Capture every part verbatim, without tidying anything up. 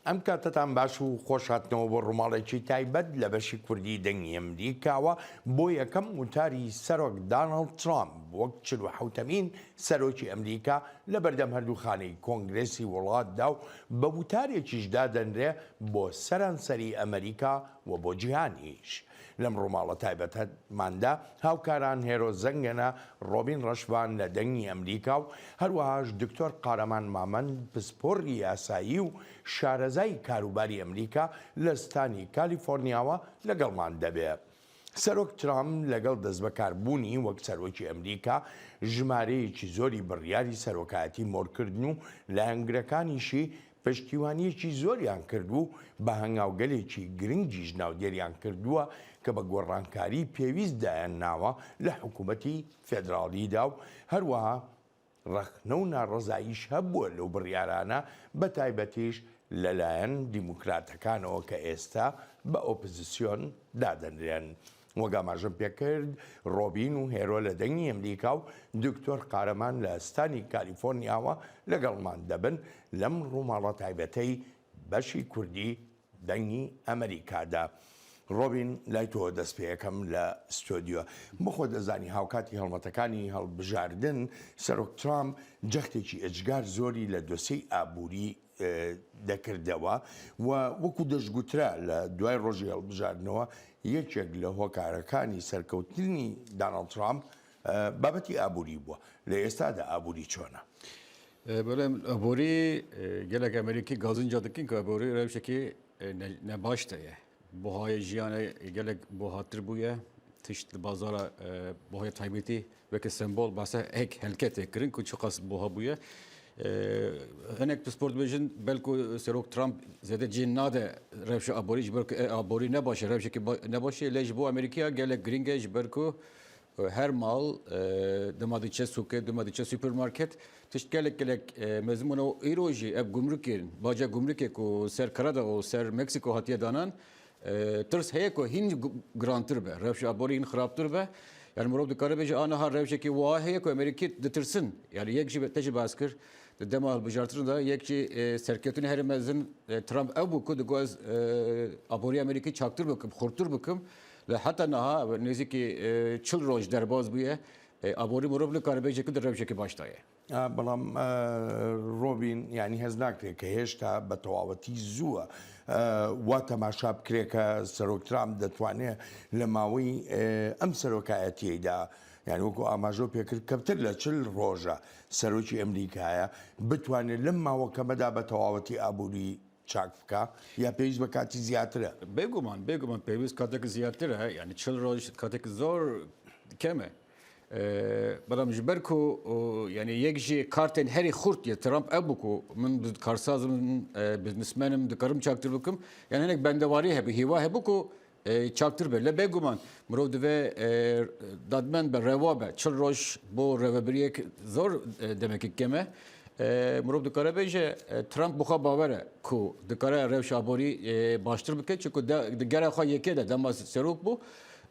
ئەم کاتتان باش و خۆش هاتنەوە بۆ ڕووماڵێکی تایبەت لە بەشی کوردی دەنگی ئەمریکاوە. بۆ یەکەم وتاری سەرۆک داناڵد ترامپ وەک چل و حەوتەمین سەرۆکی ئەمریکا لە بەردەم هەردوو خانەی کۆنگرێسی وڵاتدا و بە وتارێکیش دادەنرێ بۆ سەرانسەری ئەمریکا و بۆ جیهانیش. لەم ڕووماڵە تایبەتماندا هاوکاران هێرۆ زەنگەنە، ڕۆبین ڕەشبان لە دەنگی ئەمریکا و هەروەهاش دکتۆر قارەمان مامەند، پسپۆڕی یاسایی و شارەزای کاروباری ئەمریکا لە ستانی کالیفۆرنیاوە لەگەڵمان دەبێ. سەرۆک ترامپ لەگەڵ دەستبەکاربوونی وەک سەرۆکی ئەمریکا ژمارەیەکی زۆری بڕیاری سەرۆکایەتی مۆرکردن و لایەنگرەکانیشی پشتیوانیەکی زۆریان کرد و بە هەنگاوگەلێکی گرنگیش ناودێریان کردووە کە بە گۆڕانکاری پێویست دایان ناوە لە حکوومەتی فێدراڵیدا و هەروەها ڕەخنە و ناڕەزاییش هەبووە لەو بڕیارانە، بە تایبەتیش لەلایەن دیموکراتەکانەوە کە ئێستا بە ئۆپۆزیسیۆن دادەنرێن. وەک ئاماژەم پێکرد، ڕۆبین و هێرۆ لە دەنگی ئەمریکا و دکتۆر قارەمان لە ستانی کالیفۆرنیاوە لەگەڵمان دەبن لەم ڕووماڵە تایبەتەی بەشی کوردی دەنگی ئەمریکادا. ڕۆبین، لای تۆ دەست پێ یەکەم لە ستۆدیۆ. بخۆ دەزانی هاوکاتی هەڵمەتەکانی هەڵبژاردن، سەرۆک ترامپ جەختێکی ئەجگار زۆری لە دۆسیەی ئابووری، ئێ، دەکردەوە و وەکو دەشگوترا لە دوای ڕۆژی هەڵبژاردنەوە یەکێک لە هۆکارەکانی سەرکەوتنی داناڵد ترامپ، ئێ، بابەتی ئابووری بووە. لە ئێستادا ئابووری چۆنە؟ ئێ، بەڵێ، ئابووری، ئێ، gelek Amerîkî gazinca dikin ku ئابووری rewşekî، ئێ، ne-، ne baş de ye. Buhayê jiyanê gelek buhatir bûye. Tişt li bazara, e, buhayê taybetî weke sembol behsa ek helke tê kirin ku çiqas buha bûye. E, hinek pispor dibêjin belku Serok Trump zêde cî nade rewşa aborî, ji ber ku, e, aborî ne baş e, rewşekî ba-, ne baş e, lê ji bo Amerîkaya gelek girîng e, ji ber ku, e, her mal, e, dema diçe sûkê, dema diçe supermarket, tişt gelek gelek, e, mezin bûne û îro jî ev gumrikên, baca gumrikê ku ser Kanada û ser Meksîko hatiye danan, E, tirs heye ku hîn gu-, girantir be, rewşa aborî hîn xirabtir be. Yani mirov dikare bêje, a niha rewşekî wiha heye ku Amerîkî ditirsin. Yani yek jî be-, te jî behs kir, di dema hilbijartinê de yek jî, e, serkeftinê herî mezin, e, Trump ew bû ku digot ez, e, aborî Amerîkî çaktir bikim, xurtir bikim. Lê heta niha nêzîkî, e, çil roj derbas bûye. E, aborî mirov nikare bêje ku di rewşekî baş de ye. ئا، بەڵام، ئە، ڕۆبین، یانی هەز ناکرێت کە هێشتا بە تەواوەتی زووە، ئە، وا تەماشا بکرێت کە سەرۆک ترامپ دەتوانێت لە ماوەی، ئە، ئەم سەرۆکایەتیەیدا، یانی وەکو ئاماژە و پێکرد، کەمتر لە چل ڕۆژە سەرۆکی ئەمریکایە، بتوانێت لەم ماوە کەمەدا بە تەواوەتی ئابووری چاک بکە، یا پێویست بە کاتی زیاترە؟ بێگومان، بێگومان پێویست کاتێکی زیاترە، یعنی چل ڕۆژ کاتێکی زۆر کەمە. ئێ، بەڵام ji ber ku، ئۆ، یعنی یەک ji kartên herî xurt yê Trump ew bû ku min bi-, karsaz im, e, biznesmen im, dikarim çaktir bikim. Yani hinek bendewarî hebû, hêwa hebû ku, e, çaktir be. Lê bêguman mirov divê, e, dadmend be, rewa be. Çil roj bo rêvebiriyek zor, e, demekî kêm e. E, mirov dikare bêje, e, Trump bi xwe bawer e ku dikare rewşa aborî, e, baştir bike. Çunku de, di gera xwe yekê de dema serok bû,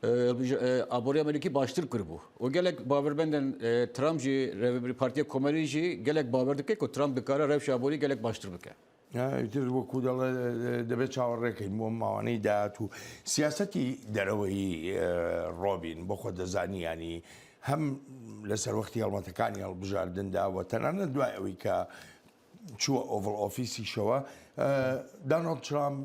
e, e, aborî Amerîkî baştir kiribû. Û gelek bawermendên, e, Trump jî rêvebirî Partiya Komerî jî gelek bawer dike ku Trump dikare rewşa aborî gelek baştir bike. ئیتر وەکو دەڵێ، دەبێت چاوەڕێکەین بۆ ماوانەی داهاتوو. سیاسەتی دەرەوەی، ئە، ڕۆبین، بۆ خۆ دەزانی، ینی هەم لەسەر وەختی هەڵمەتەکانی هەڵبژاردندا و تەنانەت دوای ئەوەی کە چووە ئۆڤڵ ئۆفیسیشەوە، ئە، داناڵد ترامپ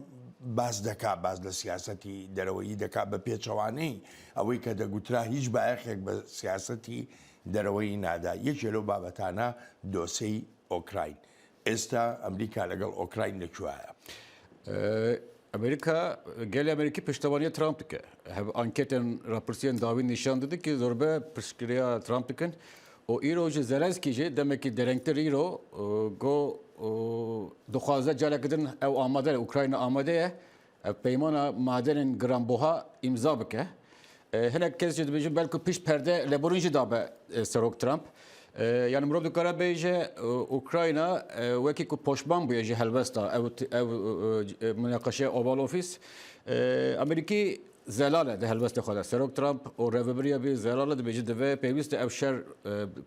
باس دەکا، باس لە سیاسەتی دەرەوەی دەکا، بە پێچەوانەی ئەوەی کە دەگوترا هیچ بایەخێک بە سیاسەتی دەرەوەی نادا. یەکێ لەو بابەتانە دۆسەی ئۆکراین. ئێستا ئەمریکا لەگەڵ ئۆکراین لە کوایە؟ ئە، ئەمریکا، گەلی ئەمریکی پشتەوانی ترامپ دکە. هەب-، ئانکێتێن راپرسیان داوی نیشان دەدە کە زۆربە پشتگیریە ترامپ دکن. و ئیرۆ جی زەلەنسکی جی دەمێکی دەرەنگتر ئیرۆ، ئە، گۆ، ئە، دخوازە جارێکی دن ئەو ئامادە ئوکراینا ئامادەیە. Ev peymana madenên giranbuha îmza bike. E, hinek kes jî dibêjin belku pişt perde leborîn jî dabe, e, Serok Trump. E, yani mirov dikare bêje, e, Ukrayna, e, wekî ku poşman bûye ji helwesta ew, ew, e, e, munaqeşeya Oval Office. E, Amerîkî zelal e di helwestê xwe de. Serok Trump û rêvebiriya vî zelal e, dibêje divê pêwîst e ev şer, e,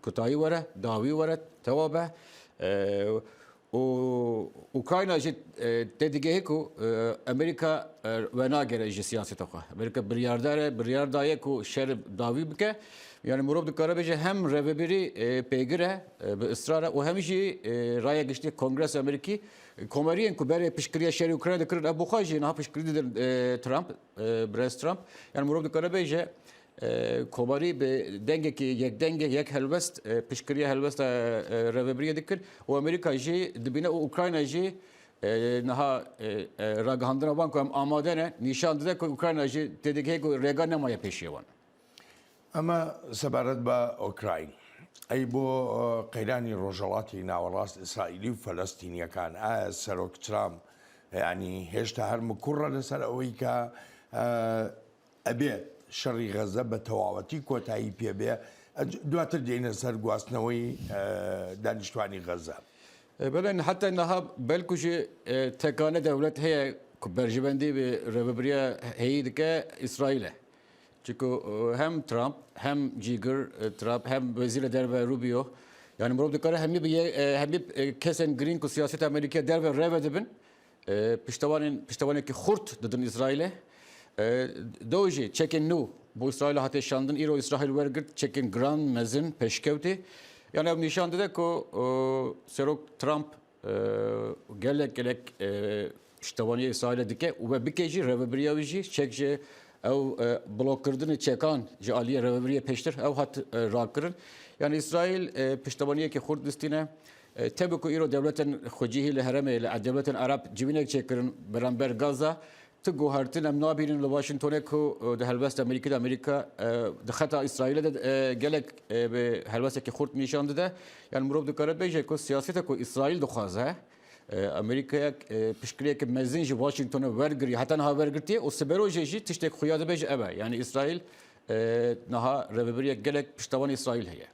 kutayî were, dawî were, tewa be. E, û Ukrayna jî, e, tê digehê ku, e, Amerîka, e, venagere ji siyaseta xwe. Amerîka biryardar e, biryar daye ku şer dawî bike. Yani mirov dikare bêje hem rêvebirî, e, pêgir e, e, bi israr e û hem jî, e, raya giştî Kongresa Amerîkî, e, komeriyên ku berê piştgiriya şerê Ukrayna dikirin, ev bi xwe jî niha piştgirî didin, e, Trump, e, Birêz Trump. Yani mirov dikare bêje, e, komarî bi dengekî yekdengê, yek helwest, e, piştgiriya helwesta, e, rêvebiriyê dikir û Amerîka jî dibîne û Ukrayna jî, e, niha, e, e, ragihandina wan ku em amade ne, nîşan dide ku Ukrayna jî tê digihê ku rêga nemaye pêşiya wan. Ema sebaret be Ukrayn. Ey bo, e, qeyranî Rojhelatê Nawerast Îsraîlî û Felestîniyekan. Aya Serok Trump, yanî hêşta her mikur e lêser ewî ke, e, ebê şerî Xezze be tewawetî kotayî pê bê. E, duatir deyne ser guastneweyî, e, danîştwanî Xezze. E, belê, heta niha belkû jî, e, tekane dewlet heye ku berjivendî bi rêvebiriya heyî dike Îsraîl e. Çiku, e, hem Trump, hem cîgir, e, Trump, hem Wezîrê Derve Rubio, yani mirov dikare hemî bi ye-, e, hemî, e, kesên girîng ku siyaseta Amerîkî derve rêve dibin, e, piştewanên, piştewanekî xurt didin Îsraîlê. E, do jî çekên nû bo Îsraîlê hate şandin, îro Îsraîl wergirt, çekên giran, mezin, pêşkewtî. Yani ev nîşan dide ku, e, Serok Trump, e, gelek, gelek, e, piştevaniya Îsraîlê dike û we bike jî rêvebiriya wî jî çek ji ew, e, blokkirdinê çekan ji aliyê rêvebiriyê pêştir ew hat, e, rakirin. Yani Îsraîl, e, piştevaniyekî xurt distîne. E, tabi ku îro dewletên xwecihî li herêmê, li dewletên Ereb civînek çêkirin beramber Gaza. Ti guhertin em nabînin li Washingtonê ku, e, di helwesta Amerîkî de Amerîka, e, di xeta Îsraîlê de, e, gelek, e, bi helwestekî xurt nîşan dide. Yani mirov dikare bêje ku siyaseta ku Îsraîl dixwaze, e, Amerîkayek, e, piştgiriyeke mezin ji Washingtonê wergirî, heta niha wergirtiye û siberojê jî tiştek xuya dibe ji ev e. Yani Îsraîl, e, niha rêvebiriyek gelek piştewan Îsraîl heye.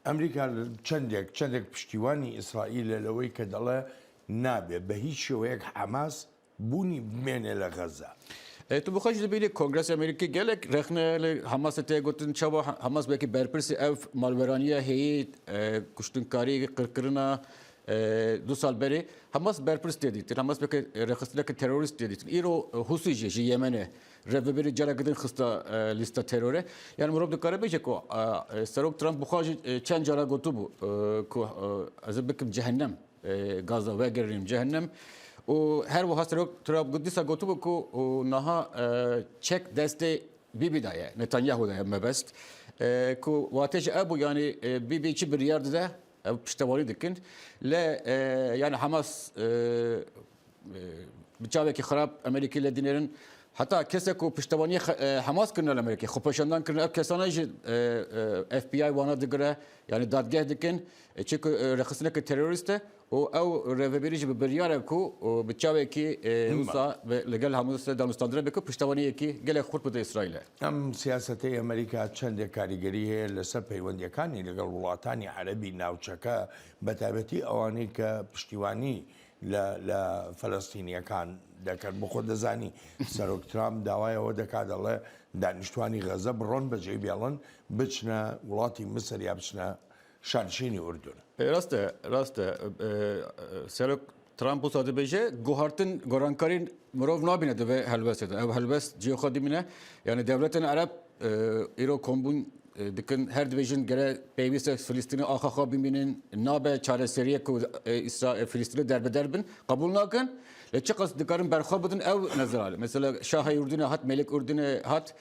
Amerîka li çendek, çendek piştîwanî Îsraîlê li wê ke dile nabe bi hîç şêweyek Hamas bûnî bimêne li Xezze. E, tu bi xwe jî dibînî Kongresa Amerîkî gelek rexne li Hamasê tê gotin, çawa Ha-, Hamas wekî berpirsî ev malweraniya heyî, e, kuştinkarî, qirkirina, e, du sal berê. Hamas berpirs tê dîtin, Hamas wekî rêxistineke terorîst tê dîtin. Îro, e, Husî jî ji Yemenê rêvebirî careke din xista, e, lîsta terorê. Yani mirov dikare bêje ku, e, e, Serok Trump bi xwe jî, e, çend cara gotibû, e, ku, e, ez ê bikim cehennem. E, Gaza vegerînim cehennem. Û her wiha Serok Trump got, dîsa gotibû ku, û niha, e, çek destê Bîbî de ye, Netanyahu de ye mebest. E, ku wate ji ev bû, yani, e, Bîbî çi biryar dide, ew piştewarî dikin. Lê, e, yani Hamas, e, e, bi çavekî xirab Amerîkî lê dinêrin. Heta kesek ku piştevaniye xe-, e, Hamas kirine li Amerîkê, xwepêşandan kirine, ev kesana jî, e, e, F B I wana digire, yani dadgeh dikin. E, çiku, e, rêxistineke terorîst e û ew rêvebirî jî bi biryar e ku, û bi çavekî, e, Him. wisa bi, li gel Hamas danûstandine be ku piştevaniyekî gelek xurt bide Îsraîlê. Em siyasetê Amerîka çendê karîgerî heye li ser peywendiyekanî li gel welatanî erebî navçeke, bi taybetî ewanî ke piştîwanî li, li Felestîniyekan deket. Bi xwe dizanî Serok Trump dawaya we dike, dile danîştwanî Xeze biron, bi cêbî elin, biçine welatî Misir ya biçine şanşînî Urdun. E, rast e, rast e. E, e, Serok Trump wisa dibêje, guhartin, gorankarî mirov nabîne di vê helwestê de. Ev helwest cihê xwe dimîne. Yani dewletên Ereb, e, îro kombûn, e, dikin, her dibêjin gere pêwîst e Filistînê axa xwe bimînin, nabe çareseriyek ku, e, Îsra-, e, Filistînê derbeder bin, qebûl nakin. Lê çiqas dikarin berxwe bidin, ew nezir e. Mesela Şahê Urdunê hat, Melik Urdunê hat,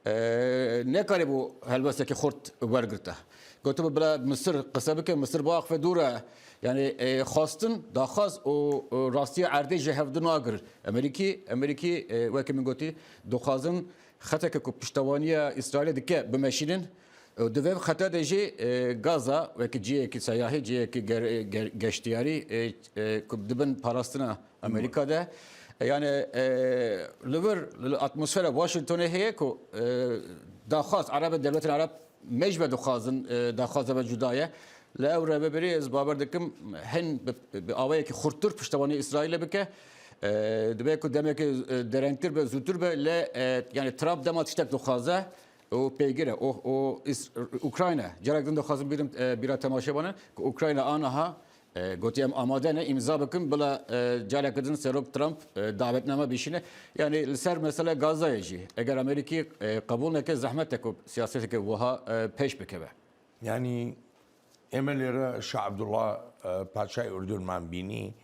e, nekarîbû helwestekî xurt wergirte. Gotibû bila Misir qise bike, Misir biaxife dûr e. Yani, e, xwestin, daxwaz û, û rastiya erdê ji hev du nagir. Amerîkî, Amerîkî, e, wekî min gotî, dixwazin xeteke ku piştevaniya Îsraîlê dike bimeşînin. E, di vê xeta de jî, e, Gaza wekî cihekî seyahî, cihekî ger-, ger-, geştiyarî, e, e, ku dibin parastina Amerîka de. E, yani, e, li vir, li atmosfera Washingtonê heye ku, e, daxwaz, Ereb, dewletên Ereb mecbe dixwazin, e, daxwaza ve cuda ye. Lê ew rêvebirî ez bawer dikim hin bi, bi awayekî xurttir piştevaniya Îsraîlê bike. E, dibe ku demekê, e, derengtir be, zûtir be, lê, e, yani Trump dema tiştek dixwaze û pêgir e. O, o Îs-, Ukrayna, carek din dixwazim bîrim, e, bîra temaşevanan, ku Ukrayna aniha E, gotî, em amade ne îmza bikin, bila, e, careke din Serok Trump, e, davetname bişîne. Yanî li ser mesela Gazayê jî, eger Amerîkî, e, qebûl neke, zehmet e ku siyaseteke wiha, e, pêş bikeve. Yanî ئێمە لێرە شاه عەبدوڵڵا، ئە، پادشای ئوردونمان بینی،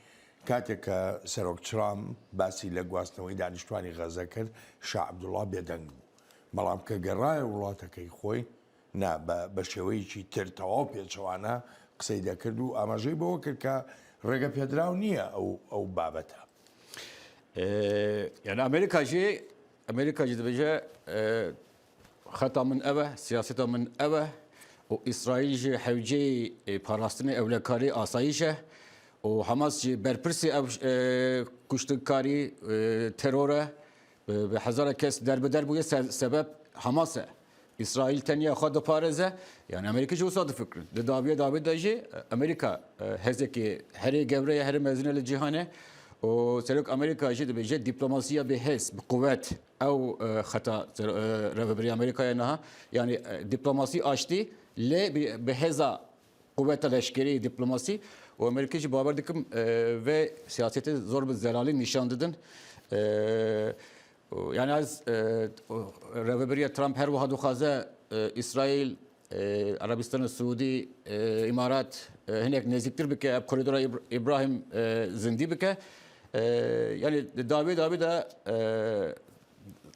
کاتێک کە سەرۆک ترامپ باسی لە گواستنەوەی دانیشتوانی غەزە کرد، شاه عەبدوڵڵا بێدەنگ بوو. بەڵام کە گەڕایە وڵاتەکەی خۆی، نا، بە، بە شێوەیەکی تر تەواو پێچەوانە قسەی دەکرد و ئاماژەی بەوە کرد کە ڕێگە پێدراو نییە ئەو، ئەو بابەتە. E, yani Amerîka jî, Amerîka jî dibêje, e, xeta min ev e, siyaseta min ev e û Îsraîl jî hewceyê, e, parastinê, ewlekarî, asayîş e û Hamas jî berpirsê ev, e, kuştinkarî, e, teror e. Bi, bi hezara kes derbider bûye, se-, sebeb Hamas e. Îsraîl tenya xwe diparêze, yani Amerîka jî wisa difikirin. Di dawiya dawî de jî, e, Amerîka, e, hêzekî herê gewre ye, herê mezin e li cîhanê. Û serok Amerîka jî dibêje diplomasiya bi hêz, bi quwet, ew, e, xeta ser-, e, rêvebirî Amerîka ye niha. Yani, e, diplomasî aştî, lê bi, bi hêza quweta leşkerî, diplomasî û Amerîkî jî bawer dikim, e, vê siyasetê zor bi zelalî nîşan didin. E, û, yani ez, e, û rêvebiriya Trump her wiha dixwaze, e, Îsraîl, e, Erebistana Siûdî, e, Îmarat, e, hinek nêzîktir bike, ev koridora Îbr-, Îbrahîm, e, zindî bike. E, yani di dawî dawî de, e,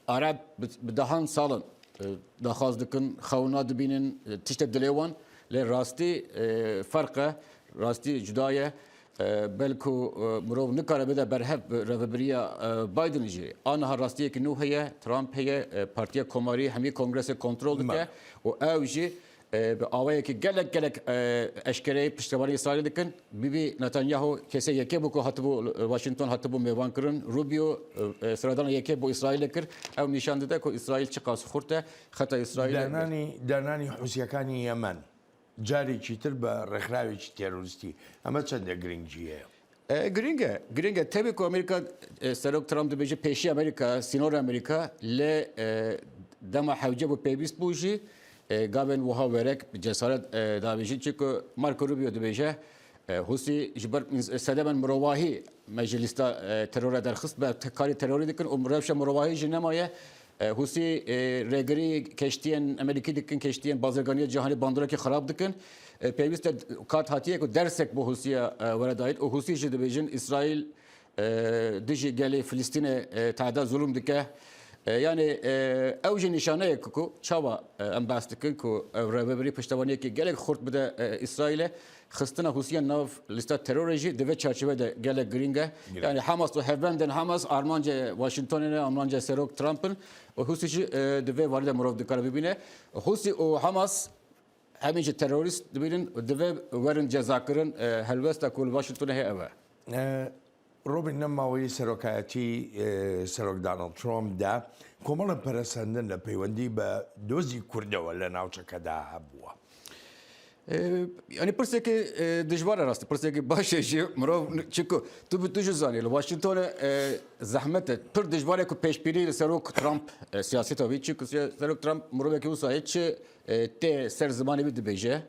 Arab bi, bi dehan salan, e, daxwaz dikin, xewna dibînin, e, tiştek dilê wan, lê rastî, e, ferq e, rastî cuda ye. E, belku, e, mirov nikare bide berhev bi rêvebiriya, e, Biden jî. Aniha rastiyekî nû heye, Trump heye, e, Partiya Komarî hemî kongresê kontrol dike û ew jî, e, bi awayekî gelek, gelek, e, eşkereyî piştevanî Îsraîlê dikin. Bibi Netanyahu kesê yekê bû ku hatibû, e, Washington hatibû mêvan kirin. Rubio, e, e, seredana yekê bo Îsraîlê kir. Ew nîşan dide ku Îsraîl çiqas xurt e, xeta Îsraîlê. دانانی، دانانی حوسیەکانی یەمەن جارێکی تر بە ڕێکخراوێکی تێرۆریستی. ئەمە چەندە گرنگی هەیە؟ E, girîng e. Girîng e. Tevî ku Amerîka, e, Serok Trump dibêje pêşî Amerîka, sînorê Amerîka, lê, e, dema hewce bû, pêwîst bû jî, e, gavên wiha werek bi cesaret, e, dabêjin. Çiku Marco Rubio dibêje, e, Husî ji ber ins-, sedemen mirovahî me ji lîsta, e, terora derxist, be te-, karî terorî dikin û rewşa mirovahî jî nemaye. E, Husî, e, rêgirî keştiyên Amerîkî dikin, keştiyên bazirganiya cîhanê bandoreke xirab dikin. E, pêwîst e kat hatiye ku dersek bo Husîya, e, were dayîn û Husî jî dibêjin Îsraîl, e, dijî gelê Filistînê, e, tehda zulum dike. E, yani, e, ew jî nîşaneyek ku çawa, e, em behs dikin ku ev rêvebirî piştevaniyekî gelek xurt bide, e, Îsraîlê. Xistina Husî ya nav lîsta terorê jî di vê çarçove de gelek girîng e. Girîng. Yani Hamas û hevbendên Hamas armancê Washingtonê ne, armancê Serok Trump in û Husî jî, e, di vê warî de mirov dikare bibîne. Husî û Hamas hemî jî terorîst dibînin û divê werin cezakirin, e, helwesta ku li Washingtonê heye ev e. E, ڕۆبین، نەماوەی سەرۆکایەتی، ئێ، سەرۆک دانڵد ترۆمپدا کۆمەڵە پەرەسەندن لە پەیوەندی بە دۆزی کوردەوە لە ناوچەکەدا هەبووە. E, yani pirsekî, e, dijwar e rastî, pirsekî baş e jî mirov, çiku tu bi tu jî zanî li Washingtonê, e, zehmet e. Pir dijwar e ku pêşbînî li serok Trump, e, siyaseta wî, çiku se-, serok Trump mirovekî wisa ye, çi, e, tê ser zimanê wî dibêje.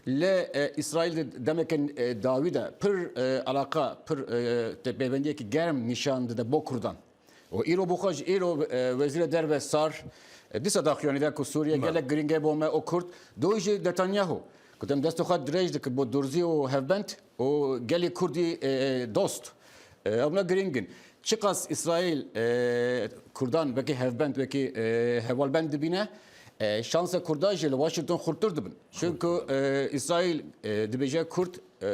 Lê, e, Îsraîl di demeke, e, dawî de pir, e, alaqa, pir, e, te-, pêvendiyekî germ nîşan dide bo Kurdan. Û îro bixwe ji îro, e, Wezîrê Derve Sar, e, dîsa daxuyanî da ku Sûriye gelek girîng e bo me û Kurd. Do jî Netanyahu, ku dem destê xwe dirêj dikir bo durzî û hevbend û gelê Kurdî, e, dost. E, ew ne girîng in. Çiqas Îsraîl, e, Kurdan wekî hevbend, wekî, e, hevalbend dibîne, e, şansa Kurda jî li Washington xurttir dibin. Çunku, e, Îsraîl, e, dibêje Kurd, e,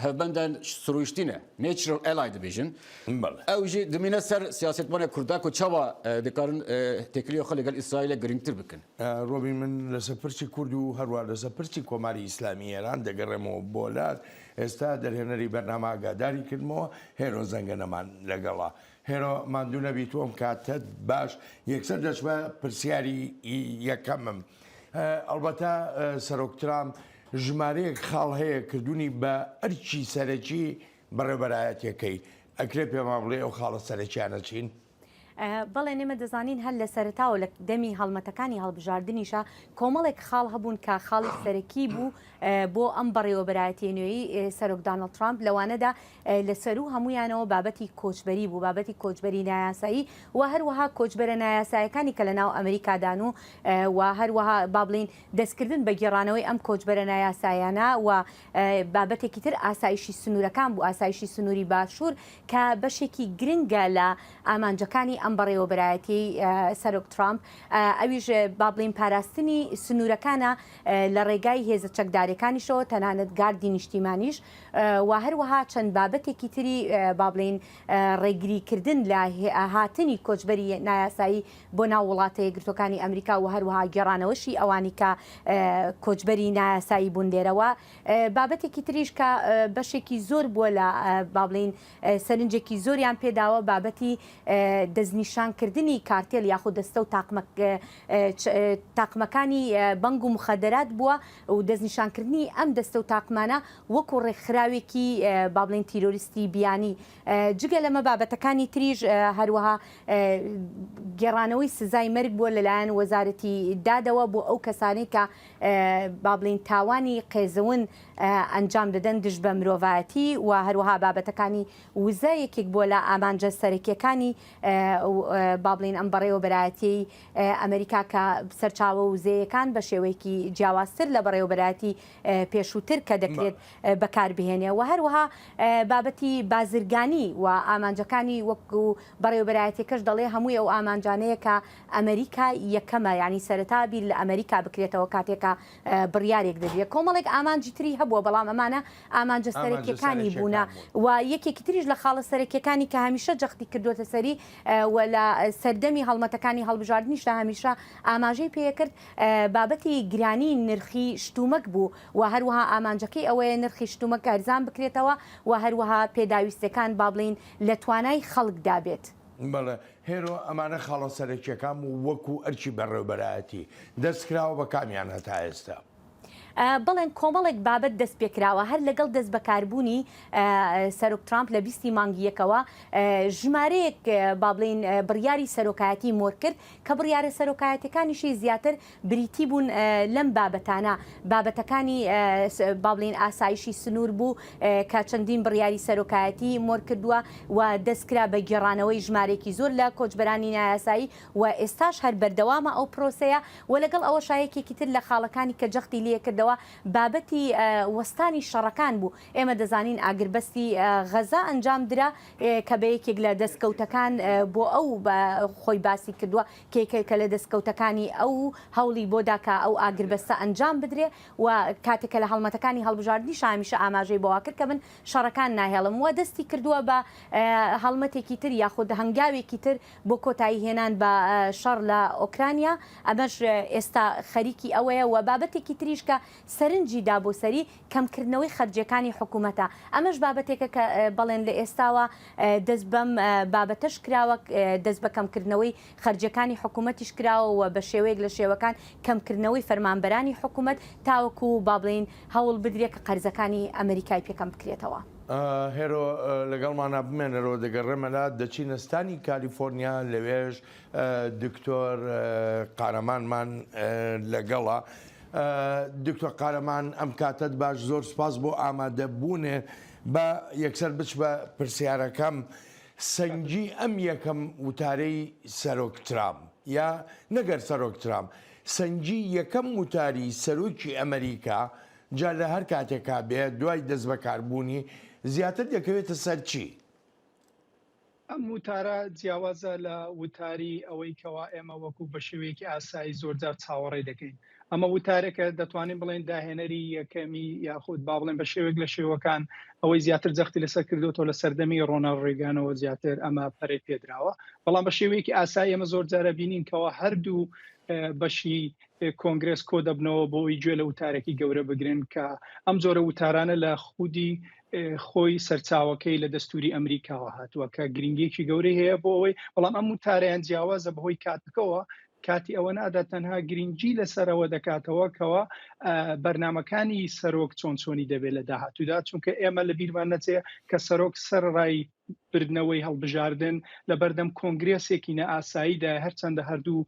hevbendên sirûştî ne. Natural ally dibêjin. Bele. Ew jî dimîne ser siyasetvanê Kurda ku çawa, e, dikarin, e, têkiliya xwe li gel Îsraîlê girîngtir bikin. E, Robî, min لەسەر پرسی کورد و هەروە لەسەر پرسی کۆماری ئیسلامی ئێران دەگەڕێمەوە بۆ لات. ئێستا دەرهێنەری بەرنامە ئاگاداری کردمەوە، هێرۆ زەنگەنەمان لەگەڵا. هێرۆ، ماندوو نەبیت، وەم کاتت باش. یەکسەر دەچمە پرسیاری یەکەمم. ئە، ئەڵبەتە، ئە، سەرۆک ترامپ ژمارەیەک خاڵ هەیە کردوونی بە ئەرکی سەرەکی بەڕێوەبەرایەتیەکەی. ئەکرێ پێمان بڵێ ئەو خاڵە سەرەکیانە چین؟ بەڵێ، ئێمە دەزانین هەر لە سەرەتاوە، لە دەمی هەڵمەتەکانی هەڵبژاردنیشە، کۆمەڵێک خاڵ هەبوون کە خاڵی سەرەکی بوو بۆ ئەم بەڕێوەبەرایەتیە نوێی سەرۆک دانەڵد ترامپ. لەوانەدا لە سەروو هەموویانەوە بابەتی کۆچبەری بوو، بابەتی کۆچبەری نایاسایی و هەروەها کۆچبەرە نایاسایەکانی کە لە ناو ئەمریکادان و و هەروەها با بڵین دەستکردن بە گێڕانەوەی ئەم کۆچبەرە نایاسایانە و بابەتێکی تر ئاسایشی سنوورەکان بوو، ئاسایشی سنووری باشوور کە بەشێکی گرنگە لە ئامانجەکانی ئەم بەڕێوەبەرایەتی سەرۆک ترامپ، ئەویش با بڵین پاراستنی سنوورەکانە لە ڕێگای هێزە چەکدارەکانیشەوە، تەنانەت گاردی نیشتیمانیش و هەروەها چەند بابەتێکی تری با بڵین ڕێگریکردن لە هاتنی کۆچبەری نایاسایی بۆ ناو وڵاتە یەکگرتوەکانی ئەمریکا و هەروەها گێڕانەوەشی ئەوانی کە کۆچبەری نایاسایی بوون لێرەوە. بابەتێکی تریش کە بەشێکی زۆر بووە لە با بڵین سەرنجێکی زۆریان پێداوە، بابەتی دەستنیشانکردنی کارتێل یاخود دەستە و تاقمەک تاقمەکانی بەنگ و مخەدەرات بووە و دەستنیشانکردنی ئەم دەستە و تاقمانە وەکو ڕێکخراوێکی با بڵین تیرۆریستی بیانی. جگە لەمە بابەتەکانی تریش هەروەها گێڕانەوەی سزای مەرگ بووە لەلایەن وەزارەتی دادەوە بۆ ئەو کەسانەی کە با بڵین تاوانی قێزەون ئەنجام دەدەن دژ بە مرۆڤایەتی و هەروەها بابەتەکانی وزە یەکێک بووە لە ئامانجە سەرەکیەکانی با بڵین ئەم بەڕێوەبەرایەتی ئەمریکا کە سەرچاوە وزەیەکان بە شێوەیەکی جیاوازتر لە بەڕێوەبەرایەتی پێشووتر کە دەکرێت بەکاربهێنێ و هەروەها بابەتی بازرگانی و ئامانجەکانی وەکو بەڕێوەبەرایەتەکەش دەڵێ هەمووی ئەو ئامانجانەیە کە ئەمریکا یەکەمە، یعنی سەرەتا بیر لە ئەمریکا بکرێتەوە کاتێکە بڕیارێک دەدرێت. کۆمەڵێک ئامانجی تری هەبووە، بەڵام ئەمانە ئامانجە سەرەکیەکانی بوونە و یەکێکی تریش لە خاڵە سەرەکیەکانی کە هەمیشە جەختی کردوتە سەری و لە سەردەمی هەڵمەتەکانی هەڵبژاردنیشدا هەمیشە ئاماژەی پێکرد بابەتی گرانی نرخی شتومەک بوو و هەروەها ئامانجەکەی ئەوەیە نرخی شتومەک هەرزان بکرێتەوە و هەروەها پێداویستەکان با بڵین لە توانای خەڵکدا بێت. بەڵێ، هێرۆ، ئەمانە خاڵە سەرەکیەکان و وەکو ئەرکی بەڕێوەبەرایەتی دەستکراوە بە کامیان هەتا ئێستا؟ بڵێن کۆمەڵێک بابەت دەست پێکراوە هەر لەگەڵ دەست بەکاربوونی سەرۆک ترامپ لە بیستی مانگی یەکەوە ژمارەیەک با بڵین بڕیاری سەرۆکایەتی مۆر کرد کە بڕیارە سەرۆکایەتەکانیشی زیاتر بریتی بوون لەم بابەتانە، بابەتەکانی با بڵین ئاسایشی سنوور بوو کە چەندین بڕیاری سەرۆکایەتی مۆر کردووە و دەستکرا بە گێڕانەوەی ژمارەیەکی زۆر لە کۆچبەرانی نایاسایی و ئێستاش هەر بەردەوامە ئەو پرۆسەیە و لەگەڵ ئەوەشا یەکێکی تر لە خاڵەکانی کە جەختی لێ کردەوە بابەتی وەستانی شەڕەکان بوو. ئێمە دەزانین ئاگربەستی غەزا ئەنجام درا کە بە یەکێک لە دەستکەوتەکان بۆ ئەو خۆی باسی کردووە کە یەکێکە لە دەستکەوتەکانی ئەو هەوڵی بۆ دا کە ئەو ئاگربەستە ئەنجام بدرێ و کاتێکە لە هەڵمەتەکانی هەڵبژاردنیش هەمیشە ئاماژەی بۆ ئەوە کرد کە من شەڕەکان ناهێڵم و دەستی کردووە بە هەڵمەتێکی تر یاخود هەنگاوێکی تر بۆ کۆتایی هێنان بە شەڕ لە ئۆکرانیا. ئەمەش ئێستا خەریکی ئەوەیە و بابەتێکی تریش کە سەرنجی دا بۆ سەری کەمکردنەوەی خەرجیەکانی حکوومەتە. ئەمەش بابەتێکە کە بەڵێن لە ئێستاوە دەست بەم بابەتەش کراوە، دەست بە کەمکردنەوەی خەرجیەکانی حکوومەتیش کراوە و بە شێوەیەک لە شێوەکان کەمکردنەوەی فەرمانبەرانی حکوومەت تاوەکو با بڵێن هەوڵ بدرێت کە قەرزەکانی ئەمریکای پێکەم بکرێتەوە. هێرۆ، لەگەڵمانە بمێنەرەوە، دەگەڕێمە لا دەچینە ستانی کالیفۆرنیا، لەوێش دکتۆر قارەمانمان لەگەڵە. دکتۆر قارەمان، ئەم کاتەت باش، زۆر سپاس بۆ ئامادەبوونێ. بە یەکسەر بچ بە پرسیارەکەم، سەنگی ئەم یەکەم وتارەی سەرۆک ترامپ یا نەگەر سەرۆک ترامپ، سەنگی یەکەم وتاری سەرۆکی ئەمریکا جا لە هەر کاتێکا بێ دوای دەست بەکاربوونی زیاتر دەکەوێتە سەر چی؟ ئەم وتارە جیاوازە لە وتاری ئەوەی کەوا ئێمە وەکو بە شێوەیەکی ئاسایی زۆرجار چاوەڕێ دەکەین. ئەمە وتارێکە دەتوانین بڵێن داهێنەری یەکەمی یاخود با بڵێن بە شێوەیەک لە شێوەکان ئەوەی زیاتر جەختی لەسەر کردوتەوە لە سەردەمی ڕۆناڵد ڕێگانەوە زیاتر ئەمە پەرەی پێدراوە، بەڵام بە شێوەیەکی ئاسایی ئێمە زۆر جارە بینین کەەوە هەردوو بەشی کۆنگرس کۆ دەبنەوە بۆ ئەوی گوێ لە وتارێکی گەورە بگرن کە ئەم جۆرە وتارانە لە خودی خۆی سەرچاوەکەی لە دەستوری ئەمریکاوە هاتووە کە گرنگیەکی گەورەی هەیە بۆ ئەوەی، بەڵام ئەم وتارەیان جیاوازە بەهۆی کاتەکەەوە کاتی ئەوە نادا، تەنها گرنگی لەسەرەوە دەکاتەوە کەوا بەرنمەکانی سەرۆک چۆن چۆنی دەبێت لە داهاتوودا، چونکە ئێمە لە بیرمان نەچێ کە سەرۆک سەرڕای بردنەوەی هەڵبژاردن لە بەردەم کۆنگرێسێکی نەئاساییدا، هەرچەندە هەردوو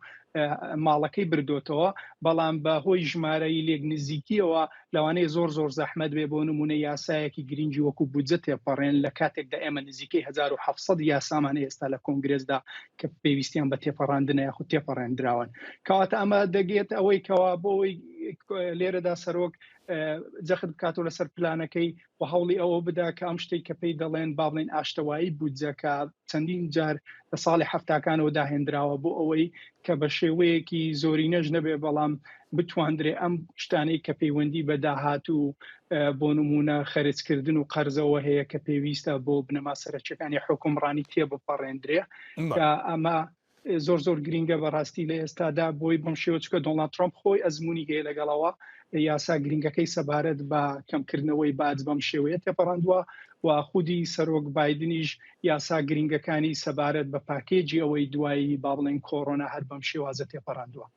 ماڵەکەی بردوتەوە، بەڵام بە هۆی ژمارەی لێک نزیکیەوە لەوانەیە زۆر زۆر زەحمەت بێ بۆ نمونە یاسایەکی گرنگی وەکو بودجە تێپەڕێن، لە کاتێکدا ئێمە نزیکەی هەزار و حەفت سەد یاسامان هێستا لە کۆنگرێسدا کە پێویستیان بە تێپەڕاندنە یاخود تێپەڕێندراون. کەواتە ئەمە دەگێت ئەوەی کەوا بۆ ئەوەی لێرەدا سەرۆک جەخت بکاتەوە لەسەر پلانەکەی و هەوڵی ئەوە بدا کە ئەم شتەی کە پێی دەڵێن با بڵێن ئاشتەوایی بودجە کە چەندین جار لە ساڵی حەفتاکانەوە داهێنراوە بۆ ئەوەی کە بە شێوەیەکی زۆرینەش نەبێ، بەڵام بتواندرێ ئەم شتانەی کە پەیوەندی بە داهات و بۆ نمونە خەرجکردن و قەرزەوە هەیە کە پێویستە بۆ بنەما سەرەکیەکانی حکومڕانی تێ بپەڕێندرێ کە ئەمە زۆر زۆر گرنگە بەڕاستی لە ئێستادا بۆی بەم شێوە، چکە دۆناڵد ترامپ خۆی ئەزمموی هەیە لەگەڵەوە، یاسا گرنگەکەی سەبارەت بە کەمکردنەوەی باج بەم شێوەیە تێپەڕاندووە و خودی سەرۆک بایدنیش یاسا گرنگەکانی سەبارەت بە پاکێجی ئەوەی دوایی با بڵێن کۆرۆنا هەر بەم شێوازە تێپەڕاندووە.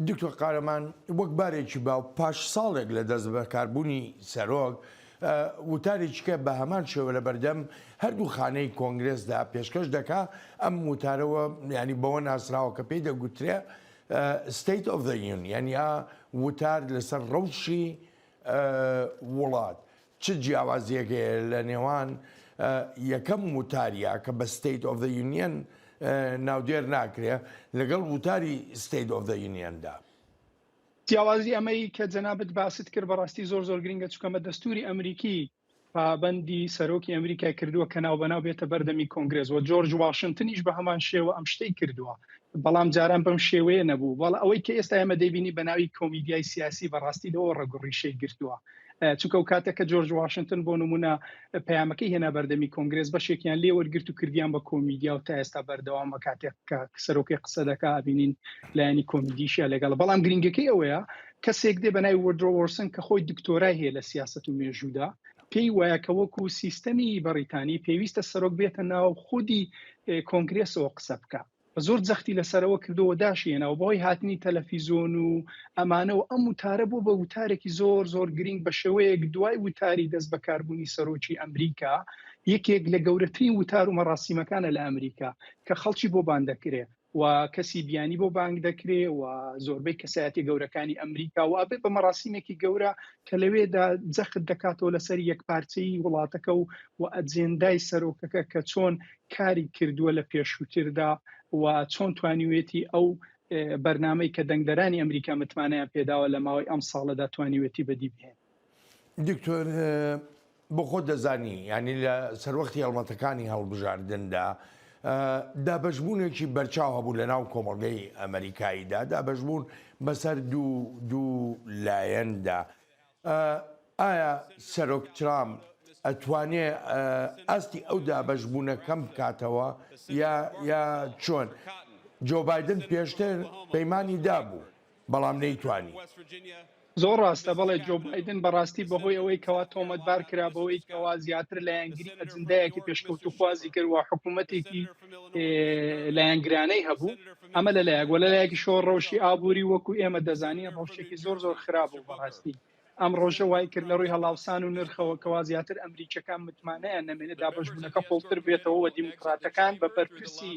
دکتۆر قارەمان، وەک بارێکی باو پاش ساڵێک لە دەست بەکاربوونی سەرۆک، وتارێکی کە بە هەمان شێوە لە بەردەم هەردوو خانەی کۆنگرێسدا پێشکەش دەکا، ئەم وتارەوە، یعنی، بەوە ناسراوە کە پێی دەگوترێ State of the Union، یعنی ئا وتار لەسەر ڕەوشی وڵات. چ جیاوازیەک هەیە لە نێوان یەکەم وتاریا کە بە State of the Union ناودێر ناکرێ لەگەڵ وتاری State of the Union دا؟ جیاوازی ئەمەی کە جەنابەت باست کرد بەڕاستی زۆر زۆر گرنگە، چونکە مە دەستوری ئەمریکی پابەندی سەرۆکی ئەمریکای کردووە کە ناو بەناو بێتە بەردەمی کۆنگرێس و جۆرج واشنگتنیش بە هەمان شێوە ئەم شتەی کردووە، بەڵام جاران بەم شێوەیە نەبوو. بەڵام ئەوەی کە ئێستا ئێمە دەیبینی بە ناوی کۆمیدیای سیاسی بەڕاستی لەوە ڕەگ و ڕیشەی گرتووە، چونکە ئەو کاتە کە جۆرج واشنگتن بۆ نمونە پەیامەکەی هێنا بەردەمی کۆنگرێس، بەشێکیان لێ وەرگرت و کردیان بە کۆمیدیا و تا ئێستا بەردەوامە، کاتێک کە سەرۆکی قسە دەکا ئەبینین لایەنی کۆمیدیشیا لەگەڵ. بەڵام گرنگەکەی ئەوەیە کەسێک دێ بە ناوی وۆردرۆ وۆرسن کە خۆی دکتۆرای هەیە لە سیاست و مێژوودا، پێی وایە کە وەکو سیستەمی بەڕیتانی پێویستە سەرۆک بێتە ناو خودی کۆنگرێسەوە قسە بکە. بە زۆر جەختی لەسەرەوە کردەوە داشێنەوە بەوەی هاتنی تەلەفیزۆن و ئەمانە و ئەم وتارە بۆ بە وتارێکی زۆر زۆر گرنگ بە شێوەیەک دوای وتاری دەست بەکاربوونی سەرۆکی ئەمریکا، یەکێک لە گەورەترین وتار و مەڕاسیمەکانە لە ئەمریکا کە خەڵکی بۆ بان دەکرێ و کەسی بیانی بۆ بانگ دەکرێ و زۆربەی کەسایەتی گەورەکانی ئەمریکا و ئەبێ بە مەڕاسیمێکی گەورە کە لەوێدا جەخت دەکاتەوە لەسەر یەکپارچەیی وڵاتەکە و و ئەجێندای سەرۆکەکە کە چۆن کاری کردووە لە پێشووتردا و چۆن توانیوێتی ئەو بەرنامەی کە دەنگدەرانی ئەمریکا متمانەیان پێداوە لە ماوەی ئەم ساڵەدا توانیوێتی بەدی بهێن. دکتۆر، بۆ خۆ دەزانی، یعنی لە سەروەختی هەڵمەتەکانی هەڵبژاردندا دابەشبوونێکی بەرچاو هەبوو لە ناو کۆمەڵگەی ئەمریکاییدا، دابەشبوون بەسەر دوو دوو لایەندا. ئایا سەرۆک ترامپ ئەتوانێ ئاستی ئەو دابەشبوونە کەم بکاتەوە یا یا چۆن؟ جۆ بایدن پێشتر پەیمانی دابوو، بەڵام نەیتوانی. زۆر ڕاستە، بەڵێ، جۆ بایدن بەڕاستی بەهۆی ئەوەی کەوا تۆمەتبار کرا بەوەی کەوا زیاتر لایەنگری ئەجندایەکی پێشکەوتوخوازی کرد و حکوومەتێکی لایەنگرانەی هەبوو. ئەمە لە لایەک، وە لە لایەکی شۆ ڕەوشی ئابووری وەکو ئێمە دەزانین ڕەوشێکی زۆر زۆر خراپ بوو بەڕاستی. ئەم ڕۆژە وای کرد لە ڕووی هەڵاوسان و نرخەوە کەوا زیاتر ئەمریکیەکان متمانەیان نەمێنێت دابەشبوونەکە قوڵتر بێتەوە و دیموکراتەکان بە بەرپرسی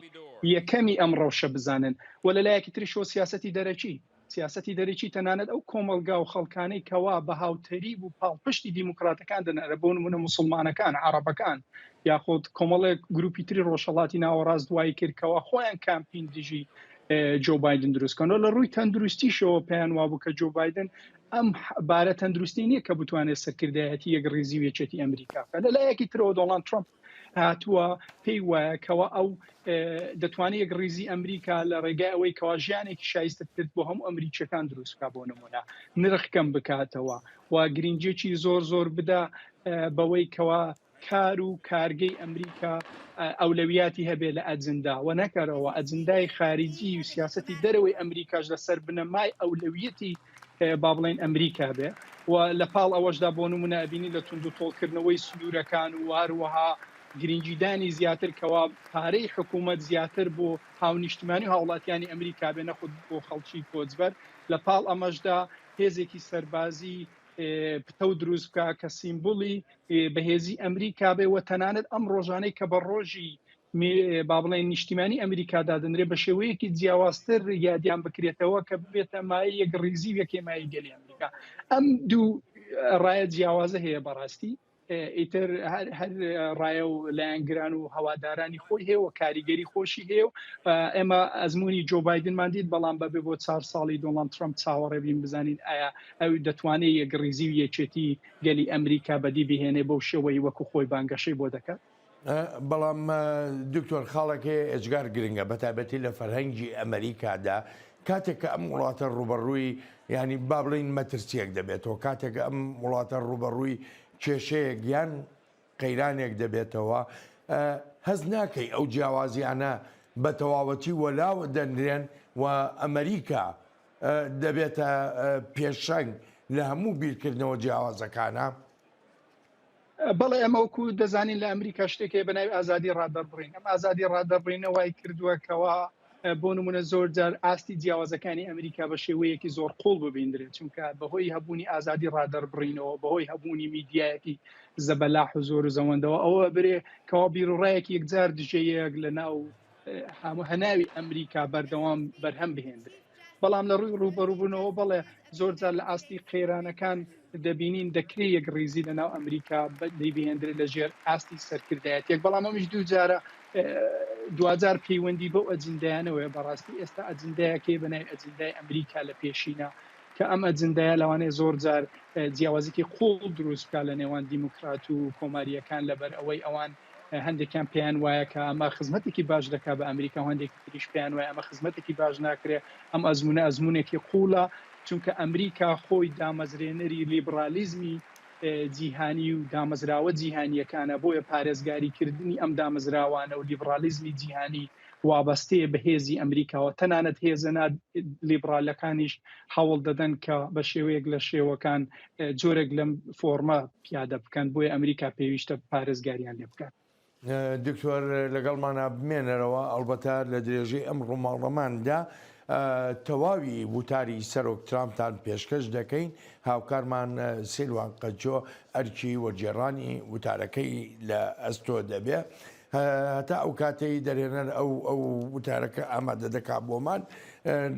یەکەمی ئەم ڕەوشە بزانن. وە لە لایەکی تریشەوە سیاسەتی دەرەکی، سیاسەتی دەرەکی تەنانەت ئەو کۆمەلگا و خەڵکانەی کەوا بە هاوتەریب و پاڵپشتی دیموکراتەکان دەنەرە، بۆ نمونە موسڵمانەکان، عەرەبەکان، یاخود کۆمەڵێک گروپی تری ڕۆژهەڵاتی ناوەڕاست دوایی کرد کەوا خۆیان کامپین دژی جۆ بایدن دروستکەن و لە ڕووی تەندروستیشەوە پێیان وابوو کە جۆ بایدن ئەم بارە تەندروستی نییە کە بتوانێت سەرکردایەتی یەک ڕێزی وێچێتی ئەمریکا بکات. لە لایەکی ترەوە دۆناڵد ترامپ هاتووە، پێی وایە کەوا ئەو دەتوانێت یەک ڕێزی ئەمریکا لە ڕێگای ئەوەی کەوا ژیانێکی شایستە کرد بۆ هەموو ئەمریکیەکان دروست بکات، بۆ نمونە نرخ کەم بکاتەوە و گرنگیەکی زۆر زۆر بدا بەوەی کەوا کار و کارگەی ئەمریکا ئەولەویاتی هەبێ لە ئەجندا و نەکەرەوە ئەجندای خارجی و سیاسەتی دەرەوەی ئەمریکاش لەسەر بنەمای ئەولەویەتی با بڵێن ئەمریکا بێ و لە پاڵ ئەوەشدا بۆ نمونە ئەبینی لە توند و تۆڵکردنەوەی سنوورەکان و هەروەها گرنگیدانی زیاتر کەوا پارەی حکوومەت زیاتر بۆ هاونیشتمانی و هاوڵاتیانی ئەمریکا بێ نەخود بۆ خەڵکی کۆچبەر. لە پاڵ ئەمەشدا هێزێکی سەربازی پتەو دروست بکە کە سیمبولی بەهێزی ئەمریکا بێ و تەنانەت ئەم ڕۆژانەی کە بە ڕۆژی با بڵێن نیشتیمانی ئەمریکا دادەنرێ بە شێوەیەکی جیاوازتر یادیان بکرێتەوە کە ببێتە مایەیەک ڕیزی و یەکێ مایەی گەلی ئەمریکا. ئەم دوو ڕایە جیاوازە هەیە بەڕاستی. ئیتر هەر ڕایە و لایەنگران و هەوادارانی خۆی هەیە و کاریگەری خۆشی هەیە و ئێمە ئەزموونی جۆ بایدنمان دیت، بەڵام بەبێ بۆ چار ساڵی دۆناڵد ترەمپ چاوەڕێ بین بزانین ئایا ئەو دەتوانێت یەکڕیزی و یەکێتی گەلی ئەمریکا بەدی بهێنێ بەو شێوەی وەکو خۆی بانگەشەی بۆ دەکات. بەڵام دکتۆر، خاڵێک هەیە ئێجگار گرنگە، بە تایبەتی لە فەرهەنگی ئەمریکادا، کاتێک کە ئەم وڵاتە ڕوبەڕووی، یعنی با بڵین مەترسیەک دەبێتەوە، کاتێک ئەم وڵاتە ڕوبەڕووی کێشەیەک یان قەیرانێک دەبێتەوە، هەست ناکەی ئەو جیاوازیانە بە تەواوەتی وەلاوە دەنرێن و ئەمریکا دەبێتە پێشەنگ لە هەموو بیرکردنەوە جیاوازەکانە؟ بەڵێ، ئەمە وەکو دەزانین لە ئەمریکا شتێک هەیە بە ناوی ئازادی ڕادەربڕین. ئەم ئازادی ڕادەربڕینە وای کردووە کەوا بۆ نمونە زۆر جار ئاستی جیاوازەکانی ئەمریکا بە شێوەیەکی زۆر قوڵ ببیندرێت، چونکە بەهۆی هەبوونی ئازادی ڕادەربڕینەوە، بەهۆی هەبوونی میدیایەکی زەبەلاح و زۆر و زەوەندەوە ئەوە ئەبرێ کەوا بیروڕایەکی یەکجار دژەیەک لە ناو هەموو هەناوی ئەمریکا بەردەوام بەرهەم بهێنرێت. بەڵام لە ڕووی ڕوبەڕووبوونەوە، بەڵێ، زۆر جار لە ئاستی قەیرانەکان دەبینین دەکرێ یەک ڕیزی لە ناو ئەمریکا دەیبهێندرێت لە ژێر ئاستی سەرکردایەتێک. بەڵام ئەمیش دوو جارە دوجار پەیوەندی بەو ئەجندایانەوەیە. بەڕاستی ئێستا ئەجندایەکەی بەنای ئەجندای ئەمریکا لە پێشینە کە ئەم ئەجندایە لەوانەیە زۆر جار جیاوازێکی قوڵ دروست بکات لە نێوان دیموکرات و کۆماریەکان، لەبەر ئەوەی ئەوان هەندێکیان پێیان وایە کە ئەمە خزمەتێکی باش دەکات بە ئەمریکا و هەندێکی تریش پێیان وایە ئەمە خزمەتێکی باش ناکرێت. ئەم ئەزمونە ئەزمونێکی قوڵە، چونکە ئەمریکا خۆی دامەزرێنەری لیبرالیزمی جیهانی و دامەزراوە جیهانیەکانە، بۆیە پارێزگاریکردنی ئەم دامەزراوانە و لیبرالیزمی جیهانی وابەستەیە بە هێزی ئەمریکاوە. تەنانەت هێزە نا لیبرالەکانیش هەوڵ دەدەن کە بە شێوەیەک لە شێوەکان جۆرێک لەم فۆرمە پیادە بکەن، بۆیە ئەمریکا پێویستە پارێزگاریان لێ بکات. دکتۆر، لەگەڵمانە بمێنەرەوە. ئەڵبەتە لە درێژەی ئەم ڕووماڵەماندا تەواوی وتاری سەرۆک ترامپتان پێشکەش دەکەین. هاوکارمان سیلوان قەچۆ ئەرکی وەرگێڕانی وتارەکەی لە ئەستۆ دەبێ. هەتا ئەو کاتەی دەرهێنەر ئەو ئەو وتارەکە ئامادە دەکا بۆمان،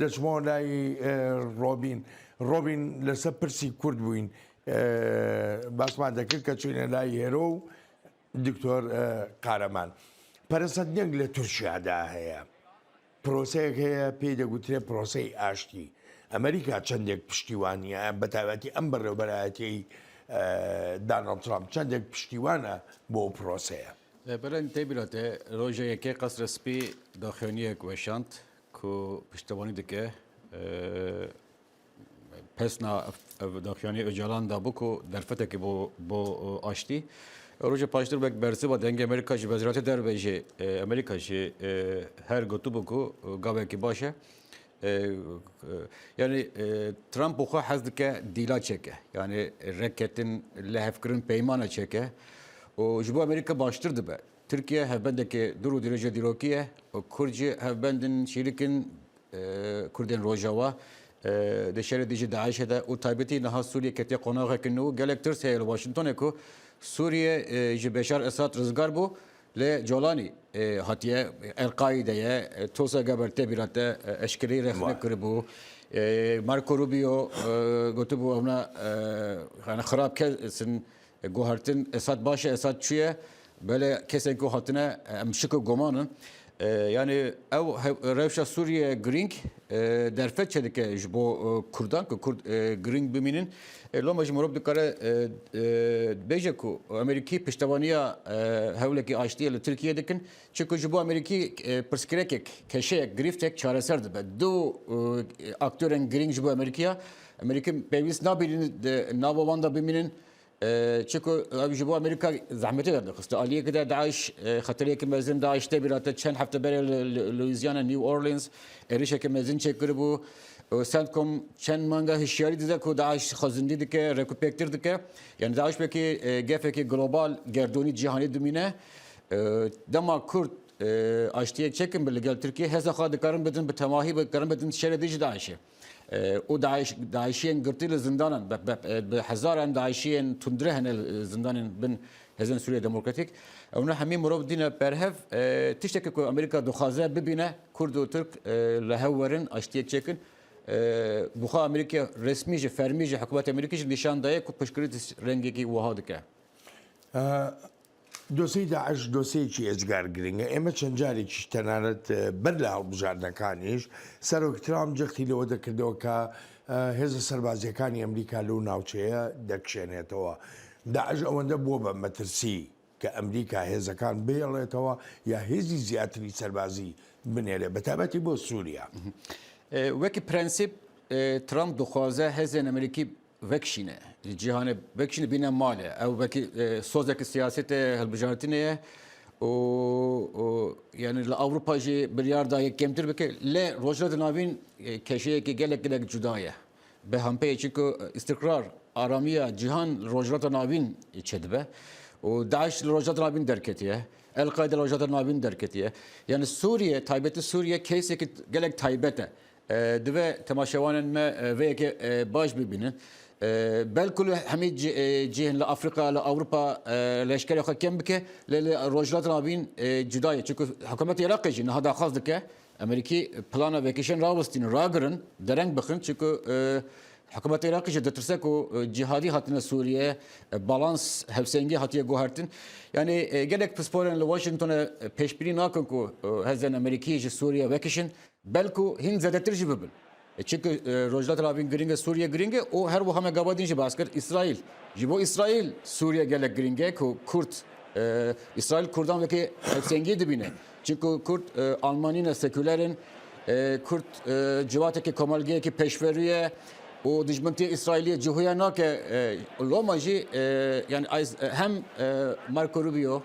دەچمەوە لای ڕۆبین. ڕۆبین، لەسەر پرسی کورد بووین، باسمان دەکرد کە چوینە لای هێرۆ و دکتۆر قارەمان. پەرەسەندنێک لە تورکیادا هەیە، پرۆسەیەک هەیە پێی دەگوترێت پرۆسەی ئاشتی. ئەمریکا چەندێک پشتیوانیە، بە تایبەتی ئەم بەڕێوەبەرایەتیەی داناڵد ترامپ چەندێک پشتیوانە بۆ ئەو پرۆسەیە؟ Belê, tê bîra te roja yekê Qesra Spî daxuyaniyek weşand ku piştevanî dike. Pesna ev daxuyaniyê Ocalan da bû ku derfetekî bo bo aştî. Roja paştir wek bersiva Dengê Amerîka ji Wezareta Derve jî Amerîka jî her gotibû ku gavekî baş e. Yanî Trump bi xwe hez dike dîla çêke. Yanî reketin, lihevkirin, peymana çêke. Û ji bo Amerîka baştir dibe. Tirkiye hevbendeke dûr û dirêj e dîrokî ye û Kurd jî hevbendin, şîrikin, Kurdên Rojava di şerê dijî DAIŞê de û taybetî niha Sûriye ketiye qonaxeke nû. Gelek tirs heye li Washingtonê ku Sûriye ji Beşar Esad rizgar bû. Lê Colanî hatiye, El-Qaîde ye, Tulsa Gabbard tê bîra te eşkerî rexne kiribû. Marco Rubio gotibû, ewna yani xirab kes in guhertin, Esad baş e, Esad çû ye. Belê kesên ku hatine, em şik û guman in. Yanî ew rewşa Sûriye girîng derfet çêdike ji bo Kurdan, ku Kurd girîng bimînin. Loma jî mirov dikare bêje ku Amerîkî piştevaniya hewlekî aştiyê li Tirkiye dikin. Çiku ji bo Amerîkî pirsgirêkek, keşeyek, girîftek çareser dibe. Du aktorên girîng ji bo Amerîkiya, Amerîkî pêwîst nabînin di nava wan de bimînin. Çiku ew ji bo Amerîka zehmetê derdixiste. Aliyekî de DAIŞ, xeteriyekî mezin DAIŞ tê bîra te çend hefte berê li Louisiana, New Orleans, êrişeke mezin çêkiribû. CENTCOM çend manga hişyarî dide ku DAIŞ xwezindî dike, rêkûpêktir dike. Yani DAIŞ wekî gefekî global, gerdûnî, cîhanî dimîne. E, dema Kurd, e, aştiyek çekin bi li gel Tirkiye, hêza xwe dikarin bidin bi temahî, dikarin bidin şerê dijî DAIŞê. E, û DAIŞ, DAIŞiyên girtî li zindanan, be, be, e, bi hezaran DAIŞiyên tundre hene li zindanên bin hêzên Sûriye Demokratîk. Ew ne hemî mirov dîne berhev, e, tiştekî ku Amerîka dixwaze bibîne Kurd û Tirk, e, li hev werin, aştiyek çekin. E, bi xwe Amerîka resmî jî, fermî jî, hikûmeta Amerîkî jî nîşan daye ku piştgirî rengekî wiha dike. E, Doseyê DAIŞ دۆسەیەکی ئێجگار گرنگە. ئێمە چەند جارێکیش تەنانەت، ئە، بەر لە هەڵبژاردنەکانیش سەرۆک ترامپ جەختی لەوە دەکردەوە کە، ئە، هێزە سەربازیەکانی ئەمریکا لەو ناوچەیە دەکشێنێتەوە. داعش ئەوەندە بووە بە مەترسی کە ئەمریکا هێزەکان بهێڵێتەوە یا هێزی زیاتری سەربازی بنێرێ، بە تایبەتی بۆ سووریا. E, wekî prensîp, e, Trump dixwaze hêzên Amerîkî vekişîne, cîhanê vekişîne bîne malê. Ew wekî, e, sozeke siyasetê hilbijartinê ye û, û, yani li Ewropa jî biryar daye kêmtir bike. Lê Rojhilata Navîn, e, keşeyekî gelek, gelek cuda ye. Bi hempeyê çunku îstikrar, aramiya cîhan li Rojhilata Navîn çêdibe û DAIŞ li Rojhilata Navîn derketiye. El-Qaîde li Rojhilata Navîn derketiye. Yani Sûriye, taybetî Sûriye, case-ekî gelek taybet e. E, divê temaşevanên me, e, vê yekê, e, baş bibînin. E, belku li hemî ci-, e, cihên li Afrîka, li Ewropa, e, leşkerê xwe kêm bike, lê li Rojhilata Navîn, e, cuda ye. Çunku hikûmeta Iraqê jî niha daxwaz dike, Amerîkî plana vekişên rawestînin, ragirin, dereng bixin. Çunku, e, hikûmeta Iraqê jî ditirse ku, e, cihadî hatine Sûriye, e, balans, hevsengî hatiye guhertin. Yani, e, gelek pisporên li Washingtonê, e, pêşbînî nakin ku, e, hêzên Amerîkî ji Sûriye vekişin. Belku hîn zêdetir jî bibin. E, çunku, e, Rojhilata Navîn giring e, Sûriye giring e û her wiha me gava din jî behs kir, Îsraîl. Ji bo Îsraîl Sûriye gelek giring e ku Kurd, e, Îsraîl Kurdan wekî hevsengî dibîne. Çunku Kurd, e, Almanî ne, sekûler in. E, Kurd, e, civateke komelgeyekî pêşverû ye û dijmintiya Îsraîliyê cihûya nake. E, loma jî, e, yani, e, hem, e, Marco Rubio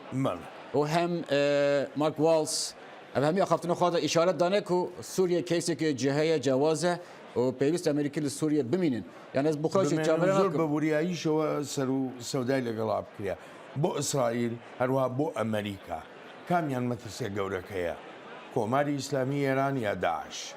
û hem, e, Mark Waltz, ev hemî axaftina xwe de îşaret dane ku Sûriye case-eke cihê ye, cewaz e û pêwîst Amerîkî li Sûriye bimînin. Yani ez bi xwe jî çavêre nakim. Bi vuriyayîşewe ser û sewdayê lêgel bikiriye. Bo Îsraîl, herwiha bo Amerîka, kamiyan metirsiya gewreke ye? Komarê Îslamî Îran ya DAIŞ?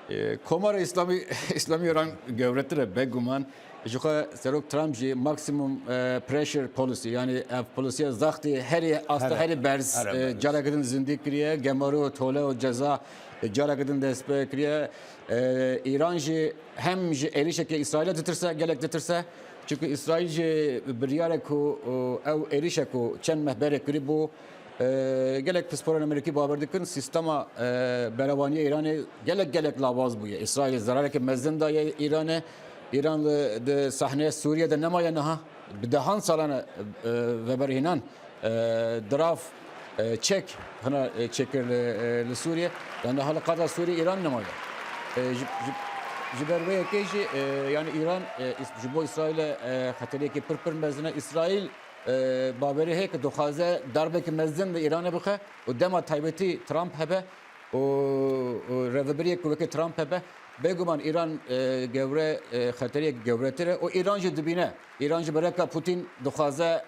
E, Komara Îslamî, Îslamî Îran gewretir e, beguman. Ji xwe Serok Trump jî maximum, e, pressure policy, yani ev polisiya zextê herî asta, herî berz, e, careke din zindî kiriye. Gemarû, tole û ceza, e, careke din dest pê kiriye. E, Îran jî hem ji êrişeke Îsraîlê ditirse, gelek ditirse. Çunku Îsraîl jî biryare ku, e, ew êrişe ku çend meh berê kiribû, e, gelek pisporên Amerîkî bawer dikin, sîstema, e, berevaniyê Îranê gelek, gelek lawaz bûye. Îsraîlê zerareke mezin daye Îranê. Îran li, di sahneyê Sûriye de nemaye niha. Bi dehan salan e, e, veberhînan, e, diraf, e, çek hina, e, çêkir li, e, li Sûriye. Yanî niha li qada Sûriye Îran nemaye. E, ji, ji, ji ber vê yekê jî, e, yani Îran, e, îs-, ji bo Îsraîlê, e, xeteriyekî pir pir mezin e. Îsraîl, e, bawerî heye ku dixwaze darbeke mezin li Îranê bixe û dema taybetî Trump hebe û, û rêvebiriyek ku weke Trump hebe, bêguman Îran, e, gewre, e, xeteriyek gewretir e û Îran jî dibîne. Îran ji bereka Putin dixwaze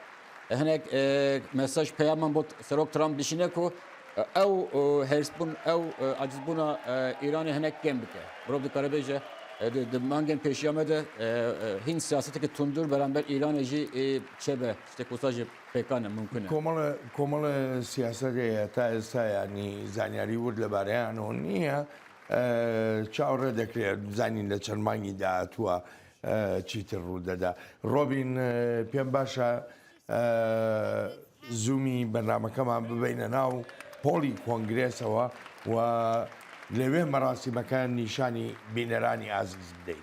hinek, e, mesaj, peyaman bo Serok Trump bişîne ku, e, ew, e, hêrsbûn, ew, e, acizbûna, e, Îranê hinek kêm bike. Mirov dikare bêje, e, di, di mangên pêşiya me de, e, e, hîn siyaseteke tundûr beramber Îranê jî, e, çêbe, tiştek wisa jî pêkan e, mimkun e. Komele, komele siyasetê heta êsta, yanî zanyarî wir li bareyan hûn niye, e, çawa rê dikire, zanîn li çend mangî dahatû, e, çîtir rû dede. Robîn, e, pêm baş e, e, Zoomî bernamekeman bibeyne nav holî kongrêsewa û li wê merasîmeke nîşanî bîneranî azîz bideyî.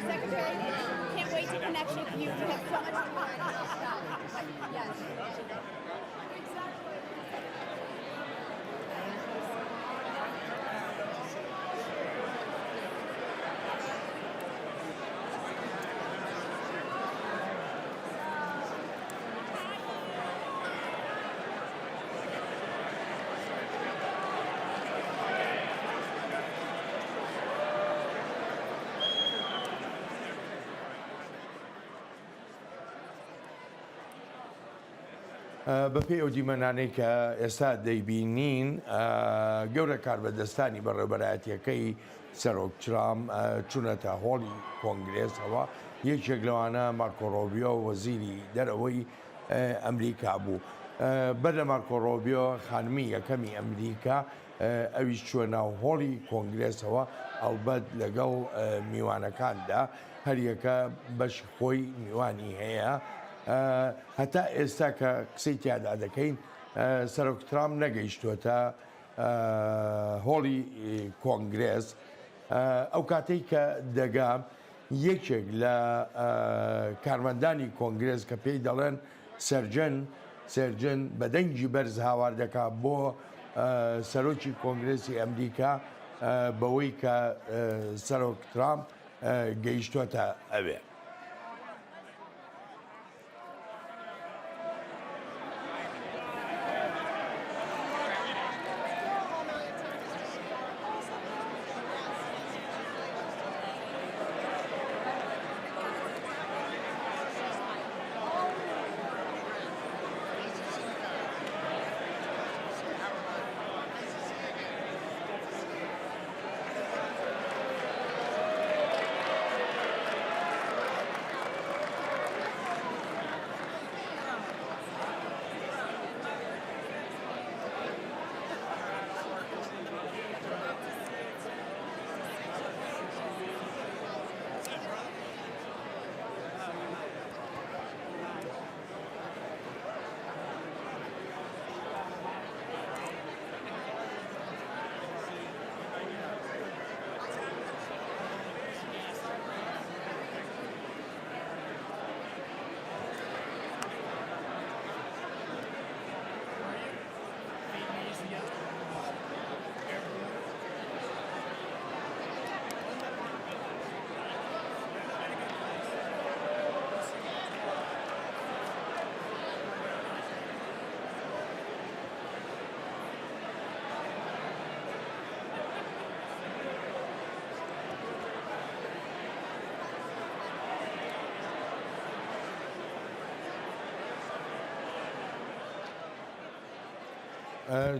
Secretary, can't wait to connect with you. We have so much in common. Yes. Exactly. بە پێی ئەو دیمەنانەی کە ئێستا دەیبینین، گەورە کاربەدەستانی بەڕێوەبەرایەتیەکەی سەرۆک ترامپ چوونەتە هۆڵی کۆنگرێسەوە. یەکێک لەوانە مارکۆ ڕۆبیۆ، وەزیری دەرەوەی ئەمریکا بوو. بەر لە مارکۆ ڕۆبیۆ، خانمی یەکەمی ئەمریکا، ئەویش چووە ناو هۆڵی کۆنگرێسەوە، ئەڵبەت لەگەڵ میوانەکاندا، هەریەکە بەشی خۆی میوانی هەیە. هەتا ئێستا کە قسەی تیادا دەکەین، سەرۆک ترامپ نەگەیشتووەتە هۆڵی کۆنگرێس. ئەو کاتەی کە دەگا، یەکێک لە کارمەندانی کۆنگرێس کە پێی دەڵێن سەرجن، سەرجن بە دەنگی بەرز هاوار دەکا بۆ سەرۆکی کۆنگرێسی ئەمریکا، بەوەی کە سەرۆک ترامپ گەیشتووەتە ئەوێ.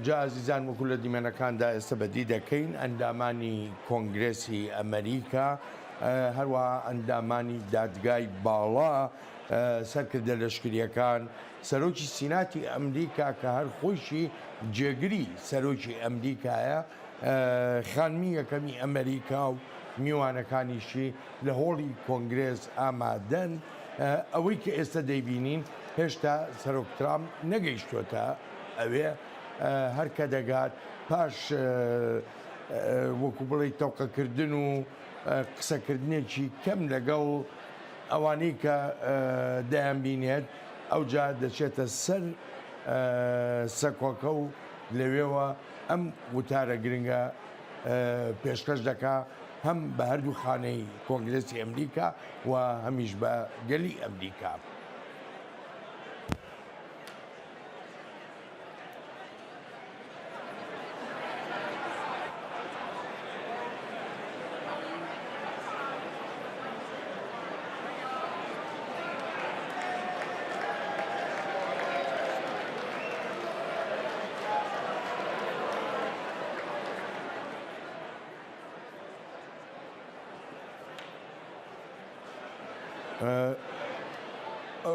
جا ئازیزان، وەکو لە دیمەنەکاندا ئێستا بەدی دەکەین، ئەندامانی کۆنگرێسی ئەمریکا، هەروەها ئەندامانی دادگای باڵا، سەرکردە لەشکریەکان، سەرۆکی سیناتی ئەمریکا کە هەر خۆیشی جێگری سەرۆکی ئەمریکایە، خانمی یەکەمی ئەمریکا و میوانەکانیشی لە هۆڵی کۆنگرێس ئامادەن. ئەوەی کە ئێستا دەیبینین، هێشتا سەرۆک ترامپ نەگەیشتووەتە ئەوێ. هەر کە دەگات پاش، وەکو بڵێ، تەوقەکردن و قسەکردنێکی کەم لەگەڵ ئەوانەی کە دەیان بینێت، ئەوجا دەچێتە سەر سەکۆکە و لەوێوە ئەم وتارە گرنگە پێشکەش دەکا، هەم بە هەردوو خانەی کۆنگرێسی ئەمریکا و هەمیش بە گەلی ئەمریکا.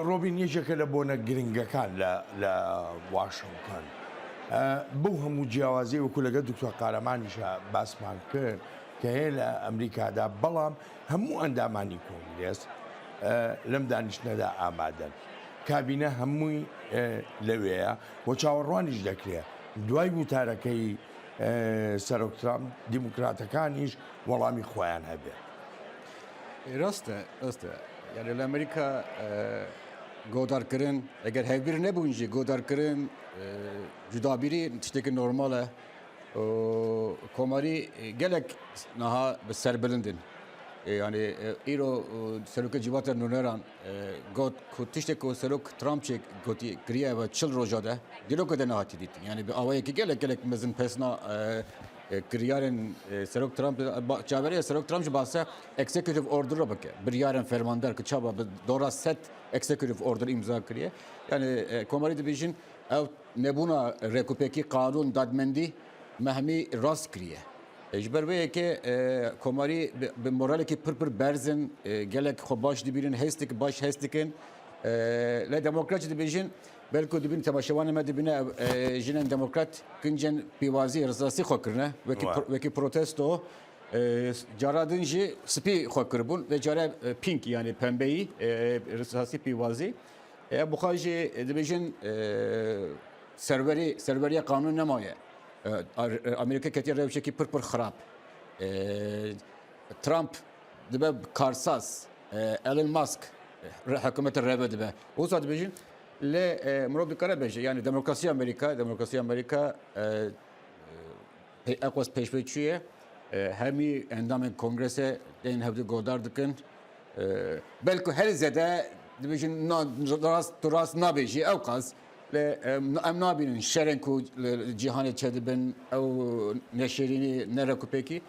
ڕۆبین، یەکێکە لە بۆنە گرنگەکان لە، لە واشنگتن. بەو هەموو جیاوازی، وەکو لەگەڵ دکتۆر قارەمانیشە باسمان کرد، کە هەیە لە ئەمریکادا، بەڵام هەموو ئەندامانی کۆنگرێس لەم دانیشتنەدا ئامادەن. کابینە هەمووی لەوێیە و چاوەڕوانیش دەکرێت دوای وتارەکەی سەرۆک ترامپ، دیموکراتەکانیش وەڵامی خۆیان هەبێ. Rast e, rast e. Yani li Amerîka, e, godarkirin, eger hevbîr nebûn jî, godarkirin, e, cudabîrî tiştekî normal e. Û komarî, e, gelek niha bi serbilind in. E, yani, e, îro, e, serokê Civata Nûneran, e, got ku tiştek ku serok Trump çêk gotî kiriye ve çil roja de, dîroka de nehatî dîtin. Yani bi awayekî gelek, gelek mezin pesna, e, e, kiryarên, e, Serok Trump, ba-, çaveriya Serok Trump jî basa executive order bike. Biryarên fermander ki çaba bi dora sed executive order îmza kiriye. Yani, e, komarî dibêjin ew nebûna rêkûpêkî, qanûn, dadmendî me hemî rast kiriye. E, ji ber vê yekê, e, komarî bi, bi moralekî pir pir berz in, e, gelek xwe baş dibînin, hêstik baş hêst dikin. E, lê demokrat jî dibêjin, belku dibîn temaşevanê me dibîne, e, jinên demokrat kincên pîvazî, rizastî xwe kirine, wekî Wa. pro-, wekî protesto, e, cara din jî spî xwe kiribûn, vê care, e, pink, yani pembeyî, e, rizastî pîvazî. E, bi xwe jî dibêjin, e, serwerî, serweriya qanûn nemaye. E, Ar-, Amerîka ketiye rewşekî pir pir xirab. E, Trump dibe karsaz, e, Elon Musk re-, hikûmetê reve dibe. Wisa dibêjin, lê, e, mirov dikare bêje, yani demokrasiya Amerîka, demokrasiya Amerîka, e, pê-, eqwes pêşve çûye, e, hemî endamên kongrese tên hevdî godar dikin. E, belku her zêde dibêjin, na, rast, tu rast nabêjî, ew qas. Lê, em, em nabînin şerên ku li cîhanê çêdibin, ew neşêrînî, ne rêkûpêkî.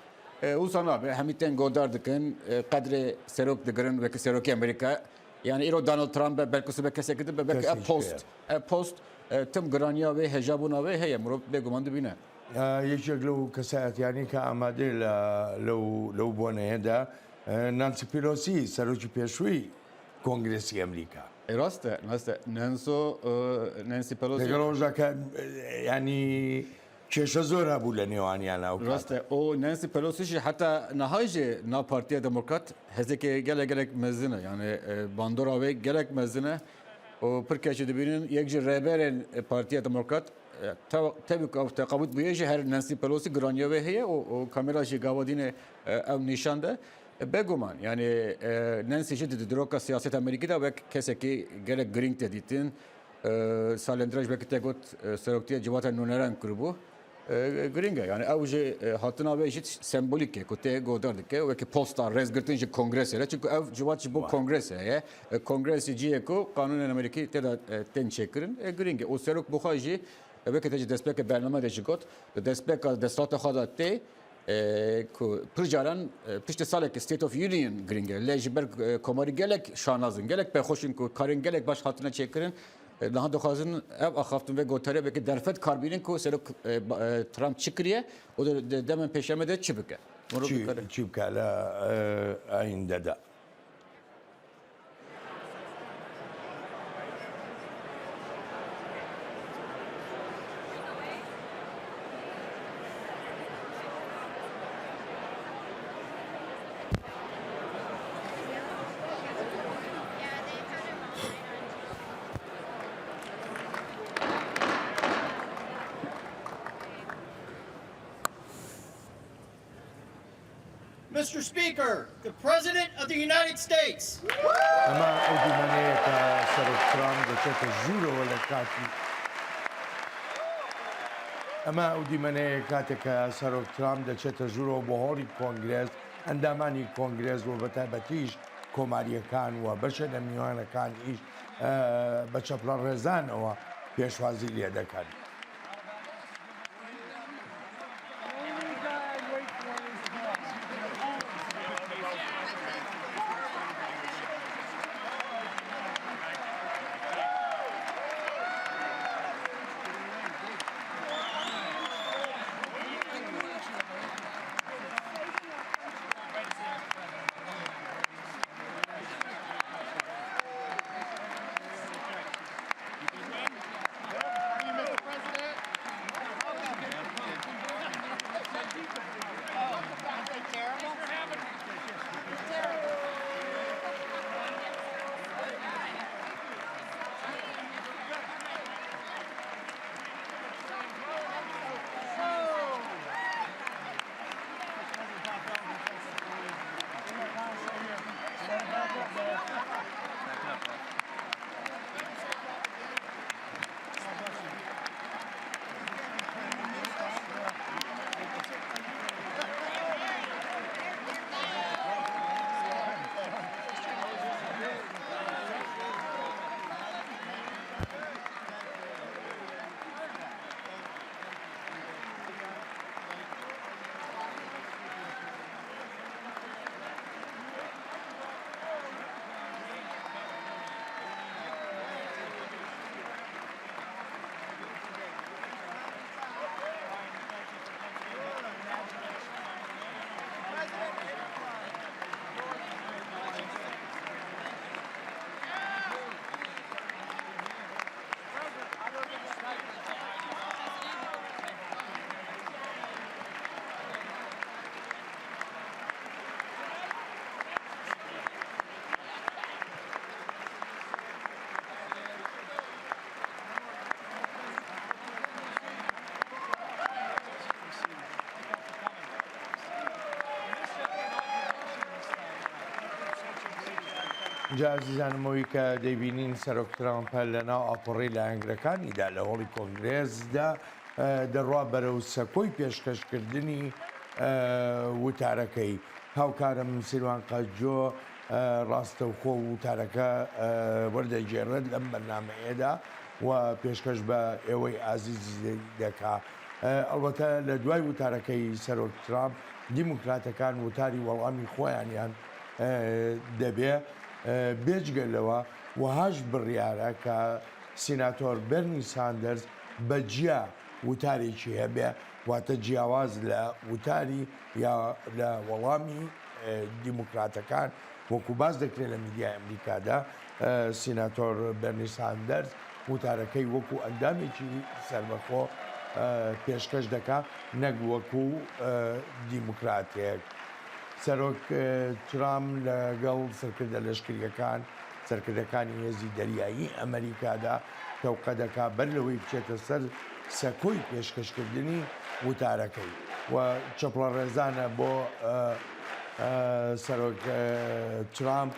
E, wisa nabe, hemî tên godar dikin, e, qedrê serok digirin, wekî serokê Amerîka. Yani îro Donald Trump be, belku sibe kesekî din be, belku Kesî ev post, ev post, e, tim giraniya wê, hêjabûna wê heye, mirov bêguman dibîne. E, yekek lew kesayetiyanî ke amade le, lew, lew boneye de, e, Nancy Pelosi, serokî pêşûyî Kongresi Amerîka. E, rast e, rast e. Nancy, e, Nancy Pelosi. Lêgel roja ke, e, yanî kêşe zor hebû li nêwaniyan ew Rast kate. E. O Nancy Pelosi jî heta niha jî nav Partiya Demokrat hêzeke gelek gelek mezin e. Yani, e, bandora wê gelek mezin e. O pir keç dibînin, yek ji rêberên, e, Partiya Demokrat, e, te-, tevî ku ew teqabût bûye jî her Nancy Pelosi giraniya wê heye û, û kamera jî gava dîne, e, ew nîşan de. Bêguman, yani, e, Nancy jî di, di diroka siyaseta Amerîkî de wek kesekî gelek girîng tê dîtin. E, salên dirêj wekî te got, e, seroktiya Civata Nûneran kiribû. E, girîng e, yani ew jî, e, hatina wê jî sembolîk e, ku tê godar dike, wekî posta rêzgirtin ji kongresê re. Çimku ev civat ji bo Wa. Kongrese ye. E, kongres jî cihê ku qanûnên Amerîkî tê de, e, tên çêkirin. E, girîng e. Û serok bi xwe jî, e, wekî te ji destpêkê bername de jî got, di destpêka desthilatê xwe de tê, e, ku pir caran, e, piştî salekî State of Union girîng e. Lê ji ber, e, komarî gelek şanaz in, gelek pêxweş in ku karên gelek baş hatine çêkirin. E, niha dixwazin ev axaftin vê gotarê wekî derfet kar bînin ku serok, e, ba-, e, Trump çi kiriye û di, di demên pêşemê de çi bike. Mirov Çi, dikare. Çi bike li, e, ayînde de. Mister Speaker, the President of the United States. ئەمە ئەو دیمەنەیە کە سەرۆک ترامپ دەچێتە ژوورەوە لە کاتی ئەمە ئەو دیمەنەیە کاتێک کە سەرۆک ترامپ دەچێتە ژوورەوە بۆ هۆڵی کۆنگرێس، ئەندامانی کۆنگرێس و بە تایبەتیش کۆماریەکان و بەشە لە میوانەکانیش، ئە، بە چەپڵە ڕێزانەوە پێشوازی لێ دەکەن. جا ئەزیزانم، ئەوەی کە دەیبینین، سەرۆک ترامپ لە ناو ئاپەڕی لایەنگرەکانیدا لە هۆڵی کۆنگرێسدا، ئە، دەڕوا بەرەو سەکۆی پێشکەشکردنی، ئە، وتارەکەی. هاوکارم سیروان قەجۆ، ئە، ڕاستەوخۆ وتارەکە، ئە، وەردەگێڕێت لەم بەرنامەیەدا و پێشکەش بە ئێوەی ئازیز دەکا. ئە، ئەڵبەتە لە دوای وتارەکەی سەرۆک ترامپ، دیموکراتەکان وتاری وەڵامی خۆیانیان، ئە، دەبێ، ئە، بێجگە لەوە وەهاش بڕیارە کە سیناتۆر بەرنی ساندەرز بە جیا وتارێکی هەبێ، واتە جیاواز لە وتاری یا لە وەڵامی، ئە، دیموکراتەکان، وەکو باس دەکرێت لە میدیای ئەمریکادا، ئە، سیناتۆر بەرنی ساندەرز وتارەکەی وەکو ئەندامێکی سەربەخۆ، ئە، پێشکەش دەکا، نەک وەکو، ئە، دیموکراتێک. سەرۆک، ئە، ترامپ لەگەڵ سەرکردە لەشکریەکان، سەرکردەکانی هێزی دەریایی ئەمریکادا تەوقە دەکا، بەر لەوەی بچێتە سەر سەکۆی پێشکەشکردنی وتارەکەی. و چەپڵە ڕێزانە بۆ، ئە، ئە، سەرۆک، ئە، ترامپ.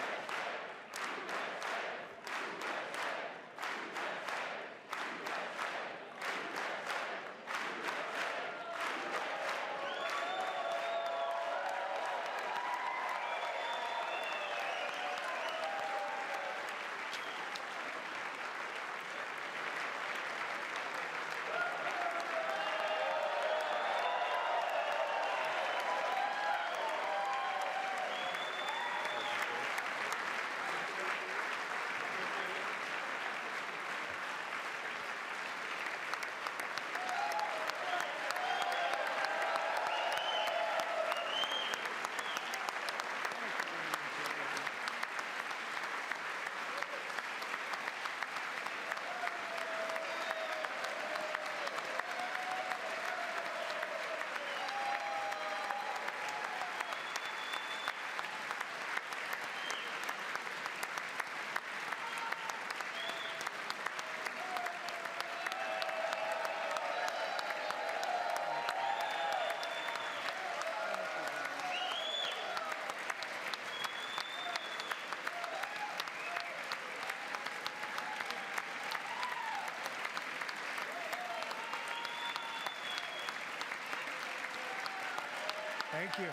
Thank you.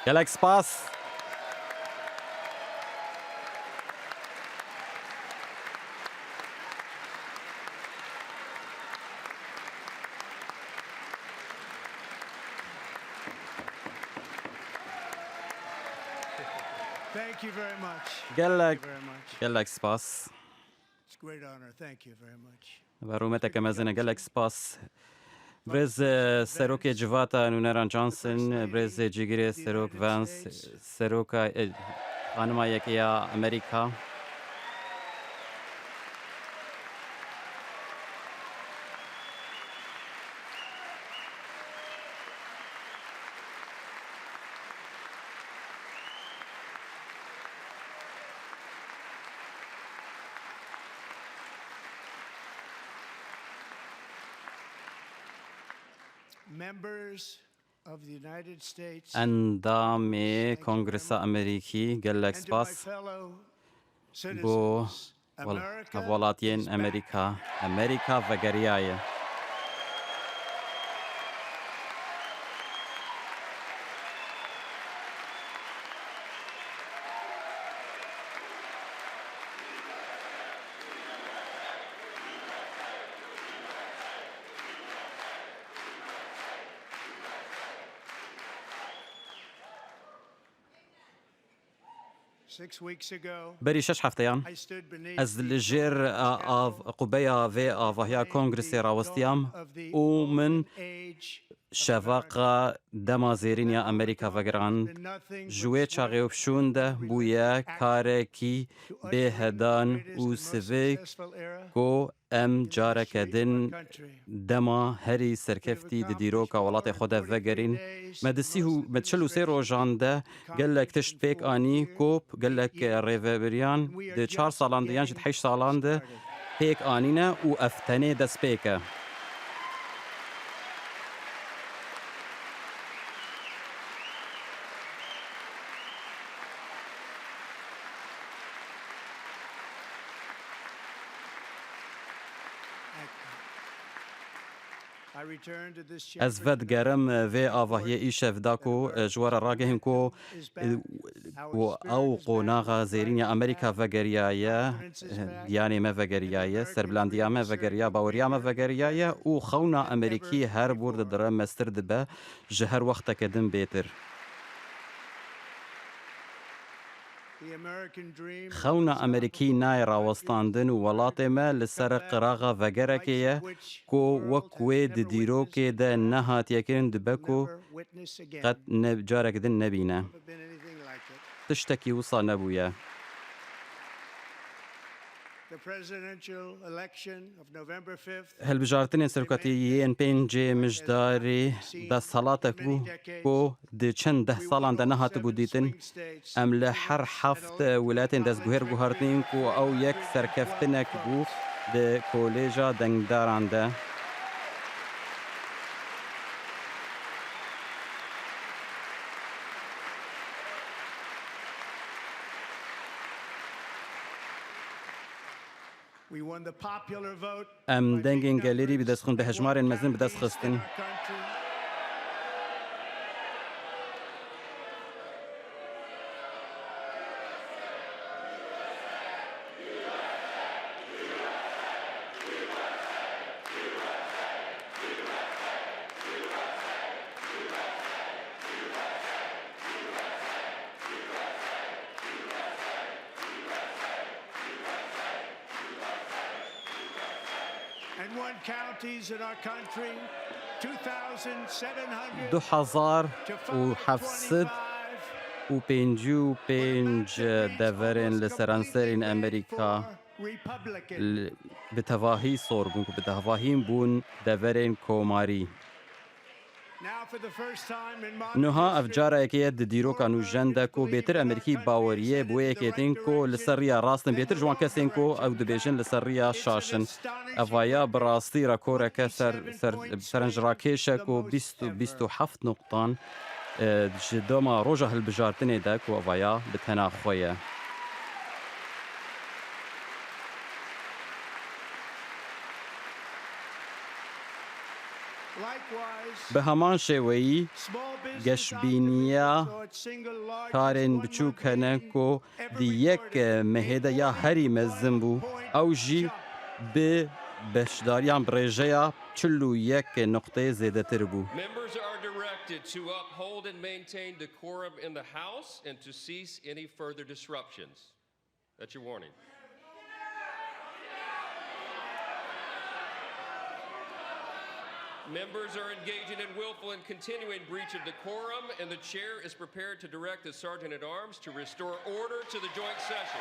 Gelek spas. Thank you very much. Gelek, Thank you very much. Gelek spas. It's a great honor. Thank you very much. Be rûmeteke mezin e. Gelek spas. Birêz, e, Serokê Civata Nûneran Johnson, birêz, e, Cîgirê Serok Vance, Seroka, e, Xanima Yekê ya Amerîka. Members of the United States, Endamê Kongresa Amerîkî, gelek spas. And to my fellow citizens, Bo America, hevalatiyen Amerîka. Amerîka vegeriyaye. Berî şeş hefteyan ez li jêr, a, av, qubeya vê avahiya Kongresê rawestiyam û min şevaqa dema zêrîn ya Amerîka vegiran. Ji wê çaxê û şûn de bûye karekî bêhedan û sivik ku em careke din dema herî serkeftî di dîroka welatê xwe de vegerîn. Me di sî û, me çil û sê rojan de gelek tişt pêk anî, kop, gelek rêvebiriyan di çar salan de yan jî di heşt salan de pêk anîne û ev tenê destpêk e. Ez vedigerim vê avahiyê îşev da ku ji we re ragihîm ku ku ew qonaxa zêrîn ya Amerîka vegeriyaye, giyanê me vegeriyaye, serbilandiya me vegeriya, baweriya me vegeriyaye û xewna Amerîkî her bûr didire, mestir dibe, ji her wexteke din bêtir. Xewna Amerîkî nayê rawestandin û welatê me li ser qiraxa vegerekê ye ku wek wê di dîrokê de nehatiye kirin, dibe ku qet ne, carek din nebîne. Tiştekî wisa nebûye. Hilbijartinên serokatiyê yên pêncê Mijdarî desthelatek bû ku di çend deh salan de nehatibû dîtin. Em li her heft wilayetên destguhêr guhertin ku ew yek serkeftinek bû di Kolêja Dengdaran de. We won the popular vote. Em dengên gelêrî bi dest xistin, bi hejmarên mezin bi dest xistin. And won counties in our country, two thousand seven hundred Du hezar û heft sed û pêncî û pênc deverên li seranserên Amerîka li, bi tevahî sor bûn, ku bi tevahî bûn deverên komarî. Niha ev cara yekê ye di dîroka nûjen de ku bêtir Amerîkî baweriyê bi wê yekê tên ku li ser riya rast in, bêtir ji wan kesên ku ew dibêjin li ser riya şaş in. Evaya bi rastî rekoreke ser, ser, serenc rakêş e ku bîst û, bîst û heft nuqtan, e, ji dema roja hilbijartinê de ku evaya bi tena xwe ye. Bi heman şêweyî, geşbîniya karên biçûk hene ku di yek mehê de ya herî mezin bû, ew jî bi beşdariyan bi rêjeya çil û yek nuqteyê zêdetir bû. Members are directed to uphold and maintain decorum in the House and to cease any further disruptions. That's your warning. Members are engaging in willful and continuing breach of decorum, and the chair is prepared to direct the sergeant at arms to restore order to the joint session.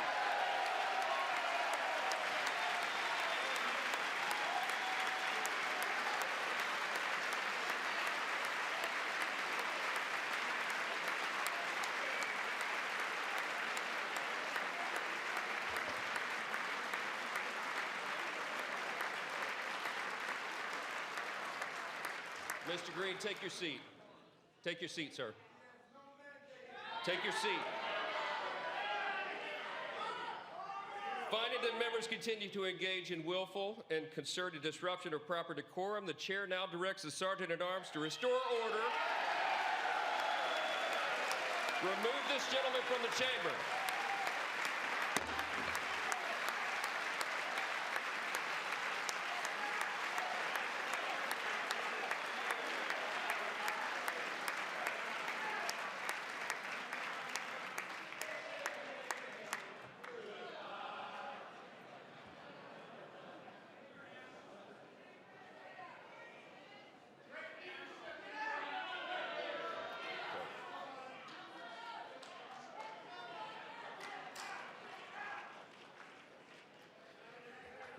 Mister Green, take your seat. Take your seat, sir. Take your seat. Finding that members continue to engage in willful and concerted disruption of proper decorum, the chair now directs the sergeant at arms to restore order. Remove this gentleman from the chamber.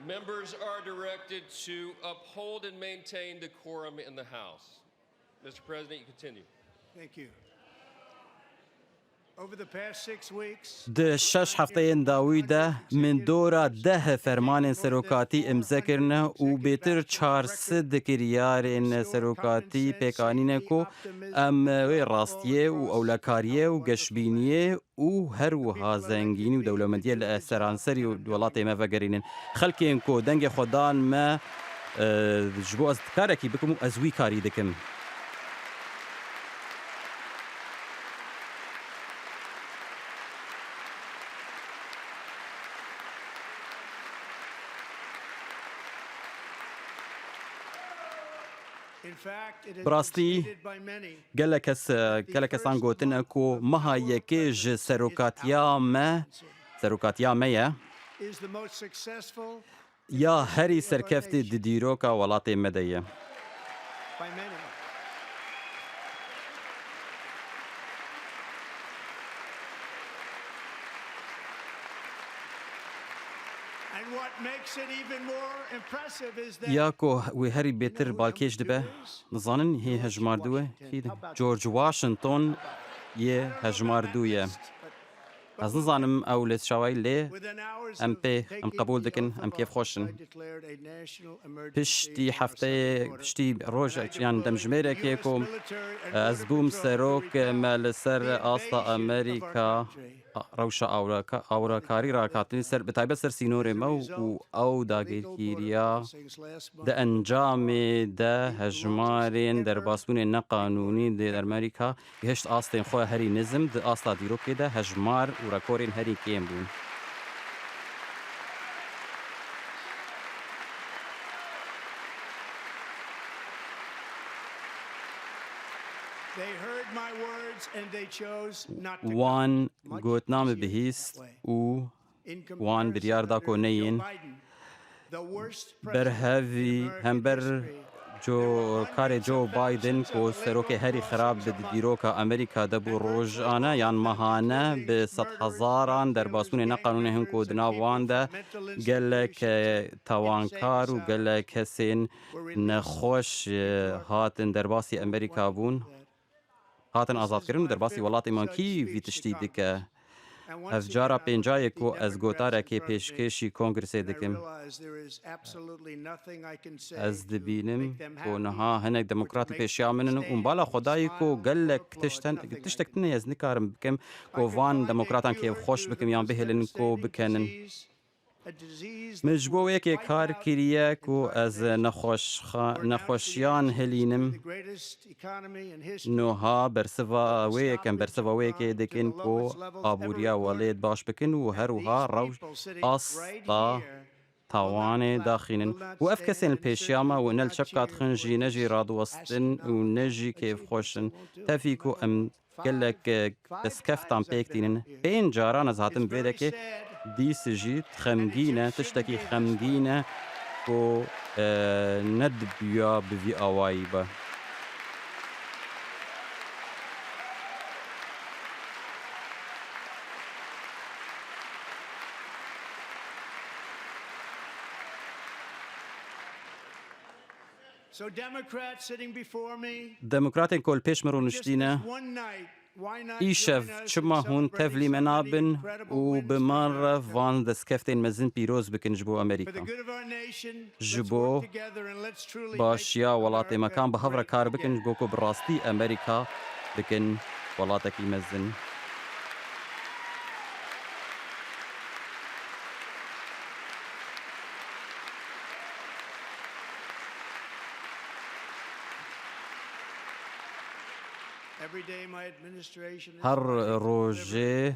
Members are directed to uphold and maintain decorum in the House. Mister President, you continue. Thank you. Di şeş hefteyên dawî de min dora deh fermanên serokatî imze kirine û bêtir çar sed kiryarên serokatî pêk anîne ku em wê rastiyê û ewlekariyê û geşbîniyê û her wiha zengînî û dewlemendiyê li seranserî welatê me vegerînin. Xelkên ku dengê xwe dan me, e, ji bo ez karekî bikim û ez wî karî dikim. Bi rastî, gelek kes, gelek kesan gotine ku meha yekê ji serokatiya me, serokatiya me ye, ya herî serkeftî di dîroka welatê me de ye. Ya ku wê herî bêtir balkêş dibe, dizanin hê hejmar dû e? Kî de? George Washington yê hejmar dû ye. Ez nizanim ew li çawayî lê em pê, em qebûl dikin, em kêfxweş in. Piştî hefteyê, piştî roj yan demjimêrekê ku ez bûm serok, me li ser asta Amerîka rewşa awraka-, awrakarî rahatin ser, bi taybet ser sînorê me û, û ew dagirkîriya di encamê de hejmarên derbasbûnên neqanûnî di Amerîka gihişt astên xwe herî nizm, di asta dîrokê de hejmar û rekorên herî kêm bûn. They heard my words and they chose not to come. Wan gotina min bihîst û wan biryar da ku neyên. Berhevî hember Joe, karê Joe Biden ku serokê herî xirab bi dîroka Amerîka de bû, rojane yan mehane bi sedhezaran derbasbûnê neqanûnê hin ku di nav wan de gelek, e, tawankar û gelek kesên nexweş, e, hatin derbasî Amerîka bûn. Hatin azadkirin û derbasî welatê me. Kî vî tiştî dike? Ev cara pênca ye ku ez gotarekê pêşkêşî Kongresê dikim. Ez dibînim ku niha hinek demokrat li pêşiya min in û bala xwe dayî ku gelek tişten-, tiştek tune ez nikarim bikim ku van demokratan kêfxweş bikim yan bihêlin ku bikenin. Min ji bo wê yekê kar kiriye ku ez nexweşxa-, nexweşiyan hilînim. Niha bersiva wê yek, em bersiva wê yekê dikin ku aboriya welêt baş bikin û her wiha rewş asta tawanê daxînin. Û ev kesên li pêşiya me û ne li çepka dixin jî, ne jî radiwestin û ne jî kêfxweş in. Tevî ku em gelek, e, destkeftên pêk tînin. Pênc caran ez hatim vê dekê, dîs jî xemgîn e, tiştekî xemgîn e ku, e, nedibiya bi vî awayî be. So Democrats sitting before me, Demokratên ku li pêş min rûniştîne, just this one night, why not join us in celebrating this incredible win for the American people? Îşev çima hûn tevlî me nabin û bi min re van destkeftên mezin pîroz bikin ji bo Amerîka? For the good of our nation, let's work together and let's truly make America great again. Ji bo başiya welatê me, kan bi hev re kar bikin ji bo ku bi rastî Amerîka bikin welatekî mezin. Every day my administration is Her working to deliver rojê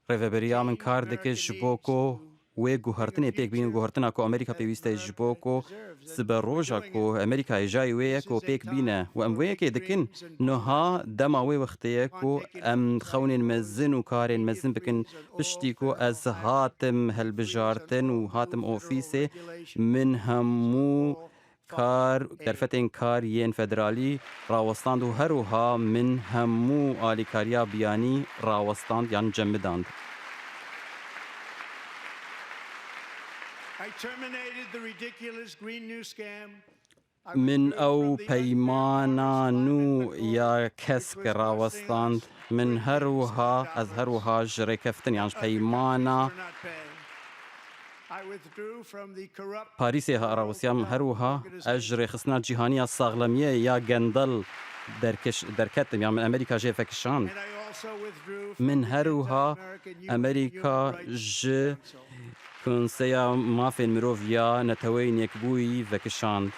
rêveberiya min kar dike ji bo ku wê guhertinê pêk bînin, guhertina ku Amerîka pêwîst e ji bo ku sibe roja ku Amerîka hêjayî wê ye ku pêk bîne. Û em wê yekê dikin. Niha dema wê wextê ye ku em xewnên mezin û karên mezin bikin. Piştî ku ez hatim hilbijartin û hatim ofîsê, min hemû kar, derfetên kar yên federalî rawestand û her wiha min hemû alîkariya biyanî rawestand yan cemidand. I terminated the ridiculous Green New Scam. Min ew peymana nû ya kesk rawestand. Min her wiha, ez her wiha ji rêkeftin yan ji peymana Parîsê ha rawestiyam. Her wiha ez ji rêxistina cîhanî ya saxlemiyê ya gendel derkeş-, derketim, ya min Amerîka jê vekişand. Min her wiha Amerîka ji Konseya Mafên Mirov ya Neteweyên Yekbûyî vekişand.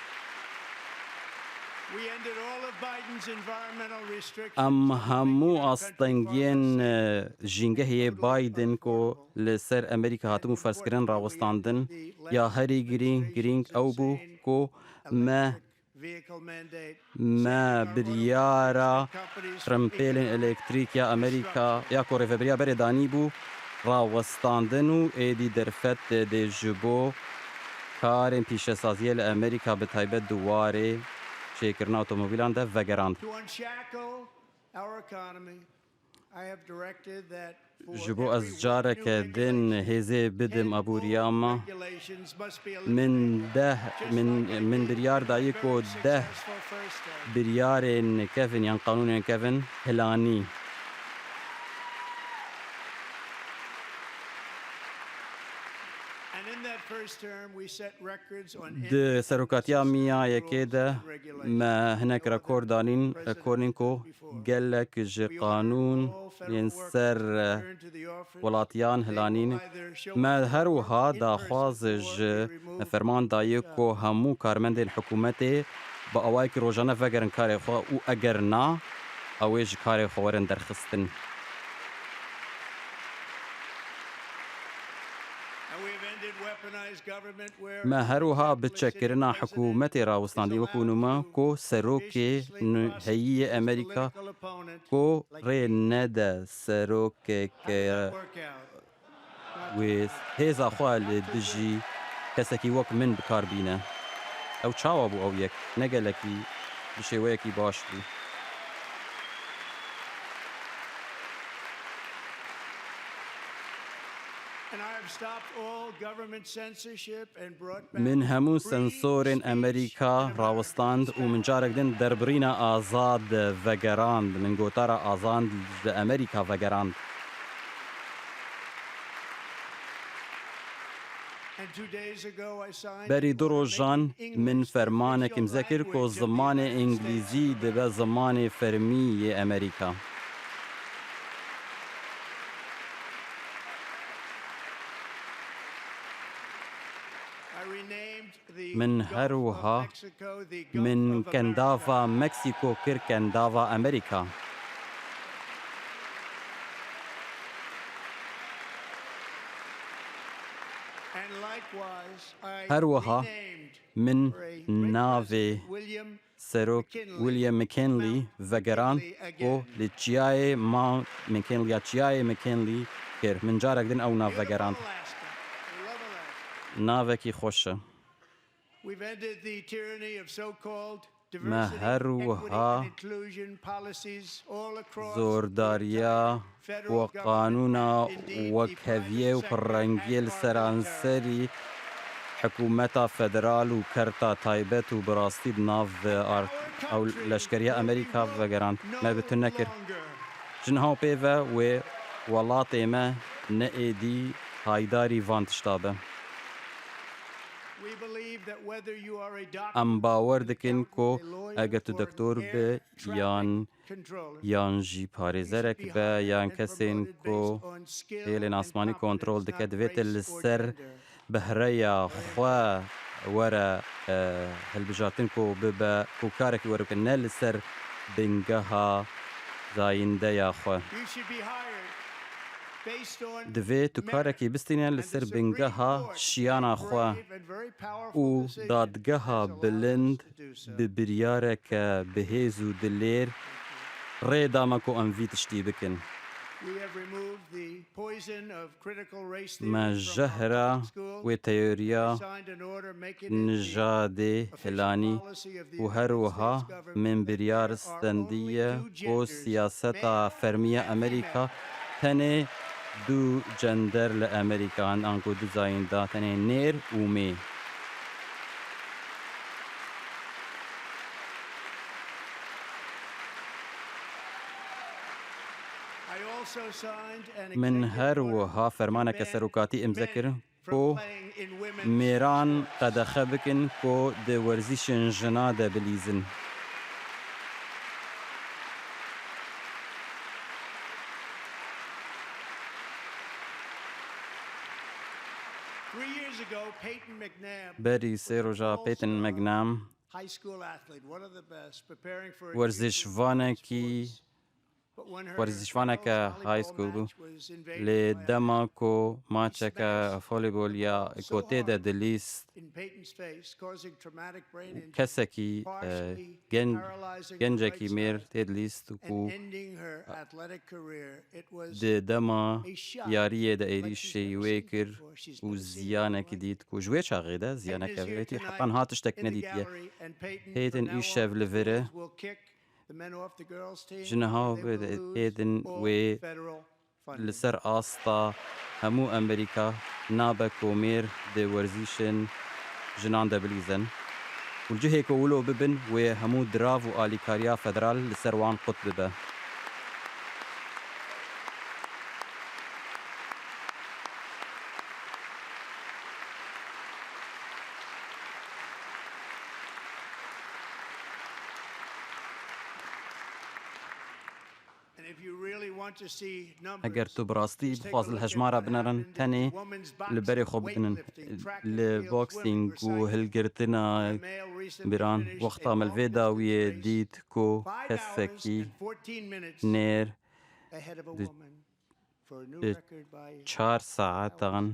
Em hemû astengiyên, e, jîngehê Biden ku li ser Amerîka hatibû ferzkirin rawestandin, ya herî girîng, girîng ew bû ku me Me biryara rimpêlên elektrîk ya Amerîka ya ku rêvebiriya berê danîbû rawestandin û êdî derfet dê ji bo karên pîşesaziyê li Amerîka, bi taybet di warê çêkirina otomobîlan de vegerand. Ji bo ez careke din hêzê bidim aboriya me, min deh, min, min biryar dayî ku deh biryarên kevin yan qanûnên kevin hilanî. Di serokatiya min ya yekê de me hinek rekor danîn, rekor nîn ku gelek ji qanûn yên ser, e, welatiyan hilanîn. Me her wiha daxwaz ji ferman dayî ku hemû karmendên hikûmetê bi awayekî rojane vegerin karê xwe û eger na, ew ê ji karê xwe werin derxistin. Me her wiha bi çekkirina hikûmetê rawestandî, wekû nûme ku serokê nu-, heyî yê Amerîka ku rê nede serokek, e, wê hêza xwe li dijî kesekî wek min bi kar bîne. Ew çawa bû ew yek? Ne gelekî bi şêweyekî baş bû. And I have stopped all government censorship and brought back Min hemû free sensorên speech Amerîka and rawestand û min carek din derbirîna azad vegerand. Min gotara azad li Amerîka vegerand. And two days ago, I signed Berî du rojan min fermanek imze kir ku zimanê îngilîzî dibe zimanê fermî yê Amerîka. I renamed Min her wiha, min kendava Meksîko kir kendava Amerîka. Her wiha min navê Serok William McKinley vegerand û li çiyayê Mount McKinley ya çiyayê McKinley kir. Min carek din ew nav vegerand. Navekî xweş e. Me her wiha zordariya we qanûna wekheviyê û pirrengiyê li seranserî hikûmeta federal û kerta taybet û bi rastî bi nav, e, ar-, ew leşkeriya Amerîka vegerand. Me bi tu nekir. Ji niha û pê ve wê welatê me ne êdî haydarî van tişta be. Em bawer dikin ku eger tu doktor be yan, yan jî parêzerek be yan kesên ku hêlên asmanî kontrol dike, divê te li ser behreya xwe were, e, hilbijartin ku bibe, ku karekî were bike, ne li ser bingeha zayîndeya xwe. Divê tu karekî bistîne li ser bingeha şiyana xwe û dadgeha bilind bi biryareke bihêz û dilêr rê da me ku em vî tiştî bikin. Me jehra wê teoriya nijadê hilanî û her wiha min biryar stendiye ku siyaseta fermî ya Amerîka tenê du cender li Amerîka hene, anku du zayînda, tenê nêr û mê. Min her wiha fermaneke serokatî îmze kirin ku mêran qedexe bikin ku di werzîşên jina de bilîzin. Berî sê roja Peyton McNam, werzişvanekî werzişvaneke high school bû. Lê dema ku maçeke volleyball ya ku tê de dilîst, kesekî, e, gen-, gencekî mêr tê dilîst û ku di dema yariyê de êrîşî wê kir û ziyanekî dît ku ji wê çaxê de ziyaneke vê tî heta niha tiştek nedîtiye. Peyton îşev li vir e. Ji niha ve de êdin wê li ser asta hemû Amerîka nabe ku mêr di werzîşên jinan de bilîzin. Û cihê ku wilo bibin, wê hemû dirav û alîkariya federal li ser wan qut bibe. Eger tu bi rastî bixwazin li hejmara binerin, tenê li berê xwe bidinin. Li boxing û hilgirtina biran, wexta me li vê dawiyê dît ku kesekî nêr di çar saetan,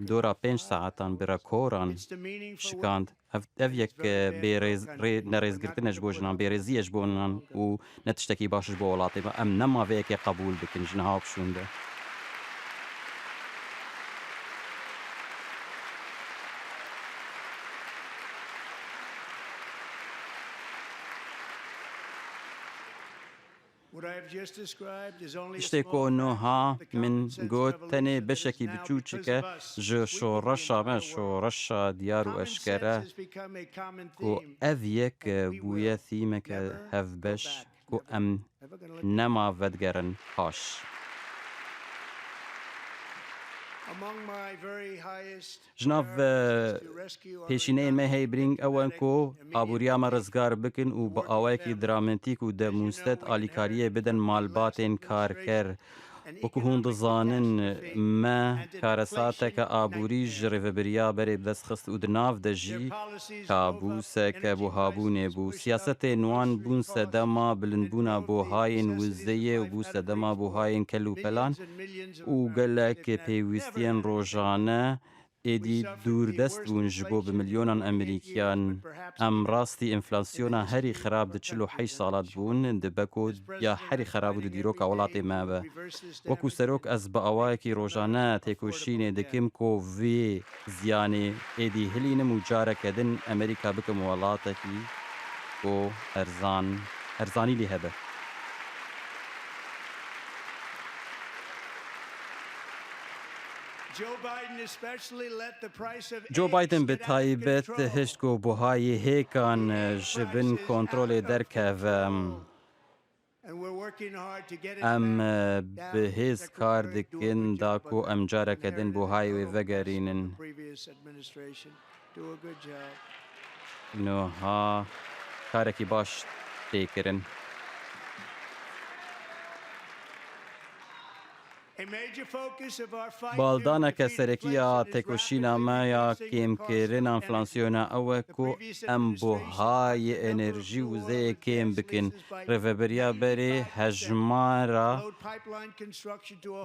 dora pênc saetan bi rekoran şikand. Ev, ev yek, e, bêrêz-, rê-, nerêzgirtin e ji bo jinan, bêrêzî ye ji bo jinan û ne tiştekî baş e ji bo welatê me. Em nema vê yekê qebûl bikin ji niha û bi şûnde. Tiştê ku niha min got, tenê beşekî biçûçik e ji şoreşa me, şoreşa diyar û eşkere, ku ev yek bûye thîmeke hevbeş, ku em nema vedigerin paş. Ji nav, e, pêşîneyên me heyî birîng ew in ku aboriya me rizgar bikin û bi awayekî dramatîk û demûstet alîkariyê bidin malbatên karker. Wekî hûn dizanin, me karesateke aborî ji rêvebiriya berê bi dest xist û di nav de jî kabûseke buhabûnê bû. Siyasetên wan bûn sedema bilindbûna buhayên wizeyê û bû sedema buhayên kel û pelan û gelek pêwîstiyên rojane êdî dûrdest bûn ji bo bi milyonan Amerîkiyan. Em rastî enflasyona herî xirab di çil û heşt sala dibûn, dibe ku ya herî xirab û di dîroka welatê me be. Wekû serok ez bi awayekî rojane têkoşînê dikim ku vê ziyanê êdî hilînim û careke din Amerîka bikim welatekî ku erzan, erzanî lê hebe. Joe Biden especially let the price of Joe eggs Biden bi get out of taybet control. Hişt ku buhayê hêkan ji bin kontrolê derkeve. And we're working hard to get it back down to the current, do a good job, America. Em, e, bi hêz kar dikin da ku em careke din buhayê wê vegerînin. Previous administration. Do a good job. Niha karekî baş tê kirin. A major focus of our fight to Baldaneke defeat serekî ya inflation is têkoşîna rapidly me ya decreasing the cost of kêmkirina enflasyona ew e ku em buhayê enerjî û zeyê kêm bikin. Rêveberiya berê hejmara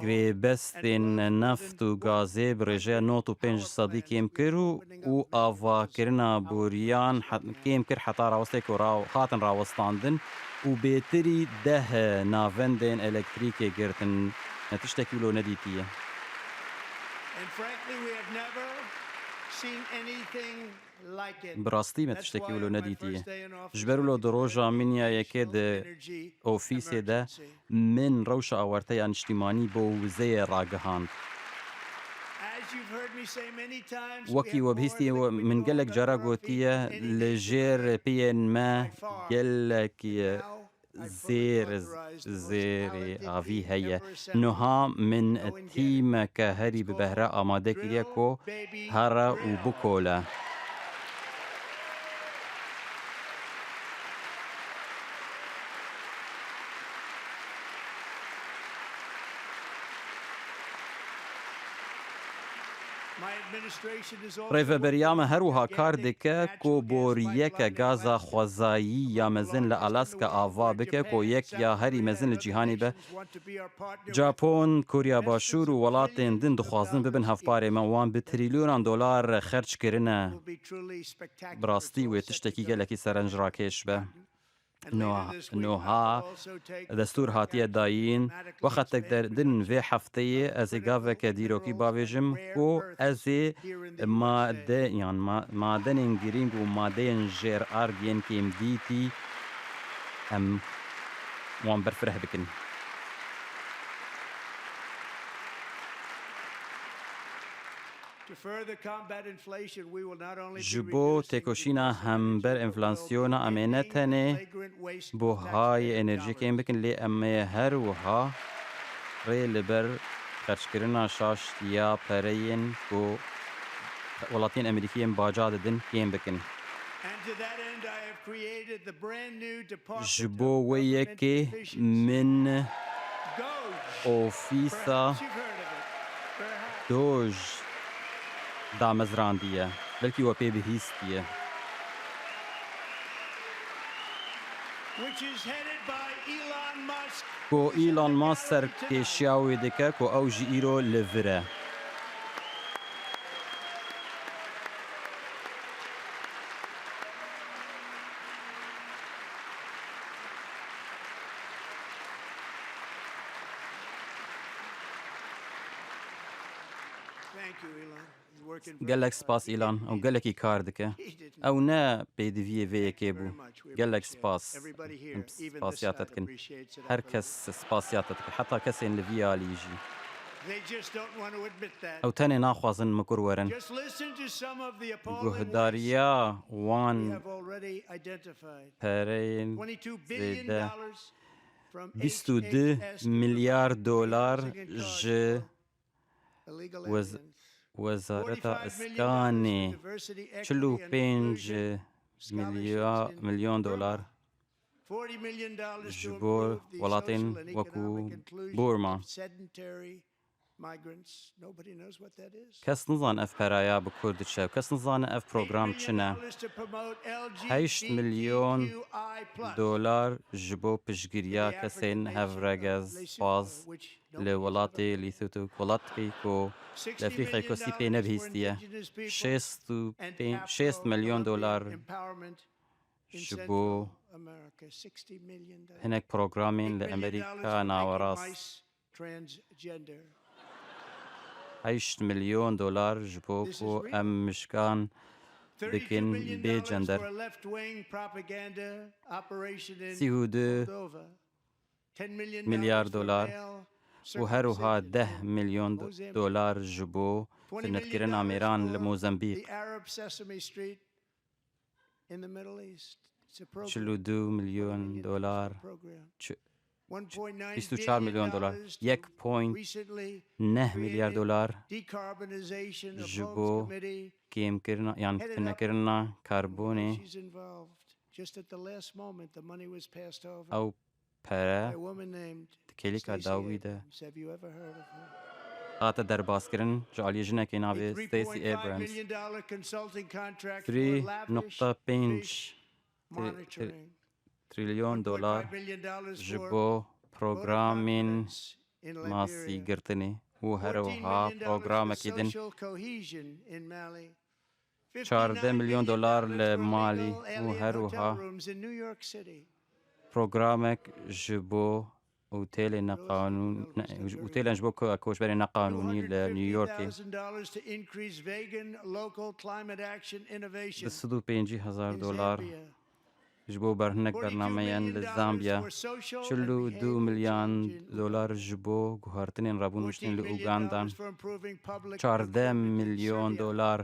grêbestên neft û gazê bi rêjeya nod û pênc sedî kêm kir û, û avakirina boriyan he-, kêm kir heta rawestê ku raw-, hatin rawestandin û bêtirî deh navendên elektrîkê girtin. Ne tiştekî wilo nedîtiye. And frankly, we have never seen anything Bi rastî me tiştekî wilo nedîtiye. Ji ber wilo di roja min ya yekê di ofîsê de min rewşa awerteya niştîmanî bo wizeyê ragihand. Wekî we bihîstiye, min gelek cara gotiye, li jêr piyên me gelek zêr, zêrê avî heye. Niha min tîmeke herî bi behre amade kiriye ku here û bikole. Rêveberiya me her wiha kar dike ku boriyeke gaza xwezayî ya mezin li Alaska ava bike, ku yek ya herî mezin li cîhanê be. Japon, Korya Başûr û welatên din dixwazin bibin hevparê me. Wan bi trîlyonan dolar xerc kirine. Bi rastî wê tiştekî gelekî serenc rakêş be. Noha, noha destûr hatiye dayîn. Wextek der din vê hefteyê ez ê gaveke dîrokî bavêjim ku ez ê made, yan ma-, madenên girîng û madeyên jêr erd yên kêmdîtî em wan berfireh bikin. To further combat inflation, we will not only be Ji bo reducing têkoşîna hember enflasyona, em ê ne tenê buhayê enerjiyê kêm bikin, lê em ê her wiha rê li ber xerckirina şaş ya pereyên ku welatiyên Amerîkî yên baca didin kêm bikin. And to that end, I have created the brand new Department Ji bo of wê Government yekê Efficiency. Min Doge. Ofîsa Perhaps you've heard of it. Perhaps. Doge damezrandiye. Belkî we pê bihîstiye. Which is headed by Elon Musk. Ku Elon Musk serkêşiya wê dike ku ew jî îro li vir e. Thank you, Elon. He's working very Gelek hard. Spas Elon, ew gelekî kar dike. He didn't. Ew ne pêdiviyê vê yekê bû. Very much. We Gelek appreciate spas. Everybody here, Em even this spasiya side, te dikin. Appreciates it. Her kes spasiya te dike. Heta kesên li vî alî jî. They just don't want to admit that. Ew tenê naxwazin mikur werin. Just listen to some of the appalling waste Guhdariya wan we have already identified. Pereyên Twenty-two billion zêde dollars from bîst û du H H S milyar dolar Housing and ji Cars Fund. Illegal wez-, aliens. Wezareta Forty-five million dollars Îskanê, for diversity, equity, and inclusion scholarships milya-, in milyon Burma. Dolar Forty million dollars to ji bo improve the welatên social and wekû economic inclusion Burma. Of sedentary migrants. Nobody knows what that is. Kes nizan ev peraya bi ku diçe. Kes nizane ev program çi ne. Eight million dollars to promote Heşt milyon L G B T Q I plus. Dolar ji bo piştgiriya kesên hevregez xwaz li welatê Lesotho, welatekî ku li Efrîqê Kostî pê nebihîstiye. Şêst û pênc, şêst milyon dolar ji bo hinek programên li Amerîka Nawerast. Heşt milyon dolar ji bo ku em mişkan bikin bê cender. Sî û du milyar dolar û her wiha deh milyon do-, dolar ji bo fitnetkirina mêran li Mozambîk. Çil û du milyon dolar, çi-, çi-, bîst û çar milyon dolar, yek point neh milyar dolar ji bo kêmkirina yan fitnekirina karbonê. Ew pere di kêlîka dawî de hate derbaskirin ji aliyê jinekê navê Stacey Abrams. Tri nokta pênc tri-, tri-, trilyon dolar ji bo programên masî girtinê û her wiha programekî din. Çardeh milyon dolar li Malî û her wiha programek ji bo otêlê neqanûn-, ne, otêlên ji bo ko-, koçberên neqanûnî li New Yorkê. Bi sed û pêncî hezar dolar ji bo berhinek bernameyan li Zambia, çil û du milyon dolar ji bo guhertinên rebûn û tiştên li Uganda, çardeh milyon dolar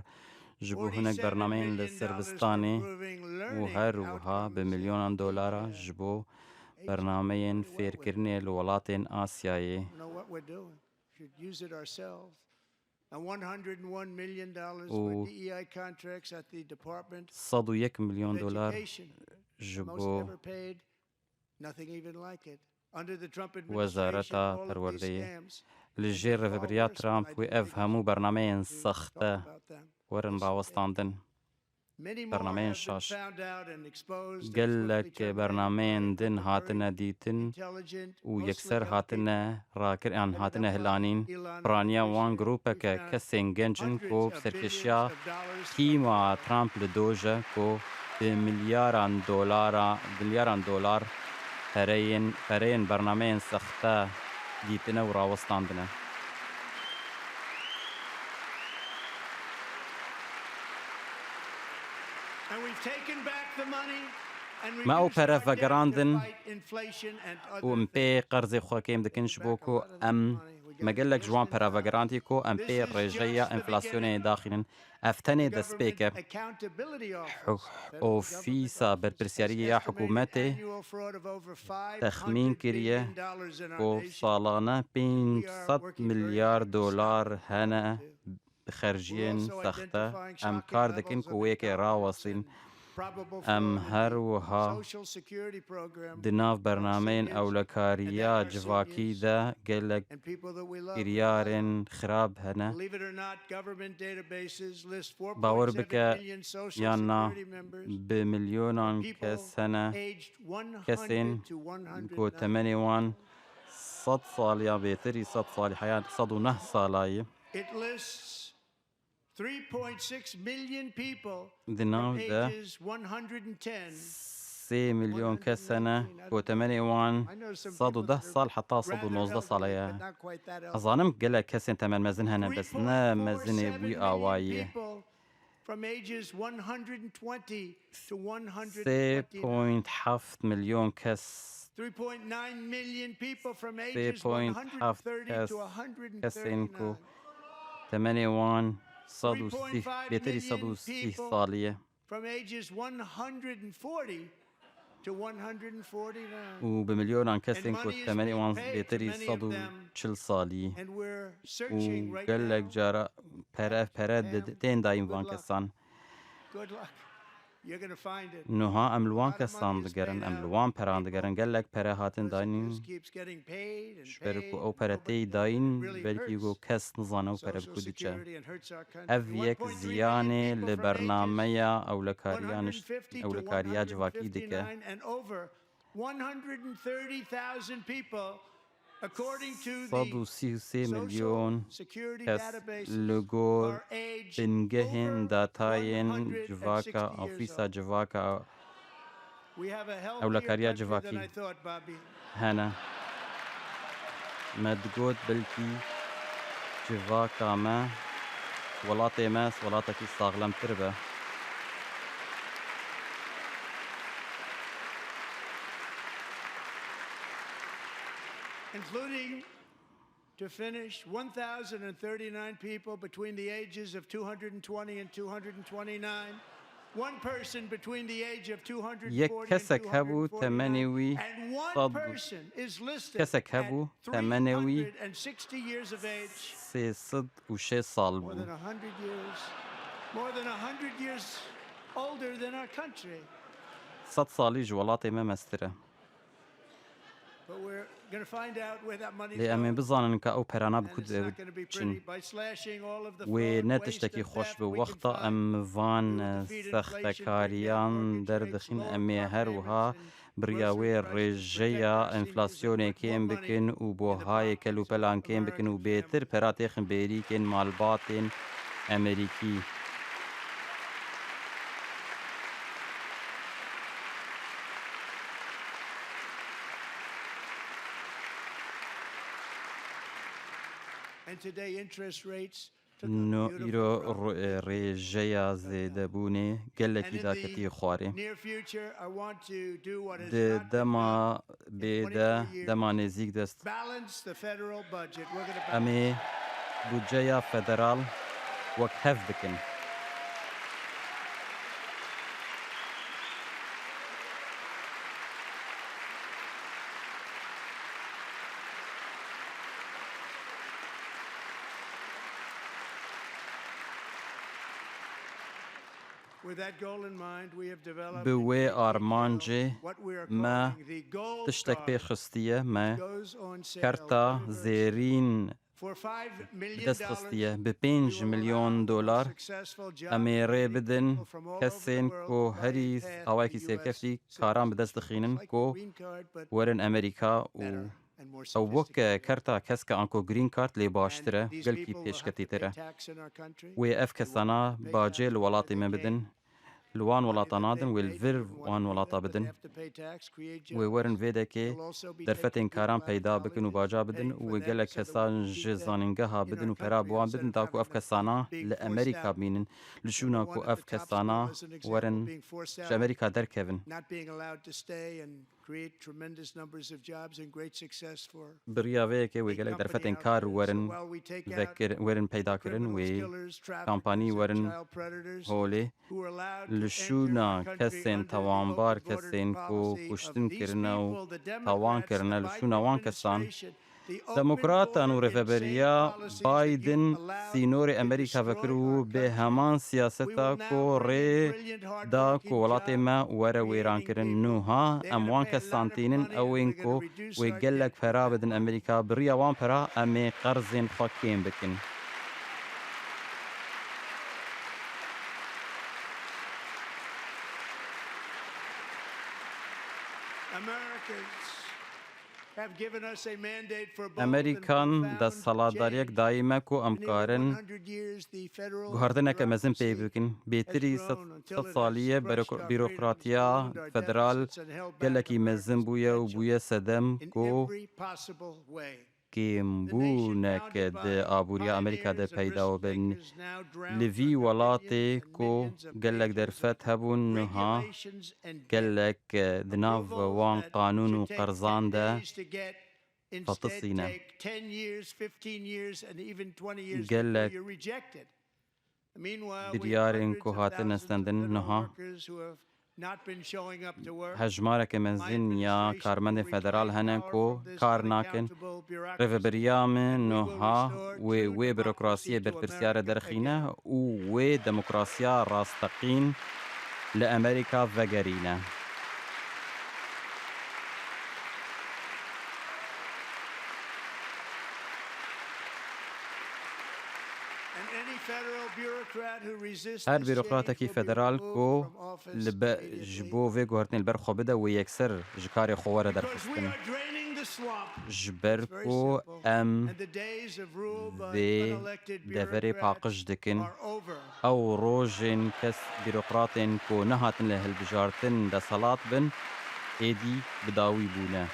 ji bo hinek bernameyên li Sirbistanê û her wiha bi milyonan dolara ji bo bernameyên fêrkirinê li welatên Asyayê. Know what we're doing. Should use it ourselves. And one hundred and one million dollars for Û D E I contracts at the Department sed û yek milyon of dolar Education. Ji Most bo never paid. Nothing even like it. Under the Trump administration, Wezareta all of these Perwerdeyê. Scams Li have jêr been rêvebiriya falsified. Trump wê ev hemû bernameyên We've saxte talked about them. Werin rawestandin. Bernameyên şaş. Gelek bernameyên din hatine dîtin û yekser hatine rakir-, an hatine hilanîn. Piraniya wan grûpeke kesên genc in ku bi serkêşiya tîma Trump li doj e ku bi milyaran dolara, milyaran dolar pereyên, pereyên bernameyên sexte dîtine û rawestandine. And we've taken back the money and we Me ew use pere that debt to vegerandin fight inflation and other û em pê things. Qerzê xwe kêm dikin ji bo ku em, me gelek ji wan pere vegerandî ku em pê rêjeya enflasyonê daxînin. Ev tenê destpêk e. Huk-, Ofîsa Berpirsiyariyê ya Hikûmetê texmîn kiriye ku salane pênc sed milyar dolar hene bi xerciyên sexte. Em kar dikin ku wê yekê rawestîn. Em her wiha di nav bernameyên ewlekariya civakî de gelek kiryarên xirab hene. Bawer bike, yan na, bi milyonan kes hene, kesên ku temenê wan sed sal ya bêtir î, sed salî heya, sed û neh sala ye. It lists three point six million people Di nav de sê milyon kes hene ku temenê wan sed û deh sal heta sed û nozdeh sal e. Ez zanim gelek kesên temel mezin hene, bes ne mezinê wî awayî ye. Sê point heft milyon kes, sê point heft kes, kesên ku temenê wan sed û sî, bêtirî sed û sî salî ye. Û bi milyonan kesên ku temenê wan bêtirî sed û çil salî û gelek cara pere, pere di, tên dayîn van kesan. Niha em li wan kesan digerin, em li wan peran digerin. Gelek pere hatin dayîn. Ji ber ku ew pere tê dayîn, belkî ku kes nizane ew pere bi ku diçe. Ev yek ziyanê li bernameya ewlekariya niş-, ewlekariya civakî dike. Sed û sî û sê milyon kes li gor bingehên datayên civaka, ofîsa civaka ewlekariya civakî hene. Me digot belkî civaka me, welatê me welatekî saxlemtir be. Including, to finish, one thousand and thirty-nine people between the ages of two hundred and twenty and two hundred and twenty-nine. One person between the age of two hundred and forty and two hundred and forty-nine. Yek kesek hebû temenê wî And one sed, person is listed kesek hebû at temenê wî three hundred and sixty years of age. Sê sed û şêst sal bû. More than a hundred years, more than a hundred years older than our country. Sed salî ji welatê me mestir e. Lê em ê bizanin ka ew perana bi ku diçin. Wê ne tiştekî xweş be. Wexta em van sextekariyan derdixin, em ê her wiha bi riya wê rêjeya enflasyonê kêm bikin û buhayê kelûpelan kêm bikin û bêtir pera têxin bêrîkên malbatên Emerîkî. And today interest rates took a No, beautiful îro drop. ro-, e, rêjeya zêdebûnê gelekî daketî xwarê. Di dema bê de, dema nêzîk de, em ê budceya federal wek hev bikin. Bi wê armancê me tiştek pê xistiye, me kerta zêrîn bi dest xistiye. Bi pênc milyon dolar em ê rê bidin kesên ku herî awayekî serkeftî karan bi dest dixînin ku werin Amerîka û ew wek kerta keske anko green card lê baştir e, gelkî pêşketîtir e. Wê ev kesana bacê li welatê me bidin, li wan welata nadin, wê li vir wan welata bidin. Wê werin vê dekê derfetên karan peyda bikin û baca bidin û wê gelek kesan ji zanîngeha bidin û pera bi wan bidin, da ku ev kesana li Amerîka bînin, li şûna ku ev kesana werin ji Amerîka derkevin. Bi riya vê yekê wê gelek derfetên kar werin vekir-, werin peyda kirin, wê kampanî werin holê. Li şûna kesên tawanbar, kesên ku kuştin kirine û tawan kirine, li şûna wan kesan, Demokratan û rêveberiya Biden sînorê Amerîka vekir û bi heman siyaseta ku rê da ku welatê me were wêrankirin. Nuha em wan kesan tînin, ew ên ku wê gelek pera bidin Amerîka, bi riya wan pera em ê qerzên xwe kêm bikin. Americans have given us a mandate for bold and profound change. Amerîkan desthilatdariyek dayî me ku em karin guhertineke mezin pê bikin. Bêtirî sed, sed salî ye, bürok-, bürokratiya federal gelekî mezin bûye û bûye sedem ku kêmbûnek di aboriya Amerîka de peyda bin. Li vî welatê ku gelek derfet hebûn, niha gelek di nav wan qanûn û qerzan de fetisîne. Gelek biryarên ku hatine stendin niha hejmareke mezin ya karmendên federal hene ku kar nakin. Rêveberiya min niha wê, wê bürokrasiyê berpirsiyare derxîne û wê demokrasiya rasteqîn li Amerîka vegerîne. Her bürokratekî federal ku li be-, ji bo vê guhertinê li ber xwe bide, wê yekser ji karê xwe were derxistin. Ji ber ku em vê deverê paqij dikin. Ew rojên kes bürokratên ku nehatin li hilbijartin desthilat bin, êdî bi dawî bûne.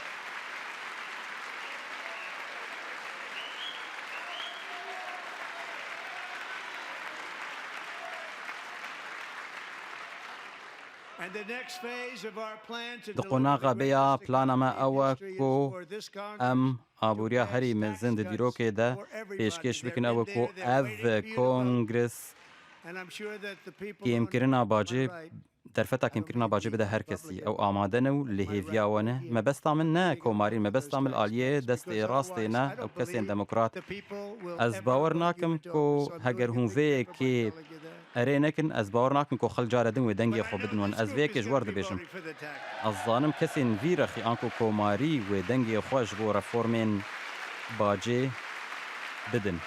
Di qonaxa bê ya plana me ew e ku em aboriya herî mezin di dîrokê de pêşkêş bikin, ew e ku ev kongres kêmkirina bacê, derfeta kêmkirina bacê bide her kesî. Ew amade ne û li hêviya we ne. Mebesta min ne komarî, mebesta min li aliyê destê rastê ne, ew kesên demokrat. Ez bawer nakim ku heger hûn vê yekê erê nekin, ez bawer nakim ku xelk care din wê dengê xwe bidin wan. Ez vê yekê ji we re dibêjim. Ez zanim kesên vî rexî anku komarî wê dengê xwe ji bo reformên bacê bidin.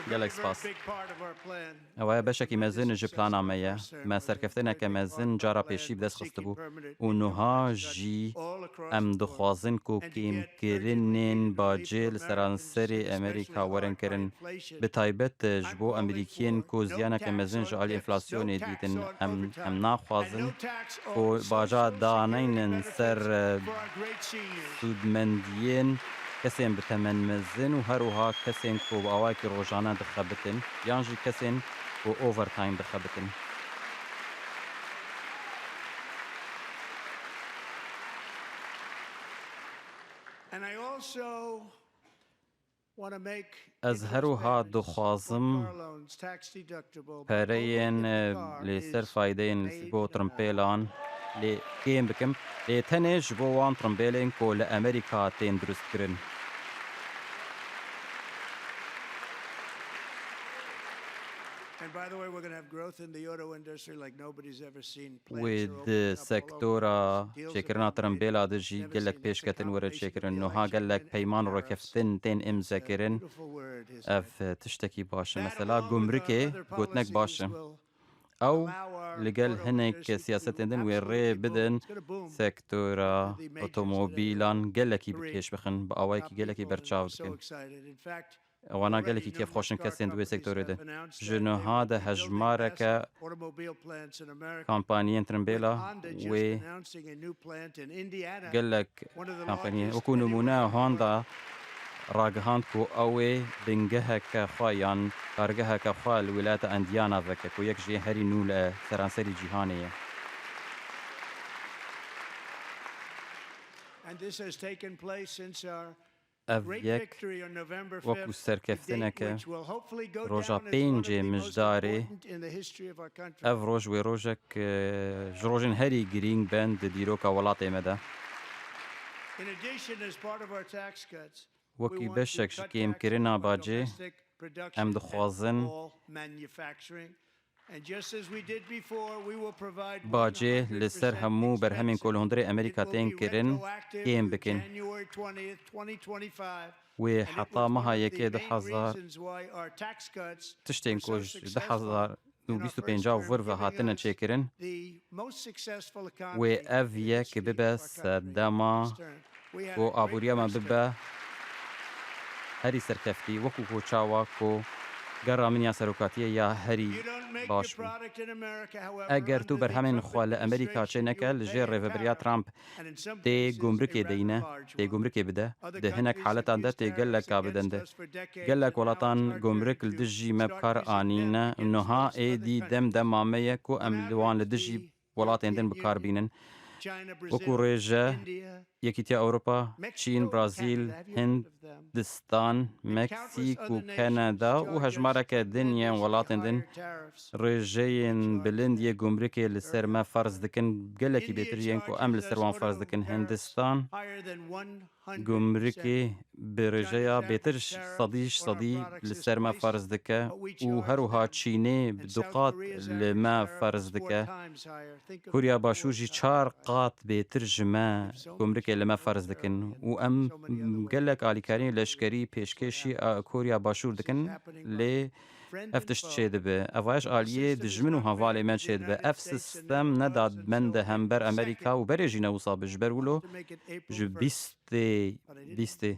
Gelek spas. Ew ê beşekî mezin ji plana me ye. Me serkeftineke mezin cara pêşî bi dest xistibû û niha jî em dixwazin ku kêmkirinên bacê li seranserê Amerîka werin kirin. Bi taybet ji bo Amerîkiyên ku ziyaneke mezin ji alî enflasyonê dîtin, em, em naxwazin ku baca daneynin ser, e, sûdmendiyên kesên bi temen mezin û her wiha kesên ku bi awayekî rojane dixebitin yan jî kesên ku overtime dixebitin. And I also Ez her wiha dixwazim pereyên, e, li ser faydeyên bo tirimpêlan lê kêm bikim, lê tenê ji bo wan tirimpêlên ku li Amerîka tên dirustkirin. And by the way, we're gonna have growth in the auto industry like nobody's ever seen. Wê Plants are di opening up all over. Sektora Steel is çêkirina about to be trimbêla de jì gelek pêşketin were çêkirin. Niha gelek peyman û rêkeftin tên imze kirin. Ev tiştekî baş e. Mesela gumrikê gotinek baş e. Ew li gel hinek siyasetên din wê rê bidin sektora otomobîlan gelekî bi pêş bixin, bi awayekî gelekî berçav bikin. Wana gelekî kêfxweş in kesên di wê sektorê de. Ji niha de hejmareke kampaniyên trimbêla wê gelek kampaniyên, wekû nimûne Honda ragihand ku ew ê bingeheke xwe yan kargeheke xwe li wilata Indiana veke, ku yek ji yê herî nû li seranserî cîhanê ye. And this has taken place since our Ev yek wekû serkeftineke roja pêncê mijdarê. Ev roj wê rojek, e, ji rojên herî girîng ben di dîroka welatê me de. Wekî beşek ji kêmkirina bacê, em dixwazin bacê li ser hemû berhemên ku li hundirê Amerîka tên kirin kêm bikin. Wê heta meha yekê du hezar, tiştên ku ji du hezar û bîst û pênc û vir ve hatine çêkirin, wê ev yek bibe sedema ku aboriya me bibe herî serkeftî, wekû ku çawa ku gera min ya serokatiyê ya herî baş bû. Eger tu berhemên xwe li Amerîka çê neke, li jêr rêveberiya Trump tê gumrikê deyne, tê gumrikê bide. Di hinek haletan de tê gelek ka bidin de. Gelek welatan gumrik li dijî me bi kar anîne. Niha êdî dem dema me ye ku em li wan li dijî welatên din bi kar bînin. Wekû rêje, Yekîtiya Ewropa, Çîn, Brazîl, Hindistan, Meksîk û Kanada û hejmareke din yên welatên din rêjeyên bilind yê gumrikê li ser me ferz dikin, gelekî bêtir yên ku em li ser wan ferz dikin. Hindistan gumrikê bi rêjeya bêtir ji sedî ji sedî li ser me ferz dike û her wiha Çînê bi du qat li me ferz dike. Koriya Başûr jî çar qat bêtir ji me gumrikê li me ferz dikin û em gelek alîkariyên leşkerî pêşkêşî, a, Koriya Başûr dikin, lê ev tişt çêdibe. Ev ji aliyê dijmin û hevalê me çêdibe. Ev sistem ne dadmend e hember Amerîka û berê jî ne wisa be. Ji ber wilo ji bîstê, bîstê,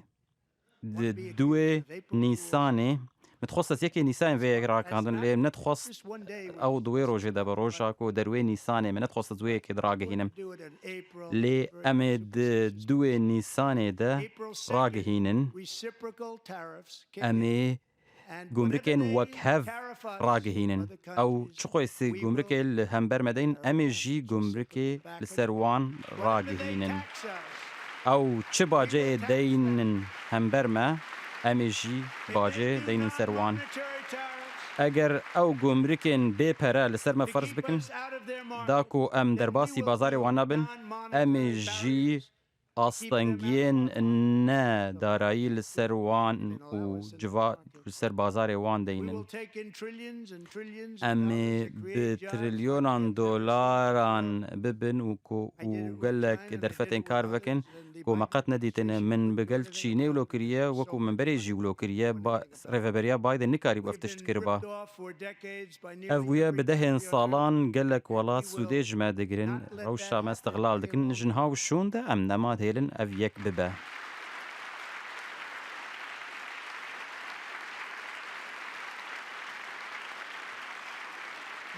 di duê Nîsanê, min dixwest ez yekê Nîsanê vê yek ragihandin, lê min nedixwest ew di wê rojê de be, roja ku derwê Nîsanê, min nedixwest ez wê yekê de ragihînim. Lê em ê di duê Nîsanê de ragihînin. Em ê gumrikên wekhev ragihînin. Ew çi qasî gumrikê li hember me deyn, em ê jî gumrikê li ser wan ragihînin. Ew çi baceyê deynin hember me, em ê jî bacê deynin ser wan. Eger ew gumrikên bê pere li ser me ferz bikin, da ku em derbasî bazarê wan nabin, em ê jî astengiyên ne darayî li ser wan û civa li ser bazarê wan deynin. Em ê bi trilyonan dolaran bibin û ku, û gelek derfetên kar vekin ku me qet nedîtine. Min bi gel Çînê wilo kiriye, wekû min berê jî wilo kiriye. Ba-, Rêveberiya Biden nikarîbû ev tişt kiriba. Ev bûye bi dehên salan gelek welat sûdê ji me digirin, rewşa me îstixlal dikin. Ji niha û şûn de em nema dihêlin ev yek bibe.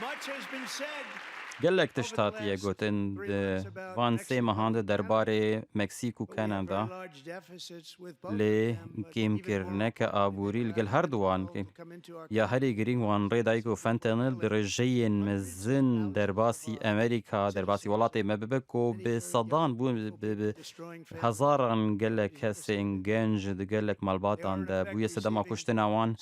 Much has been said. Gelek tişt hatiye gotin di van sê mehan de derbarê Meksîk û Kanada, lê kêmkirineke aborî li gel her du wan ya herî girîng wan rê dayî ku fentanyl bi rêjeyên mezin derbasî Amerîka, derbasî welatê me bibe ku bi sedan bû, bi, bi hezaran gelek kesên genc di gelek malbatan de bûye sedema kuştina wan.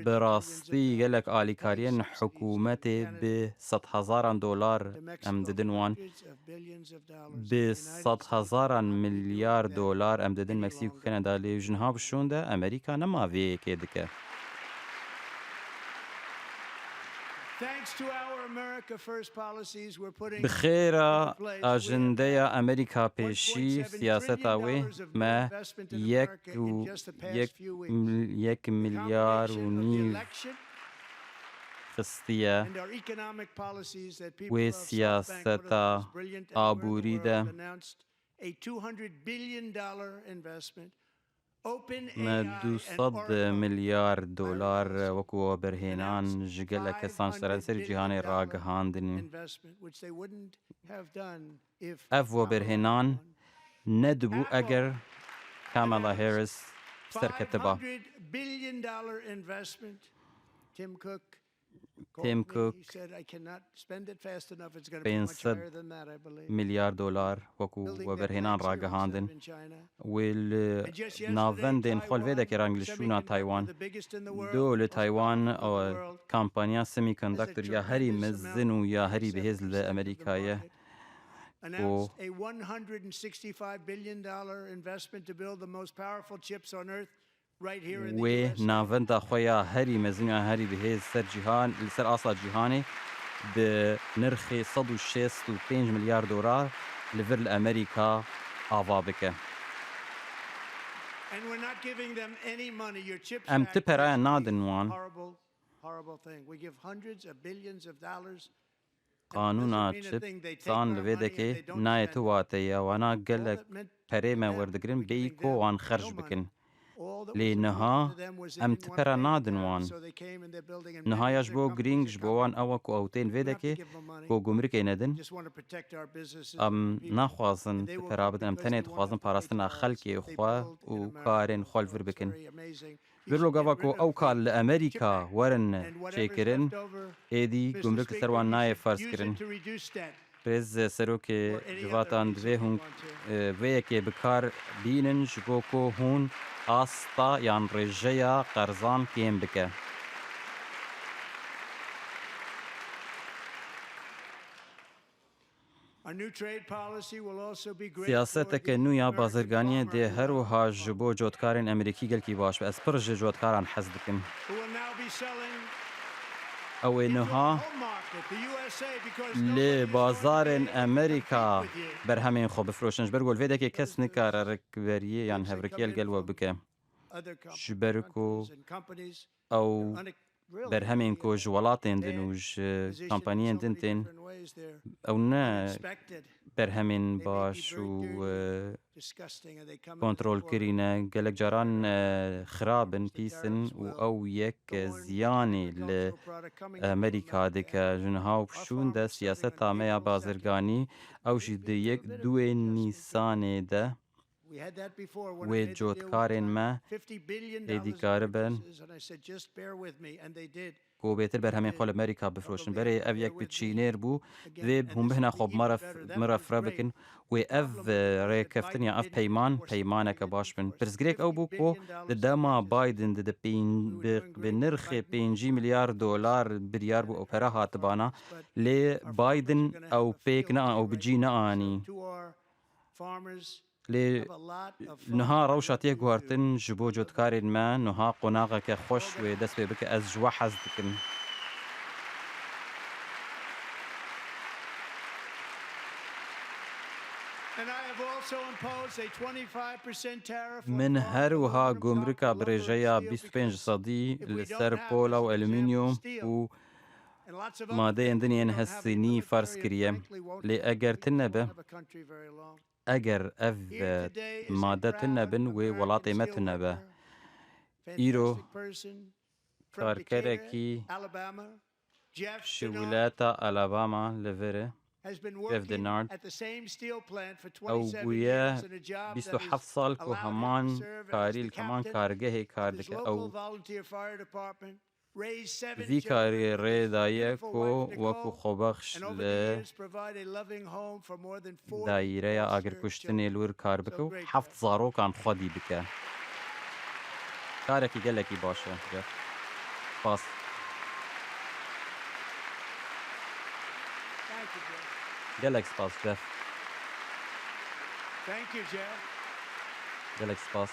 Bi rastî gelek alîkariyên hikûmetê bi sedhezaran dolar em didin wan. Bi sedhezaran milyar dolar em didin Meksîk û Kanada, lê ji niha bi şûn de Amerîka nema vê yekê dike. Thanks to our America First policies, we're putting Bi xêra into place, we have ajendeya Amerîka pêşî, one point seven trillion dollars of new siyaseta wê, me investment in yek America in û just the past yek few weeks. mil-, yek The milyar û combination of the nîv election xistiye. And our economic policies that people Wê of SoftBank would have siyaseta thought was brilliant and where in the aborî world de announced a two hundred billion dollar investment. Me du sed milyar dolar wekû weberhênan ji gelek kesan seranserî cîhanê ragihandin. Ev weberhênan nedibû eger Kamala Harris serketiba. Tim Cook, pênc sed milyar dolar wekû weberhênan ragihandin. Wê li navendên xwe li vê dekê rang li şûna Taywan. Do li Taywan, e, kampanya semiconductor ya herî mezin û ya herî bihêz li Amerîka ye. Announced a one hundred and sixty-five billion dollar investment to build the most powerful chips on earth. Wê navenda xwe ya herî mezin ya herî bihêz ser cîhan, li ser asa cîhanê bi nirxê sed û şêst û pênc milyar dolar li vir li Amerîka ava bike. Em ti peraya nadin wan. Qanûna çipsan li vê dekê nayê tu wateyê, wana gelek perê me werdigirin, bêyî ku wan xerc bikin. Lê niha em ti pera nadin wan. Niha ya ji bo girîng ji bo wan ew e ku ew tên vê dekê ku gumrikê nedin. Em naxwazin ti pera bidin, em tenê dixwazin parastina xelkê xwe û karên xwe li vir bikin. Ji ber ku gava ku ew kar li Amerîka werin çêkirin, êdî gumrik li ser wan nayê ferz kirin. Rêz Serokê Civatan, divê hûn, e, vê yekê bi kar bînin ji bo ku hûn asta yan rêjeya qerzan kêm bike. Siyaseteke nû ya bazirganiyê dê her wiha ji bo cotkarên Amerîkî gelkî baş be. Ez pir ji cotkaran hez dikim. Ew ê niha li bazarên Amerîka berhemên xwe bifroşin. Ji ber ku li vê dekê kes nikare rikveriyê yan hevrikiyê li gel we bike. Ji ber ku ew berhemên ku ji welatên din û ji kampaniyên din tên, ew ne berhemên baş û, e, kontrolkirî ne. Gelek caran, e, xirab in, pîs in û ew yek ziyanê li Amerîka dike. Ji niha û şûn de siyaseta me ya bazirganî, ew jî di yek duê Nîsanê de wê cotkarên me êdî karibin ku bêtir berhemên xwe li Amerîka bifroşin. Berê ev yek bi çînêr bû, divê hûn bihna xwe bi me re f-, bi min re fire bikin. Wê ev, e, rêkeftin ya ev peyman, peymaneke baş bin. Pirsgirêk ew bû ku di dema Biden di, di pên-, bi, bi nirxê pêncî milyar dolar biryar bû ew pere hatibana, lê Biden ew pêk ne, ew bi cî neanî. Lê niha rewşa tê guhertin ji bo cotkarên me, niha qonaxeke xweş wê dest pê bike, ez ji we hez dikim. And I have also imposed a twenty-five percent tariff on Min her wiha gumrika bi rêjeya bîst û pênc sedî li ser pola û alumînyum û madeyên din yên hestinî ferz kiriye. Lê eger tune be, eger ev, e, made tune bin, wê welatê me tune be. Îro karkerekî ji wilata Alabama li vir e, Jeff Denard. Ew bûye bîst û heft sal ku heman karî li heman kargehê kar dike. Ew vî karî rê daye ku wekû xwebexş li daîreya agirkuştinê li wir kar bike û heft zarokan xwedî bike. Karekî gelekî baş e, Jeff. Spas. Gelek spas, Jeff. Thank you, Jeff. Gelek spas.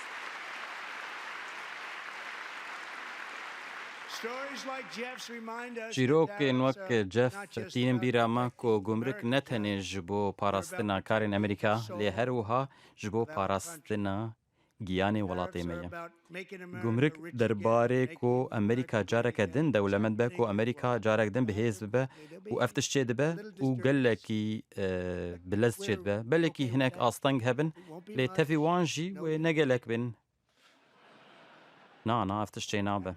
Çîrokên wek Jeff tînin bîra me ku gumruk ne tenê ji bo parastina karên Amerîka, lê her wiha ji bo parastina giyanê welatê me ye. Gumruk derbarê ku Amerîka careke din dewlemend be, ku Amerîka carek din bi hêz bibe û ev tişt çêdibe û gelekî, e, bi lez çêdibe. Belekî hinek asteng hebin, lê tevî wan jî wê ne gelek bin. Na, na, ev tişt çênabe.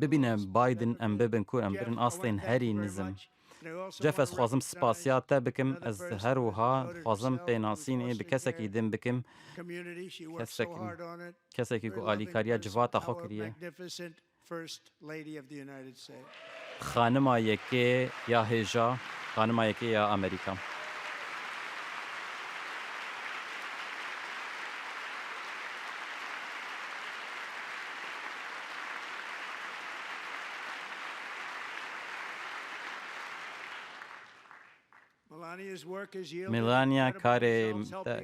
Bibîne Biden, em bibin ku em birin astên herî nizim. Jeff, ez xwazim spasiya te bikim. Ez her wiha dixwazim pênasînê bi kesekî din bikim. Kesek-, kesekî ku alîkariya civata xwe kiriye. Xanima yekê ya hêja, xanima yekê ya Amerîka. Melania karê,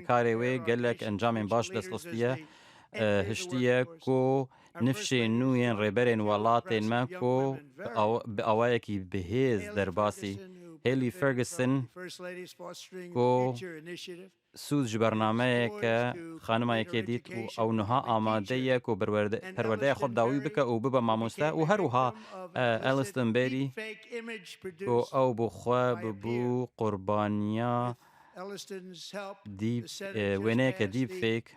karê wê gelek encamên baş dest xistiye, e, hiştiye ku nifşên nû yên rêberên welatên me ku bi aw-, bi awayekî bihêz derbasî Haley Ferguson ku sûd ji bernameyeke xanima yekê dît û ew niha amade ye ku perwerde-, perwerdeya xwe bi dawî bike û bibe mamoste û her wiha, e, Alliston Berry ku ew bi xwe bibû qurbaniya deep, e, wêneyeke deepfake.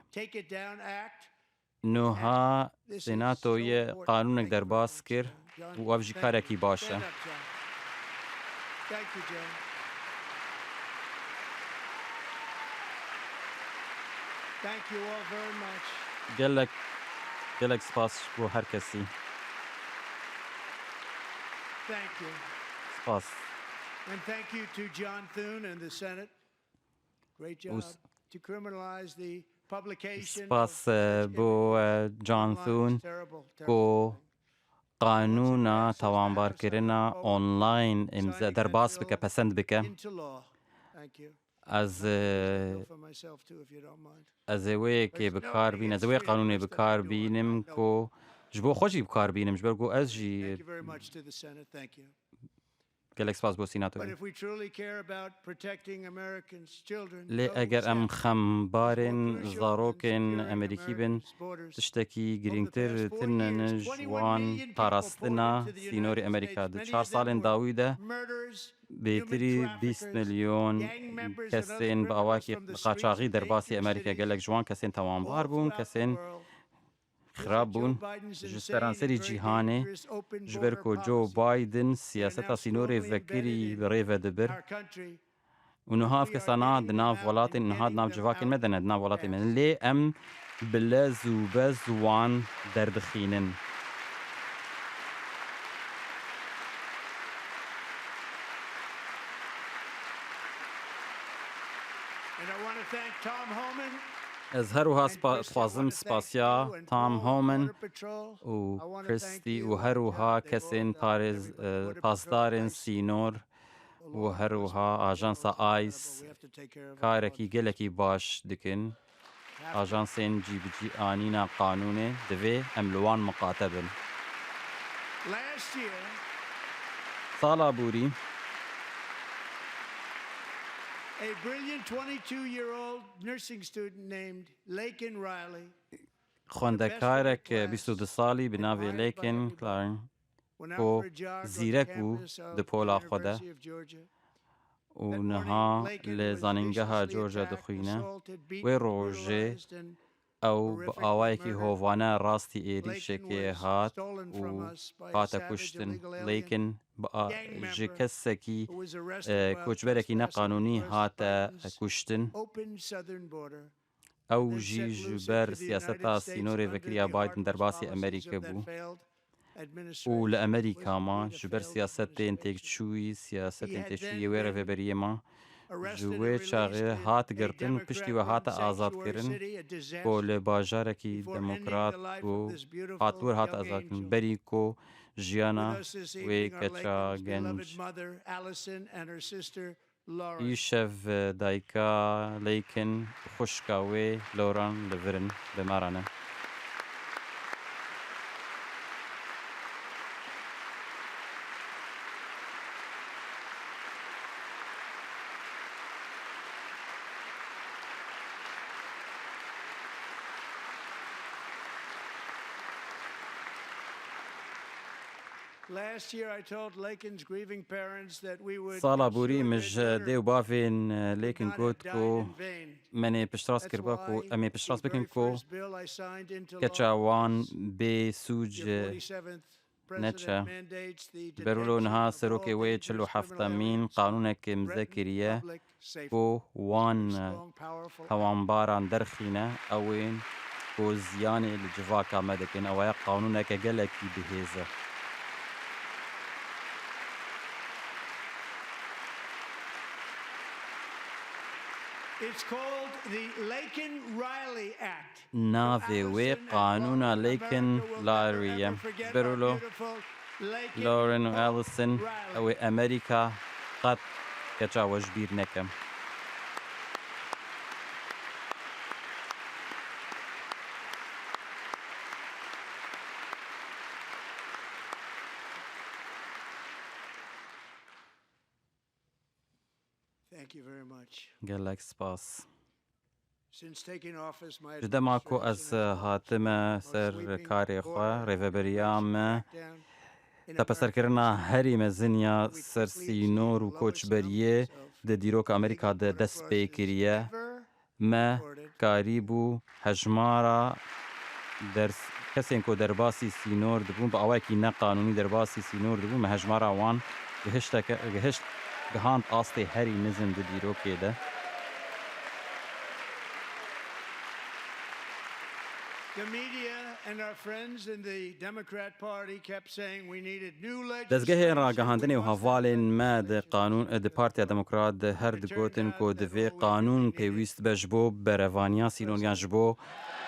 Niha Senatoyê qanûnek derbas kir û ev jî karekî baş e. Gelek, gelek spas ji bo her kesî. Spas. Great job. To criminalize the publication of such images. Spas, eh, bo, eh, John Thune, ku qanûna tawanbarkirina online imza derbas bike, pesend bike. Into law. Thank you. Ez, eh, for myself too, if you don't mind. Ez ê wê yekê bi kar bînim, ez ê wê qanûnê bi kar bînim ku ji bo xwe jî bi kar bînim, ji ber ku ez jî Thank you very much to the Senate. Thank you. Gelek spas bo Senatoyê. Lê eger em xembarên zarokên Amerîkî bin, tiştekî girîngtir tune ji wan parastina sînorê Amerîka. Di çar salên dawî de bêtirî bîst milyon kesên bi awakî qaçaxî derbasî Amerîka. Gelek ji wan kesên tawanbar bûn, kesên xirab bûn ji seranserî cîhanê, ji ber ku Joe Biden siyaseta sînorê vekirî bi rê ve dibir. Û niha ev kesana di nav welatên, niha di nav civakên me de ne, di nav welatê me ne. Lê em bi lez û bez wan derdixînin. And I want to thank Tom Homan. Ez her wiha spa-, dixwazim spasiya Tom Homan û Christy û her wiha kesên parêz-, e, pasdarên sînor û her wiha ajansa ICE karekî gelekî baş dikin. Ajansên cîbicîanîna qanûnê divê em li wan miqate bin. Sala borî, a brilliant twenty-two-year-old nursing student named Laken Riley, xwendekarek bîst û du salî bi navê Laken Klein, ku zîrek bû di pola xwe de û niha li Zanîngeha Georgia dixwîne. Wê rojê ew bi awayekî hovane rastî êrîşekê hat û hate kuştin. Laken bi a-, ji kesekî, e, koçberekî neqanûnî hate kuştin. Ew jî ji ber siyaseta sînorê vekirî ya Biden derbasî Amerîka bû û li Amerîka ma, ji ber siyasetên têkçûyî, siyasetên têkçûyî wê rêveberiyê ma, ji wê çaxê hat girtin û piştî wê hate azadkirin, ku li bajarekî demokrat bû, hat wir hate azadkirin, berî ku jiyana wê keça genc Îşev dayika Laken û xwişka wê Lauren li vir in, bi me re ne. Last year, I told Lakin's grieving parents that we would Sala borî min ji dê û bavên Lakin got ku me nê piştrast kiriba ku em ê piştrast bikin ku keça wan bê sûc neçe. Berûlo niha serokê wê çil û heftemîn qanûnek imze kiriye ku wan hewanbaran derxîne, ew ên ku ziyanê li civaka me dikin. Ew aya qanûneke gelekî bihêz e. It's called the Laken Riley Act. Navê wê qanûna Laken Larry ye. Berûlo Lauren û Allison, ew ê Amerîka qet keça we ji bîr neke. Thank you very much. Gelek spas. Since taking office, my Ji dema ku ez hatime ser karê xwe, rêveberiya me tepeserkirina herî mezin ya ser sînor û koçberiyê di dîroka Amerîka de dest pê kiriye. Me karîbû hejmara ders-, kesên ku derbasî sînor dibûn, bi awayekî neqanûnî derbasî sînor dibûn, me hejmara wan gihişteke, gihişt, gihand astê herî nizm di dîrokê de. The media and our friends in the Democrat Party kept saying we needed new legislation. Dezgehên ragihandinê û hevalên me di qanûn, di Partiya Demokrat de her digotin ku divê qanûn pêwîst be ji bo berevaniya sînor yan ji bo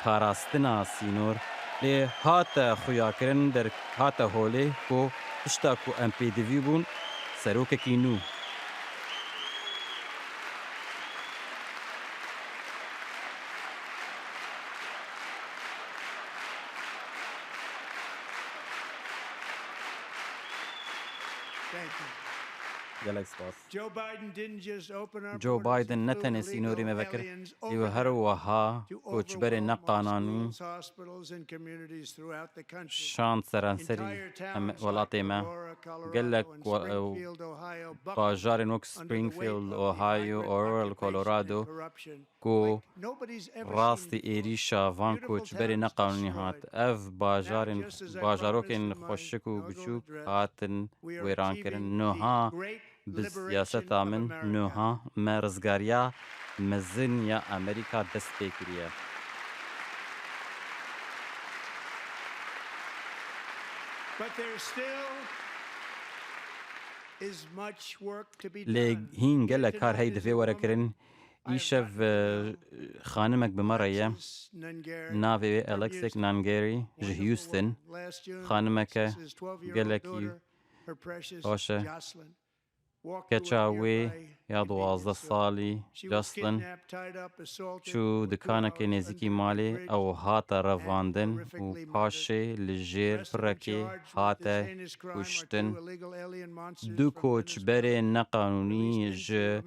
parastina sînor. Lê hate xuyakirin, der-, hate holê ku tişta ku em pê divî bûn, serokekî nû. Thank you. Gelek spas. Joe Biden didn't just open our Joe borders Biden and ne fill tenê illegal sînorê me vekir, aliens lê her overnight wiha to koçberên overwhelm neqananî hospitals and communities throughout the country. Şand seranserî Entire towns em-, welatê like me. Aurora, Colorado, Gelek and wa-, Springfield, Ohio, buckled bajarên wek under the weight Springfield, of the Ohio, Aurora, hyper-population Colorado, and corruption ku like nobody's ever seen rastî before. Êrîşa van Beautiful koçberên towns neqanûnî hat. Destroyed. Ev bajarên, Now, just as I promised bajarokên in my xweşik û inaugural biçûk address, hatin we are wêrankirin. Achieving the Niha great bi siyaseta min, niha me rizgariya mezin ya Amerîka dest pê kiriye. But there still is much work to be done. Lê hîn gelek kar heyî divê were kirin. Îşev, e, xanimek bi me re ye. Navê wê Alexis Nangeri, ji Houston. Xanimeke gelekî baş e. Keça wê ya duwazdeh salî, Jocelyn, çû dikanekê nêzîkî malê, ew hate revandin û paşê li jêr pirekê hate kuştin. Du koçberên neqanûnî ji,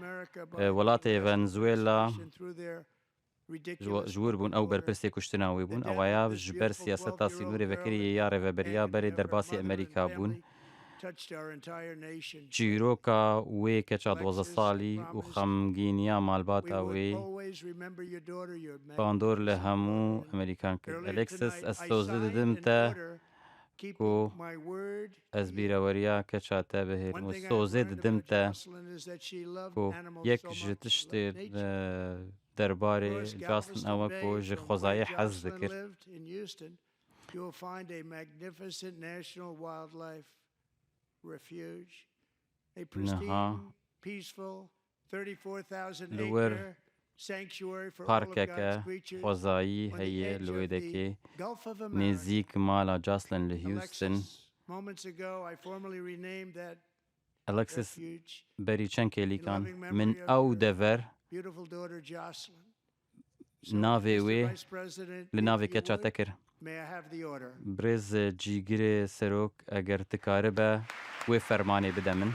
e, welatê Venezuela ji, ji wir bûn, ew berpirsê kuştina wê bûn. Ewaya ji ber siyaseta sînorê vekirî ya rêveberiya berê derbasî Amerîka bûn. Çîroka wê keça duwazdeh salî û xemgîniya malbata wê bandor li hemû Amerîkan kir. Alexis, ez sozê didim te ku ez bîreweriya keça te bihêrim û sozê didim te ku yek ji tiştê, e, derbarê Jocelyn ew e ku ji xwezayê hez dikir. Niha li wir parkeke xwezayî heye li wê dekê, nêzîk mala Jocelyn li Houston. Alexis, berî çend kêlîkan min ew dever navê wê li navê keça te kir. Birêz Cîgirê Serok, eger dikaribe, wê fermanê bide min.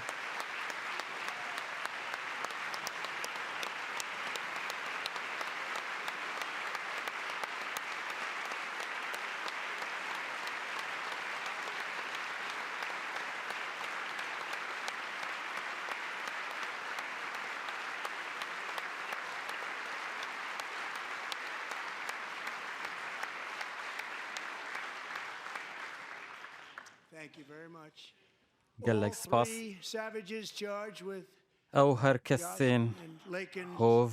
Gelek spas. Ew her kesên hov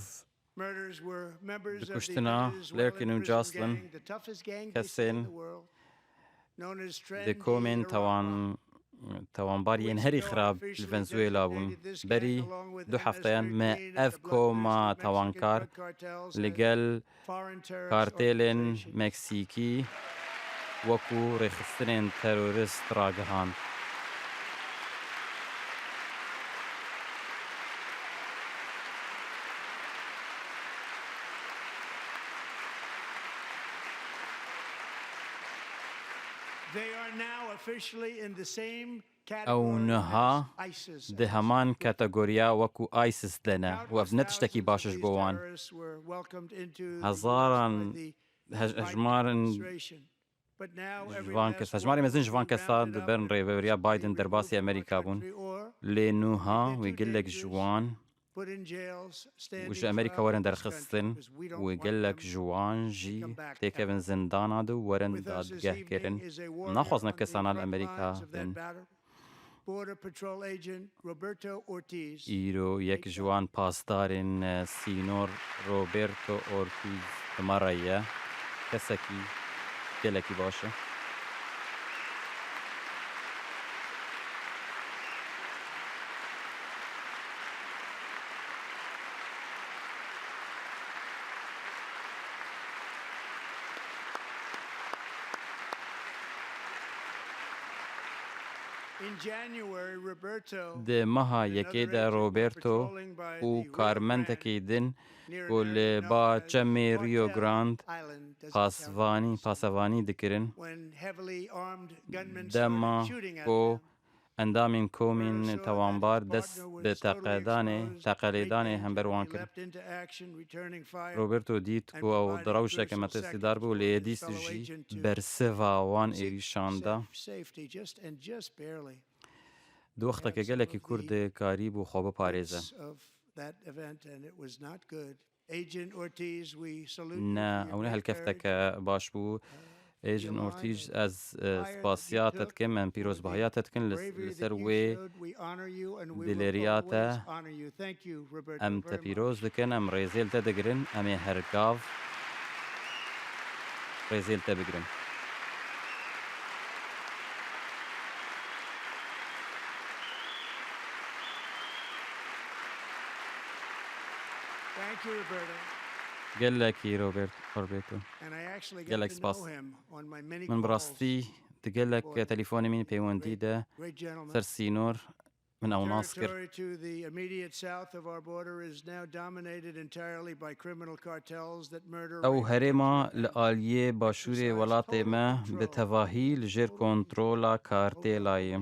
bi kuştina Lerkin û Jocelyn, kesên di komên tawan, tawanbar yên herî xirab li Venezuela bûn. Berî du hefteyan me ev koma tawankar li gel kartêlên Meksîkî wekû rêxistinên terorist ragihand. They are now officially in the same Ew niha di heman kategoriya wekû ISIS de ne û ev ne tiştekî baş e ji bo wan. Hezaran hej-, hejmarin ji van kes, hejmarê mezin ji van kesa di ber rêveberiya Biden derbasî Amerîka bûn. Lê niha wê gelek ji wan û ji Amerîka werin derxistin û gelek ji wan jî têkevin zindana de û werin dadgehkirin. Em naxwazin ev kesana li Amerîka bin. Îro yek ji wan pasdarên, e, sînor Roberto Ortiz bi me re ye. Kesekî gelekî baş e. In January, Roberto Di meha yekê de Roberto û karmendekî din ku li ba çemê Rio Grande pasvanî, pasevanî dikirin, dema ku endamên komên tawanbar dest bi teqedanê, teqelêdanê hember wan kir. Roberto dît ku ew di rewşeke metirsîdar bû, lê dîst jî bersiva wan êrîşan da. Di wexteke gelekî kurt de karîbû xwe biparêze. Ne, ew ne helkefteke baş bû. Agent Ortiz, ez, e, spasiya te dikim, em pîrozbahiya te dikin li, li ser wê dilêriya te. Em te pîroz dikin, em rêzê li te digirin, em ê her gav rêzê li te bigirin. Thank you, Roberto. Gelekî Robert, Roberto. And I actually got Gelek to spas. know him on my many Min bi calls. rastî di gelek telefonê min peywendî de Great gentleman. ser sînor min ew nas kir. Territory to the immediate south of our border is now dominated entirely by criminal cartels that murder, Ew rape, herêma li aliyê başûrê welatê me bi tevahî li jêr kontrola kartêla ye.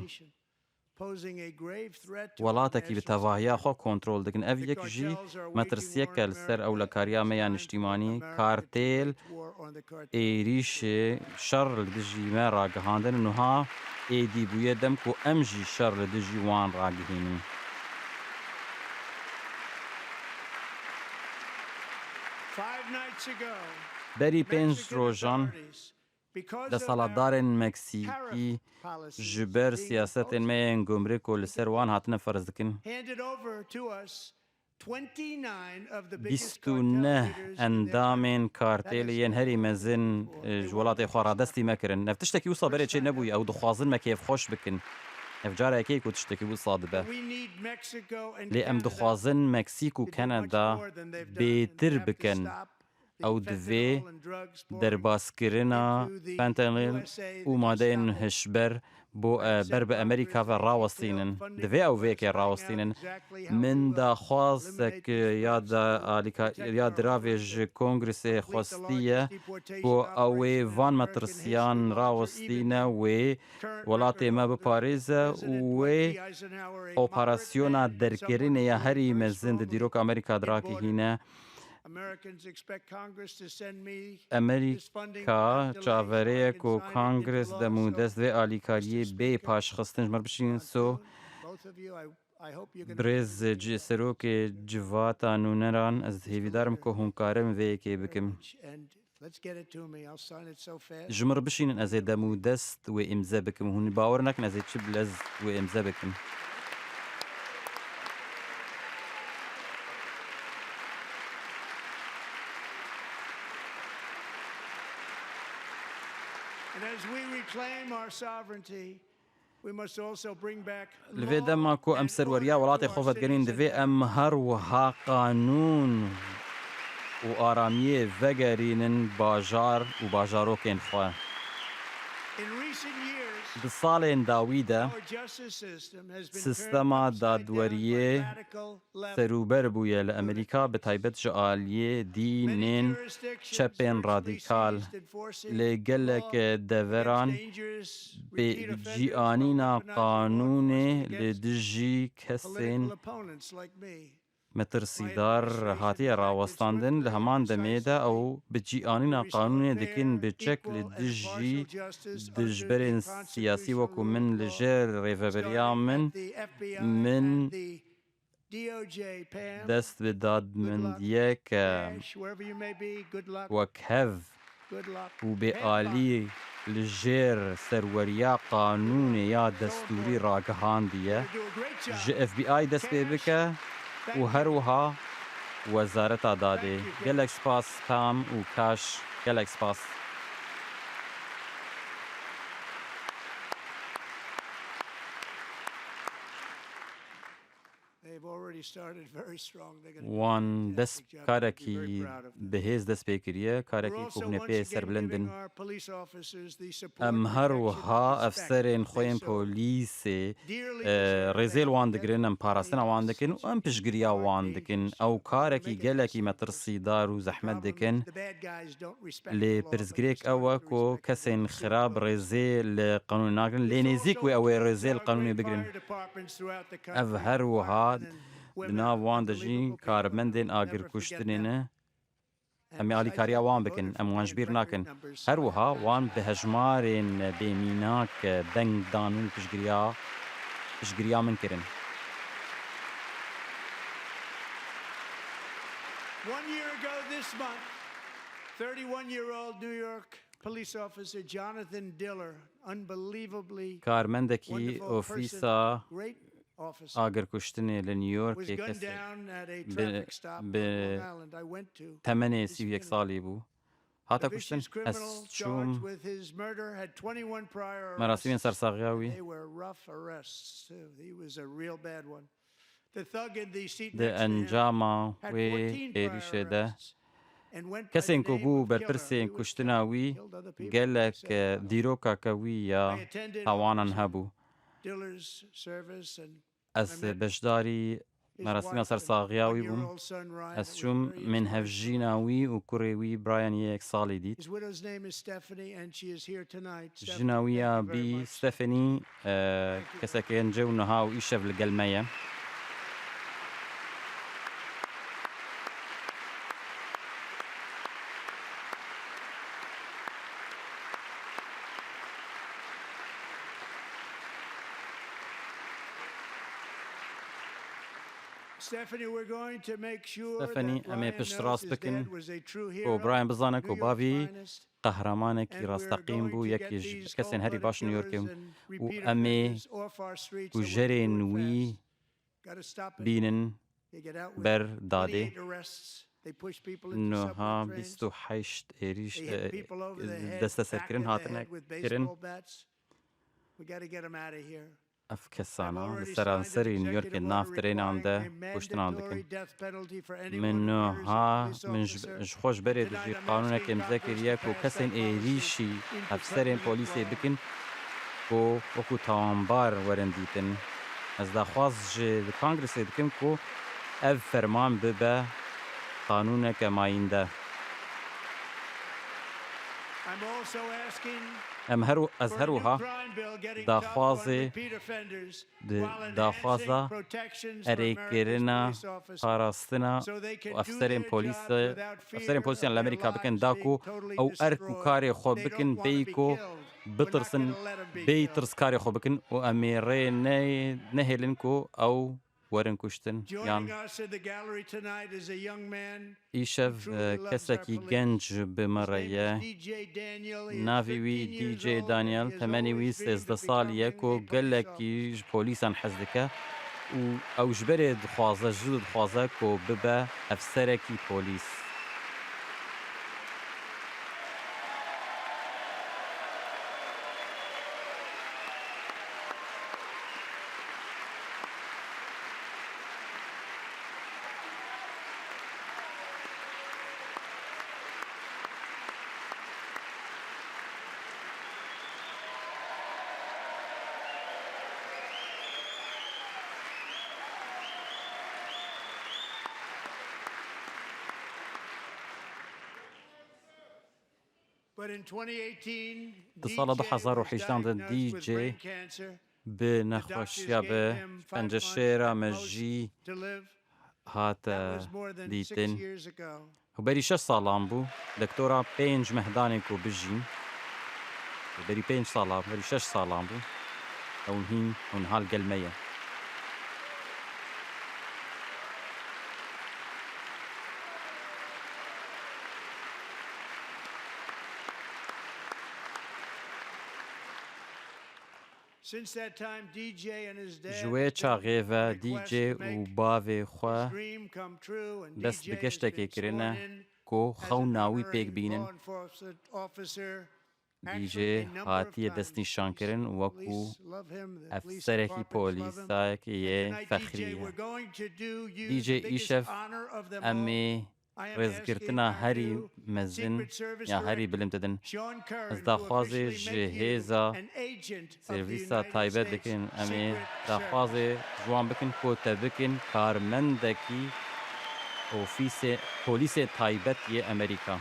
Welatekî bi tevahiya xwe kontrol dikin. Ev yek jî metirsiyek e li ser ewlekariya me ya niştîmanî. Kartêl êrîşê şer li dijî me ragihandin. Niha êdî bûye dem ku em jî şer li dijî wan ragihînin. Berî pênc rojan, Desthilatdarên Meksîkî ji ber siyasetên me yên gumrûk ku li ser wan hatine ferz dikin, bîst û neh endamên kartêlê yên herî mezin, e, ji welatê xwe radestî me kirin. Ev tiştekî wisa berê çê nebûye. Ew dixwazin me kêfxweş bikin. Ev cara yekê ku tiştekî wisa dibe. Lê em dixwazin Meksîk û Kanada bêtir bikin. Ew divê derbaskirina fentanyl û madeyên hişber bo, e, ber bi Amerîka ve rawestînin. Divê ew vê yekê rawestînin. Min daxwazek ya da alîka-, ya diravê ji Kongresê xwestiye ku ew ê van metirsiyan rawestîne wê welatê me biparêze û wê operasyona derkirinê ya herî mezin di dîroka Amerîka de rakihîne. Amerîka çaverê ye ku Kongres dem û dest vê alîkariyê bê paşxistin ji me re bişînin. So, birêz ci-, serokê civata nûneran, ez hêvîdar im ku hûn karin vê yekê bikin. Let's get it to me. I'll sign it so fast. Ji min re bişînin, ez ê dem û dest wê îmze bikim. Hûn bawer nakin ez ê çi bilez wê îmze bikim. And as we reclaim our sovereignty, we must also bring back Li vê dema ku em serweriya welatê xwe vedigerîn, divê em her wiha qanûn û aramiyê vegerînin bajar û bajarokên xwe. In recent years, Di salên dawî de our justice system has been sistema paralyzed by dadweriyê identified radical left serûber bûye li Amerîka, bi taybet ji aliyê dînên çepên radîkal. Lê gelek deveran bi cîanîna qanûnê li dijî kesên metirsîdar hatiye rawestandin. Li heman demê de ew bi cîanîna qanûnê dikin, bi çek li dijî dijberên siyasî wekû min li jêr rêveberiya min, min dest bi dadmendiyeke wekhev û bêalî li jêr serweriya qanûnê ya destûrî ragihandiye. Ji F B I dest pê bike û her wiha Wezareta Dadê. Gelek spas Pam û Kaş. Gelek spas. They've already started very strong. They're gonna do a fantastic job. Wan dest You can be very karekî proud of them. Bi hêz dest pê kiriye, karekî ku hûn ê pê serbilind bin. We're also once again giving our police officers the support and protection they expect. Em her wiha efserên xwe yên polîsê, eh, rêzê li wan digirin, em parastina wan dikin û em piştgiriya wan dikin. Ew karekî gelekî metirsîdar û zehmet dikin. Lê pirsgirêk ew e ku kesên xirab rêzê li qanûnê nagirin, lê nêzîk wê ew ê rêzê li qanûnê bigirin. Ev her wiha di nav wan de jî karmendên agirkuştinê ne. Em ê alîkariya wan bikin, em wan ji bîr nakin. Her wiha wan bi hejmarên bêmînak deng dan û piştgiriya, piştgiriya min kirin. One year ago this month, thirty-one-year-old New York police officer Jonathan Diller, unbelievably wonderful person, great officer, Karmendekî ofîsa agirkuştinê li New Yorkê, was gunned down at a traffic stop on Long Island I went to. Kesek bi, bi temenê sî û yek salî bû. Hate kuştin. Ez çûm merasîmên sersaxiya wî. They were rough arrests, too. He was a real bad one. Di encama wê êrîşê de kesên ku bû berpirsên kuştina wî, gelek, e, dîrokeke wî ya tawanan hebû. Ez beşdarî merasîma sersaxiya wî bûm. Ez çûm min hevjîna wî û kurê wî Brian yê yek salî dît. Jina wî ya bî Stephanie, e, keseke gence û niha û îşev li gel me ye. Stephanie, em ê piştrast bikin ku Brian bizane ku bavî qehremanekî rasteqîn bû, yekî ji kesên herî baş New Yorkê bû û em ê kujerên wî bînin ber dadê. Niha bîst û heşt êrîş, e, desteserkirin hatine kirin. Ev kesana li seranserî New Yorkê di nav trênan de kuştinan dikin. Min niha, min ji, ji xwe ji berê dijî qanûnek îmze kiriye ku kesên êrîşî efserên polîsê bikin ku wekû tawanbar werin dîtin. Ez daxwaz ji Kongresê dikim ku ev ferman bibe qanûneke mayînde. Em her, ez her wiha daxwazê, di daxwaza erêkirina parastina û efserên polîs, efserên polîsiyan li Amerîka bikin, da ku ew erk û karê xwe bikin, bêyî ku bitirsin, bêyî tirs karê xwe bikin û em ê rê ne-, nehêlin ku ew werin kuştin yan. Îşev, e, kesekî genc bi me re ye. Navê wî D J Daniel, temenê wî sêzdeh salî ye ku gelekî ji polîsan hez dike û ew ji berê dixwaze, ji zû dixwaze ku bibe efserekî polîs. Di sala du hezar û hejdan de D J bi nexweşiya bi penceşêra mejî hate dîtin. Berî şeş salan bû, doktora pênc meh danê ku bijîn. Berî pênc salan, berî şeş salan bû. Ew hîn û niha li gel me ye. Since that time, D J and his dad Ji wê çaxê ve D J û bavê xwe dest bi geştekê kirine ku xewna wî pêk bînin. D J hatiye destnîşankirin wekû efserekî polîsayekê yê fexrî ye. D J, îşev em ê rêzgirtina herî mezin ya herî bilind didin. Ez daxwazê ji hêza servîsa taybet dikin, em ê daxwazê ji wan bikin ku te bikin karmendekî ofîsê, polîsê taybet yê Amerîka.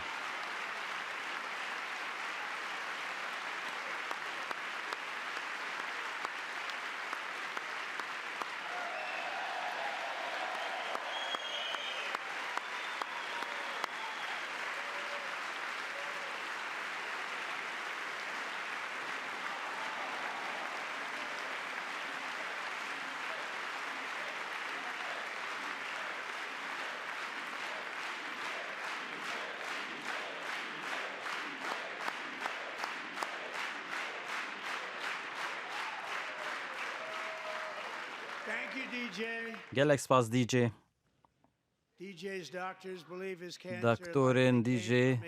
Thank you, D J. Gelek spas, D J. D J's doctors believe his cancer Doktorên D J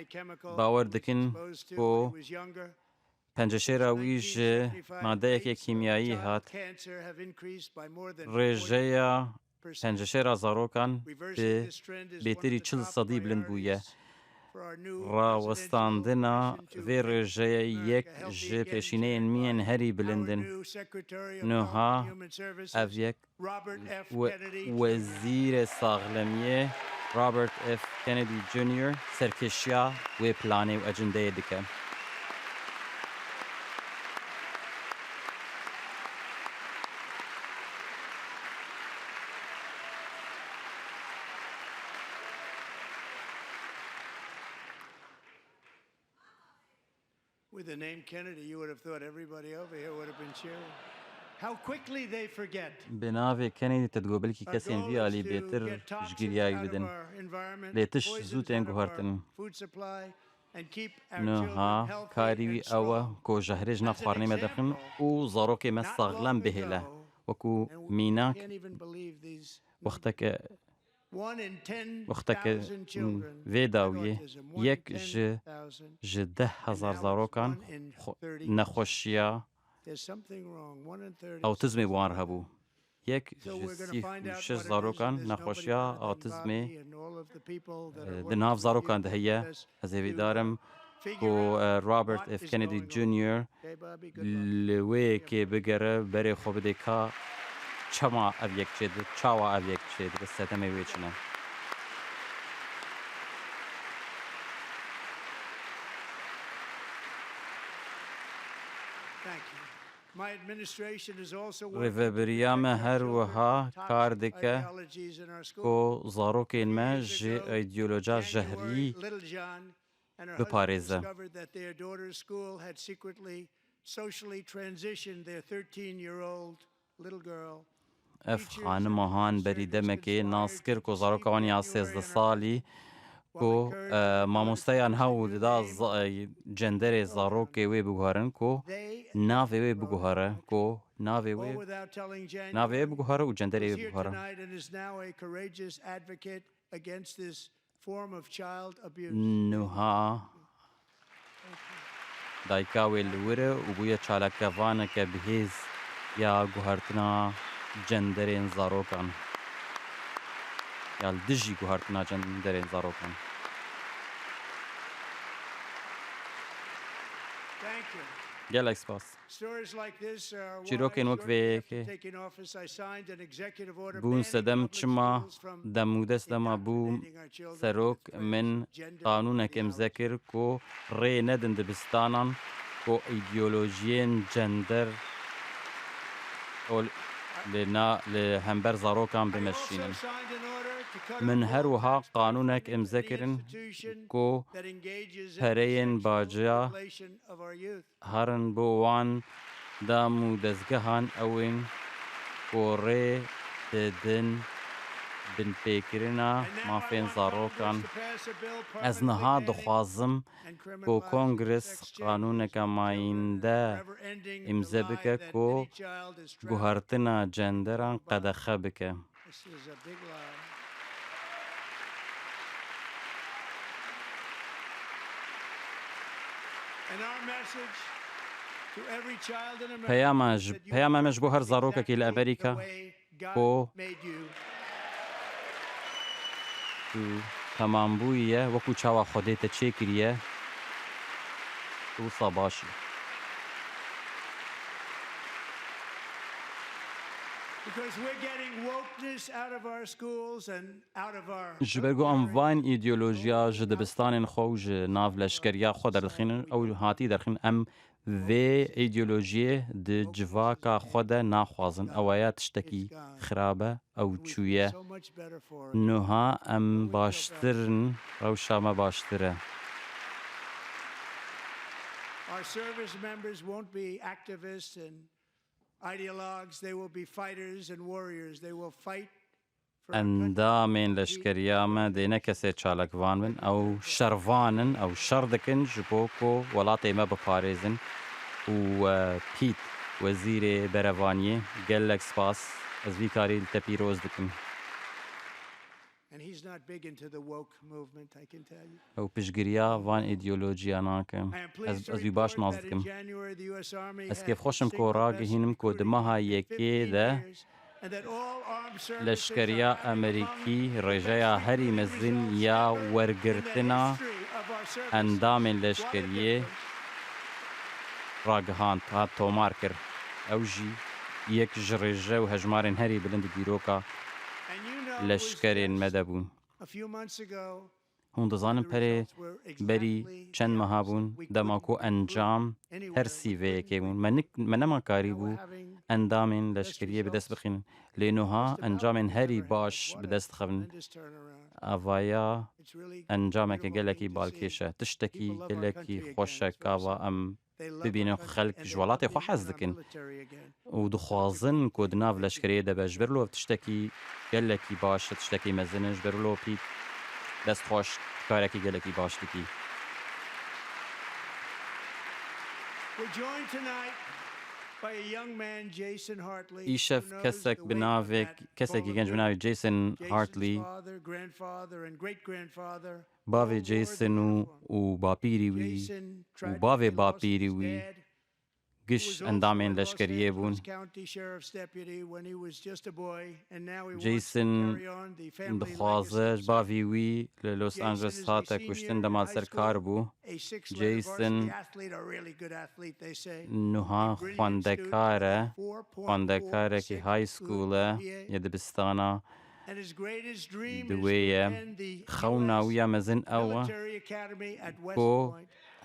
bawer dikin ku penceşêra wî ji madeyeke kîmyayî hat. Rêjeya penceşêra zarokan bi bêtirî çil sedî bilind bûye. Rawestandina vê rêjeyê yek ji pêşîneyên me yên herî bilind in. Niha ev yek Robert F. We-, Kennedy Wezîrê Saxlemiyê Robert F. Kennedy Junior serkêşiya wê planê û ecindeyê dike. With the name Kennedy, you would have thought everybody over here would have been cheering. How quickly they forget. Bi navê Kennedy te digot belkî kesên vî alî bêtir ji giryayî bidin. Lê tişt zû tên guhertin. Niha karî wî ew e ku ji herêj nav xwarinê me derxin û zarokê me saxlem bihêle. Wekû mînak wexteke Wexteke vê dawiyê yek ji, ji deh hezar zarokan xwe-, nexweşiya autizmê wan re hebû. Yek ji sî û şeş zarokan nexweşiya autizmê, e, di nav zarokan de heye. Ez hêvîdar im ku, e, Robert F. Kennedy Junior li wê yekê bigere, berê xwe bidê ka çima ev yek çêdibe, çawa ev yek çêdibe, sedemê wê çi ne? Thank you. My administration is also working to Rêvebiriya me her wiha kar dike ku zarokên me ji îdeolojiya jehrî biparêze. Ev xanima han berî demekê nas kir ku zaroka wan ya sêzdeh salî ku, e, mamosteyan hew dida za-, e, cenderê zarokê wê biguherin, ku navê wê biguhere, ku navê wê, navê wê biguhere û cenderê wê biguhere. Niha dayika wê li wir e û bûye çalakvaneke bihêz ya guhertina cenderên zarokan. Ya li dijî guhertina cenderên zarokan. Gelek spas. Çîrokên wek vê yekê bûn sedem çima dem û dest dema bûm serok, min qanûnek imze kir ku rê nedin dibistanan ku îdeolojiyên cender ol-, li na-, li hember zarokan bimeşînin. Min her wiha qanûnek imze kirin ku pereyên baca herin bo wan dam û dezgehan ew ên ku rê didin binpêkirina mafên zarokan. Ez niha dixwazim ku Kongres qanûneke mayînde îmze bike ku guhertina cenderan qedexe bike. This is a big lie. And our message to every child in America Peyama ji, that you peyama me ji bo her zarokekî li Amerika ku tu temambûyî ye, wekû çawa Xwedê te çêkiriye, tu wisa baş î. Because we're getting wokeness out of our schools and out of our Ji ber ku em van îdeolojiya ji dibistanên xwe û ji nav leşkeriya xwe derdixînin, ew hatî derxîn, em vê îdeolojiyê di civaka xwe de naxwazin. Ew ya tiştekî xirab e, ew çûye. Niha em baştir in, rewşa me baştir e. Our service members won't be activists and ideologues, they will be fighters and warriors. They will fight for our country. Endamên leşkeriya me dê ne kesê çalakvan bin, ew şervan in, ew şer dikin ji bo ku welatê me biparêzin. Û, e, Pete, wezîrê berevaniyê, gelek spas. Ez vî karî li te pîroz dikim. And he's not big into the woke movement, I can tell you. Ew piştgiriya van îdeolojiya nake. Ez, ez wî baş nas dikim. Ez kêfxweş im ku ragihînim ku di meha yekê de leşkeriya Amerîkî rêjeya herî mezin ya wergirtina endamên leşkeriyê ragihand, hat tomar kir. Ew jî yek ji rêje û hejmarên herî bilind di dîroka leşkerên me de bû. Hûn dizanin perê berî çend meha bûn, dema ku encam her sî vê yekê bûn. Me nik-, me nema karîbû endamên leşkeriyê bi dest bixînin. Lê niha encamên herî baş bi dest dixevin. Avaya encameke gelekî balkêş e. Tiştekî gelekî xweş e, gava em bibînin ku xelk ji welatê xwe hez dikin û dixwazin ku di nav leşkeriyê de be. Ji ber wilo ev tiştekî gelekî baş e, tiştekî mezin e. Ji ber wilo Pete, dest xweş, karekî gelekî baş dikî. We're joined tonight by a young man, Jason Hartley, Îşev who knows kesek the bi way navê, format, kesekî genc bi navê Jason Hartley. Jason's father, grandfather, and great-grandfather Bavê Jason û, û bapîrî wî û bavê bapîrî wî giş endamên leşkeriyê bûn. Jason dixwaze ji bavî wî li Los Angeles hate kuştin, dema li ser kar bû. Jason niha xwendekar e, xwendekarekî high school e, yê dibistana. Di wê ye. Xewna wî ya mezin ew e ku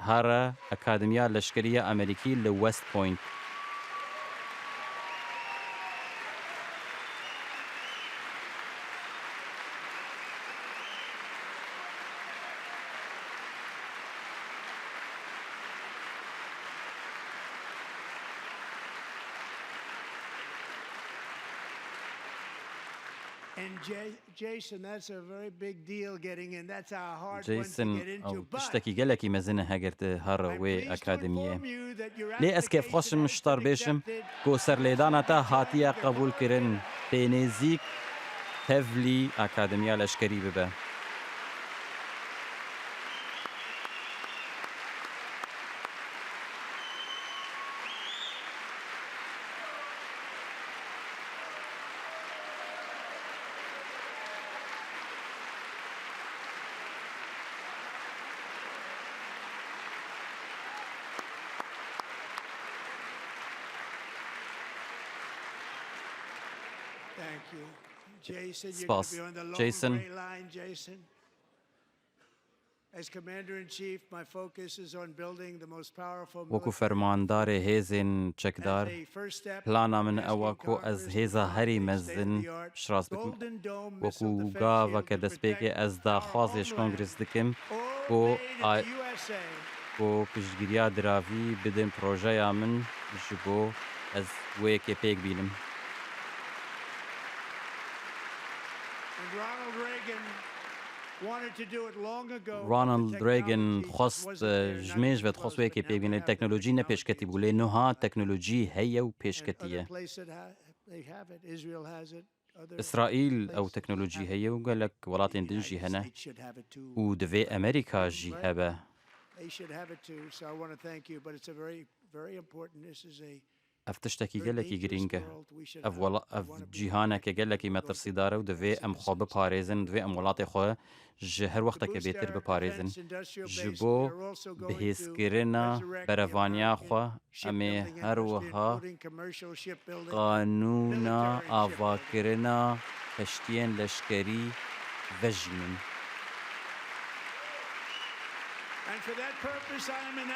here Akademiya Leşkerî ya Amerîkî li West Point. And Jay- Jason, that's a very big deal getting in. That's a hard one to Jason, get into, ew but tiştekî gelekî mezin e heger tu here wê akademiyê. Lê ez kêfxweş im ji te re bêjim ku serlêdana te hatiye qebûlkirin. Tê nêzîk tevlî Akademiya Leşkerî bibe. Thank you. Jason, you're gonna Spas. Be on the long Jason. Gray line, Jason. As Commander-in-Chief, my focus is on building the most powerful military. Wekî fermandarê hêzên çekdar, plana min ew e ku ez hêza herî mezin şirast bikim. Wekî gaveke destpêkê ez daxwazê ji Kongres dikim ku a-, ku piştgiriya diravî bidin projeya min ji bo ez wê yekê pêk bînim. And Ronald Reagan wanted to do it long ago, but the Ronald Reagan technology wasn't there, dixwest, not even close, but now they have it. Ji mêj ve dixwest wê yekê pêk bîne. Teknolojî ne pêşketî bû, lê niha teknolojî heye û pêşketî ye. Other places ha-, they have it. Israel has it. Other countries have it. Îsraîl ew teknolojî heye û gelek welatên din jî hene. The United States should have it too. Û divê Amerîka jî hebe. They should have it too, so I wanna thank you, but it's a very, very important, this is a Ev tiştekî gelekî girîng e. Ev wela-, ev cîhaneke gelekî metirsîdar e û divê em xwe biparêzin, divê em welatê xwe ji her wexteke bêtir biparêzin. Ji bo bihêzkirina berevaniya xwe, em ê her wiha qanûna avakirina keştiyên leşkerî vejînin.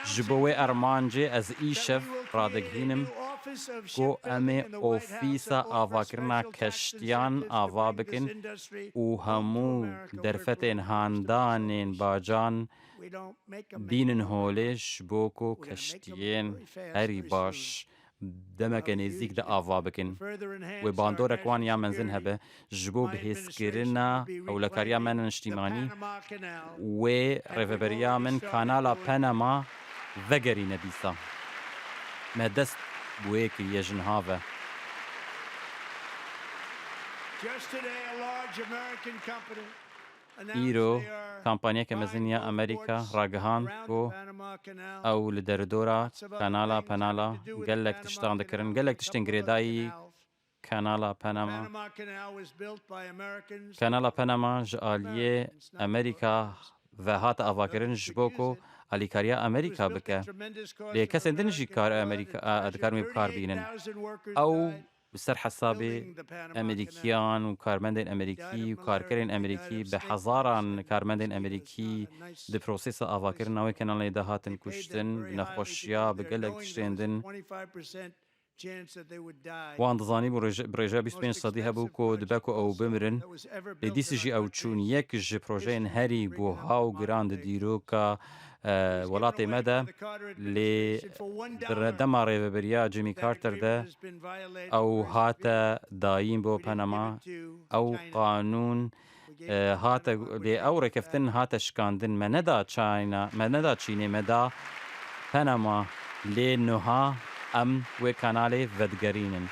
Ji bo wê armancê ez îşev radigihînim ku em ê Ofîsa Avakirina Keştiyan ava bikin û hemû derfetên handanên bacan bînin holê, ji bo ku keştiyên herî baş demeke nêzîk de ava bikin. Wê bandorek wan ya mezin hebe, ji bo bihêzkirina ewlekariya me niştîmanî, wê rêveberiya min Kanala Panama vegerîne dîsa. Me dest bi wê kiriye ji niha ve. Just today, a large American company Îro, kampanyeke mezin ya Amerîka ragihand ku ew li derdora Kanala Panama gelek tiştan dikirin, gelek tiştên girêdayî Kanala Panama. Kanala Panama ji aliyê Amerîka ve hate avakirin ji bo ku alîkariya Amerîka bike. Lê kesên din jî kar Amerîka, a, dikarin wê bi kar bînin. Ew Bi ser hesabê Amerîkiyan û karmendên Amerîkî û karkerên Amerîkî, bi hezaran karmendên Amerîkî di prosesa avakirina wê kanalê de hatin kuştin, bi nexweşiya, bi gelek tiştên din. Wan dizanîbû rêje-, bi rêjeya bîst û pênc sedî hebû ku dibe ku ew bimirin. Lê dîsî jî ew çûn. Yek ji projeyên herî buha û giran di dîroka e, welatê me de, lê di re-, dema rêveberiya Jimmy Carter de ew hate dayîn bo Panama, ew qanûn, e, hate, lê ew rêkeftin hate şikandin. Me neda China, me neda Çînê, me da Panama, lê niha em wê kanalê vedigerînin.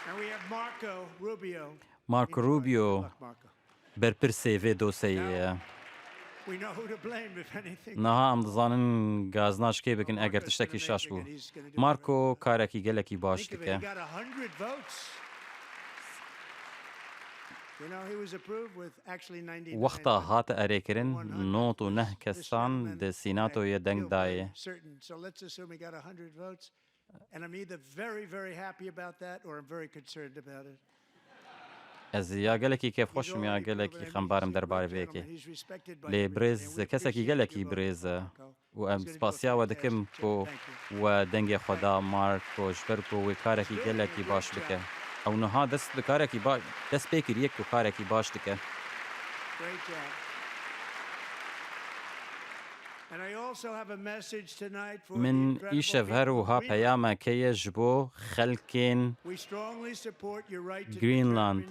And we have Marco Rubio. Marco Rubio berpirsê vê dosyeyê ye. Niha em dizanin gazna ji kê bikin eger tiştekî şaş bû. Marco karekî gelekî baş dike. Wexta hate erêkirin, nod û neh kesan di Sînatoyê deng dayê. And I'm either very, very happy about that or I'm very concerned about it. Ez ya gelekî kêfxweş im ya gelekî xembar im derbarê vê yekê. Lê birêz, kesekî gelekî birêz e û em spasiya we dikim ku we dengê xwe da Marco ji ber ku wê karekî gelekî baş bike. Ew niha dest bi karekî ba-, dest pê kiriye ku karekî baş dike. Great job. Min îşev her wiha peyameke ye ji bo xelkên Greenland.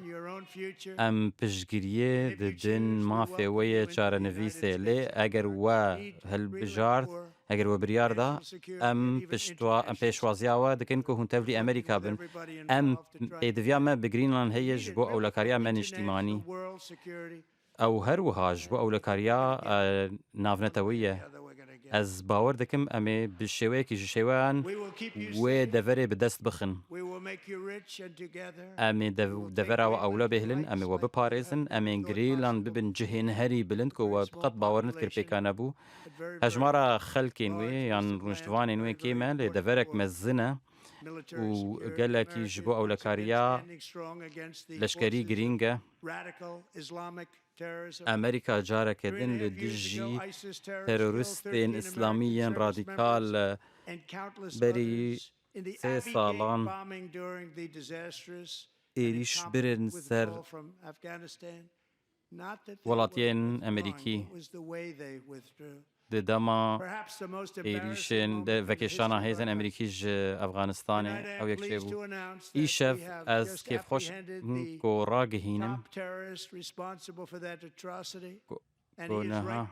Em piştgiriyê didin mafê we yê çarenivîsê, lê eger we hilbijart, eger we biryar da, em piştwa-, em pêşwaziya we dikin ku hûn tevlî Amerîka bin. Em pêdiviya me bi Greenland heye ji bo ewlekariya me niştîmanî. Ew her wiha ji bo ewlekariya, e, navneteweyî ye. Ez bawer dikim em ê bi şêweyekî ji şêweyan wê deverê bi dest bixin. Em ê dev-, devera we ewle bêhilin, em ê we biparêzin, em ê Greenland bibin cihên herî bilind ku we bi qet bawer nedikir pêka nebû. Hejmara xelkên wê yan rûniştivanên wê kêm e, lê deverek mezin e û gelekî ji bo ewlekariya leşkerî girîng e. Amerîka careke din li dijî teroristên îslamî yên radîkal berî sê salan êrîş birin ser welatiyên Amerîkî. Di dema êrîşên de vekêşana hêzên Amerîkî ji Efxanistanê ew yek çêbû. Îşev ez kêfxweş im ku ragihînim ku, ku niha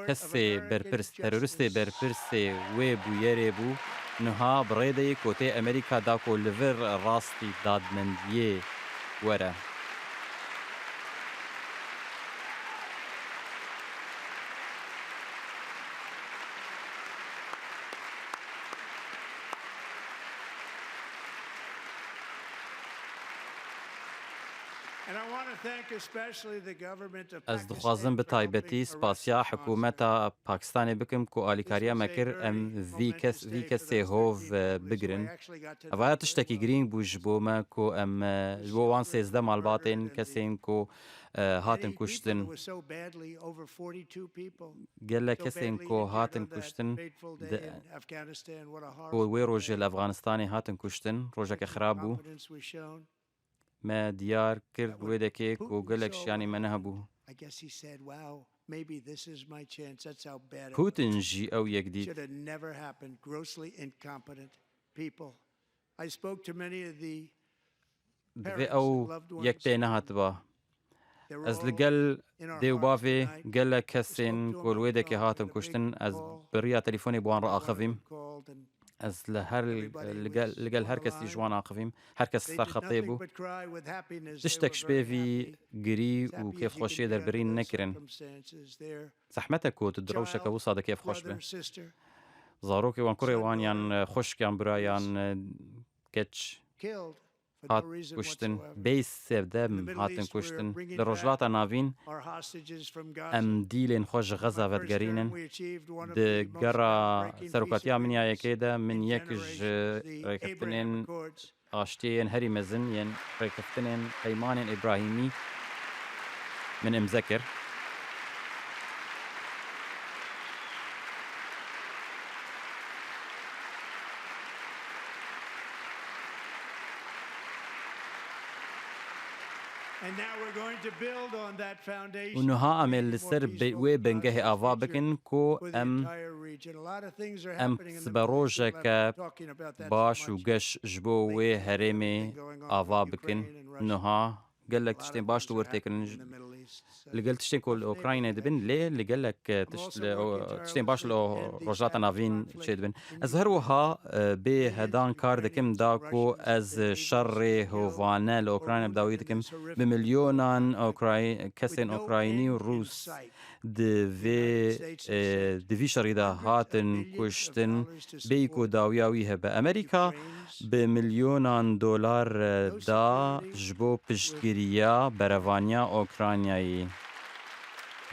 kesê berpirs, teroristê berpirsê wê bûyerê bû, niha bi rê de ye ku tê Amerîka da ku li vir rastî dadmendiyê were. And I want to thank especially the government of Ez dixwazim bi Pakistan for taybetî helping us spasiya hikûmeta Pakistanê bikim ku alîkariya me kir em vî kes, vî kesê hov, eh, bigirin. Evaya tiştekî girîng bû ji bo me ku em, eh, ji bo wan sêzdeh malbatên kesên ku, eh, hatin kuştin. Gelek kesên ku hatin kuştin, di, ku wê rojê li Efxanistanê hatin kuştin, rojeke xirab bû. Me diyar kir wê dekê ku gelek şiyanî me nehebû. Putin jî ew yek dît. Divê ew yek pê nehatiba. Ez li gel dê û bavê gelek kesên ku li wê dekê hatin kuştin, ez bi riya telîfonê bi wan re axivîm. Ez li her, li gel, li gel her kesî ji wan axivîm. Her kes ser xetê bû. Tiştek ji pê vî girî û kêfxweşiyê derbirîn nekirin. Zehmet e ku tu di rewşeke wisa de kêfxweş be. Zarokê wan, kurê wan yan, e, xwişk yan bira yan, e, keç hat kuştin. Bêyî sêzdeh hatin kuştin. Li Rojhilata Navîn em dîlên xwe ji Xeza vedigerînin. Di gera serokatiya min ya yekê de min yek ji rêkeftinên aştiyê yên herî mezin yên rêkeftinên Peymanên Îbrahîmî min îmze kir. And now we're going to build on that foundation. Û niha em ê li ser be-, wê bingehê ava bikin ku em, em siberojeke baş û geş ji bo wê herêmê ava bikin. Niha gelek tiştên baş li wir tê kirin. Li gel tiştên ku li Ukraynayê dibin, lê li gelek, e, tişt li, o, tiştên baş li, o, Rojhilata Navîn çêdibin. Ez her wiha, e, bê hedan kar dikim da ku ez şerê hovane li Ukraynayê bi dawî dikim. Bi milyonan Ukray-, kesên Ukraynî û Rûs di vê, e, di vî şerî de hatin kuştin, bêyî ku dawiya wî hebe. Amerîka bi milyonan dolar, e, da ji bo piştgiriya berevaniya Ukraynayê.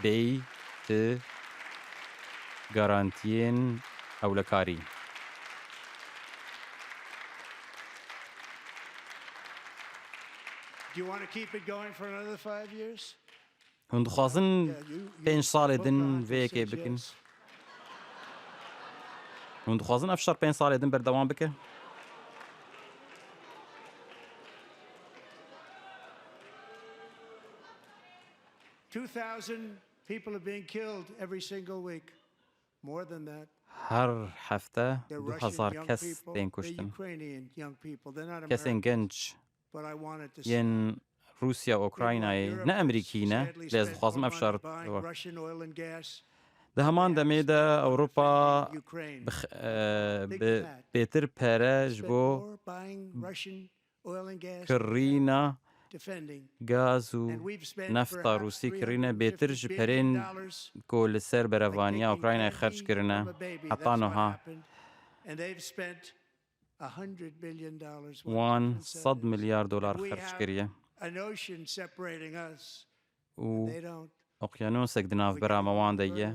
Bêyî ti garantiyên ewlekarî. Do you want to keep it going for another five years? Hûn dixwazin pênc salê din vê yekê bikin? Hûn dixwazin ev şer pênc salê din berdewam bike? Two thousand People are being killed every single week. More than that, her hefte du hezar kes tên kuştin. Kesên genc yên Rûsya û Ukraynayê, ne Emerîkî ne, lê ez dixwazim ev şer. Di heman demê de Ewropa bi x-, e, bi bêtir pere ji bo kirîna gaz û nefta Rûsî kirîne, bêtir ji perên ku li ser berevaniya Ukraynayê xerc kirine heta niha. Wan sed milyar dolar xerc kiriye. Û okyanosek di navbera me wan de ye.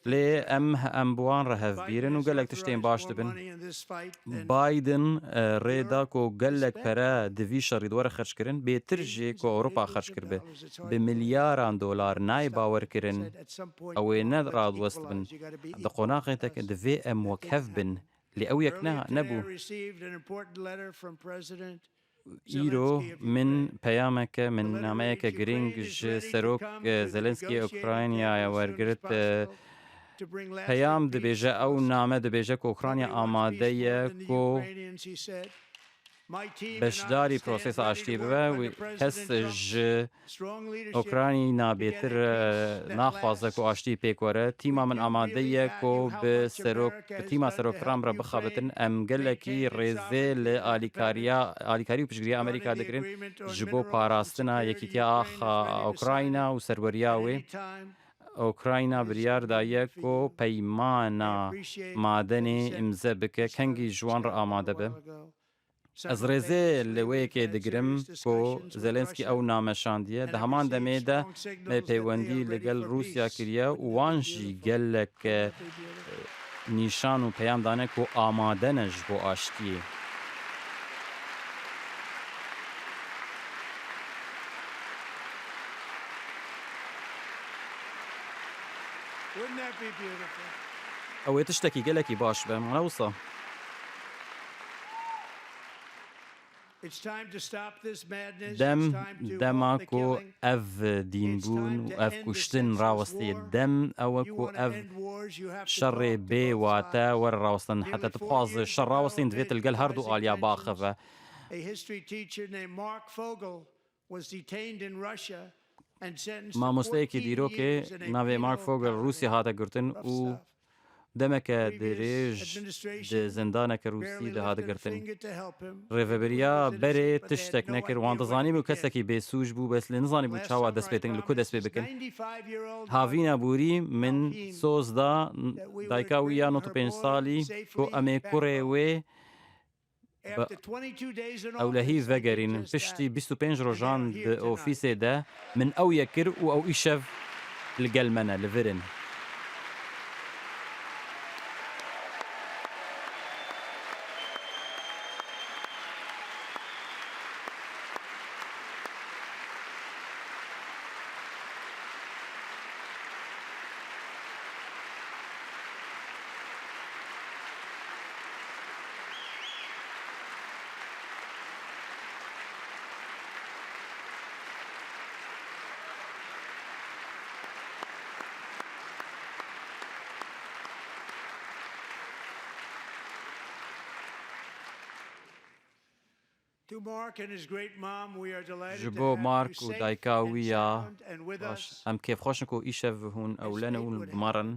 Lê em, em bi wan re hevbîr in û gelek tiştên baş dibin. Biden, e, rê da ku gelek pere di vî şerî de were xerckirin, bêtir jî ku Ewropa xerc kiribe. Bi milyaran dolar nayê bawerkirin, ew ê ne radwest bin. Di qonaxê de ke divê em wekhev bin. Lê ew yek ne, nebû. Îro min peyameke, min nameyeke girîng ji Serok, e, Zelenskî Ukraynayê wergirt. E, peyam dibêje, ew name dibêje ku Ukrayna amade ye ku beşdarî prosesa aştiyê bibe. Wî kes ji Ukraynî nabêtir, e, naxwaze ku aştî pêk were. Tîma min amade ye ku bi serok, bi tîma seroktiran re bixabitin. Em gelekî rêzê li alîkariya, alîkarî û piştgiriya Amerîka digirin ji bo parastina yekîtiya axa Ukrayna û serweriya wê. Ukrayna biryar daye ku peymana madenê îmze bike, kengî ji wan re amade be. Ez rêzê li wê yekê digirim ku Zelenskî ew name şandiye. Di heman demê de me peywendî li gel Rûsya kiriye û wan jî gelek, e, nîşan û peyam dane ku amade ne ji bo aştiyê. Wouldn't that be beautiful? Ew ê tiştekî gelekî baş be, ne wisa? It's time to stop this madness. Dem, It's time to dema halt the ku killing. Ev dînbûn û ev kuştin rawestî. Dem ew e ku ev şerê bê wate were rawestin. Heta tu bixwaze şer rawestîn, divê tu li gel her du aliya baxive. A history teacher named Mark Fogel was detained in Russia and sentenced to Mamosteyekî fourteen dîrokê years in a navê Mark penal Fogel Rûsya hate girtin û demeke dirêj di zindaneke Rûsî de hate girtin. Rêveberiya berê tiştek nekir. Wan dizanîbû kesekî bêsûc bû, bes lê nizanîbû çawa dest pê dikin, li ku dest pê bikin. Havîna Borî min soz da, dayika wî ya nod û pênc salî, ku em ê kurê wê ewlehî vegerînin. Piştî bîst û pênc rojan di ofîsê de min ew yek kir û ew îşev li gel me ne, li vir in. Ji bo Mark û dayika wî ya baş, em kêfxweş in ku îşev hûn ewle ne û bi me re ne.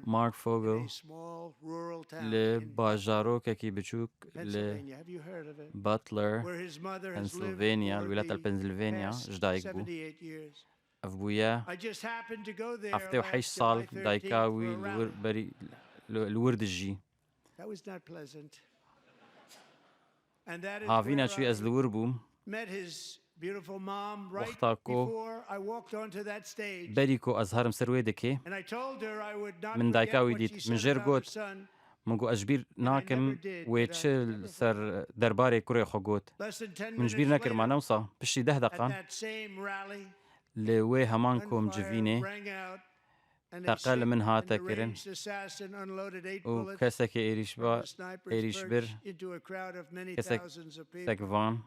Mark Fogel li bajarokekî biçûk li Butler, Pennsylvania, li wilata li Pennsylvania ji dayik bû. Ev bûye heftê û heşt sal dayika wî li wir, berî, li, li wir dijî. Havîna çûyî ez li wir bûm. Wexta ku, berî ku ez herim ser wê dikê, min dayika wî dît. Min jê re got, min got, ez ji bîr nakim wê çi li ser derbarê kurê xwe got. Min ji bîr nekir, ma ne wisa, piştî deh deqan li wê heman komcivînê teqe li min hate kirin û kesekê êrîşba-, êrîşbir, kesek, kesek van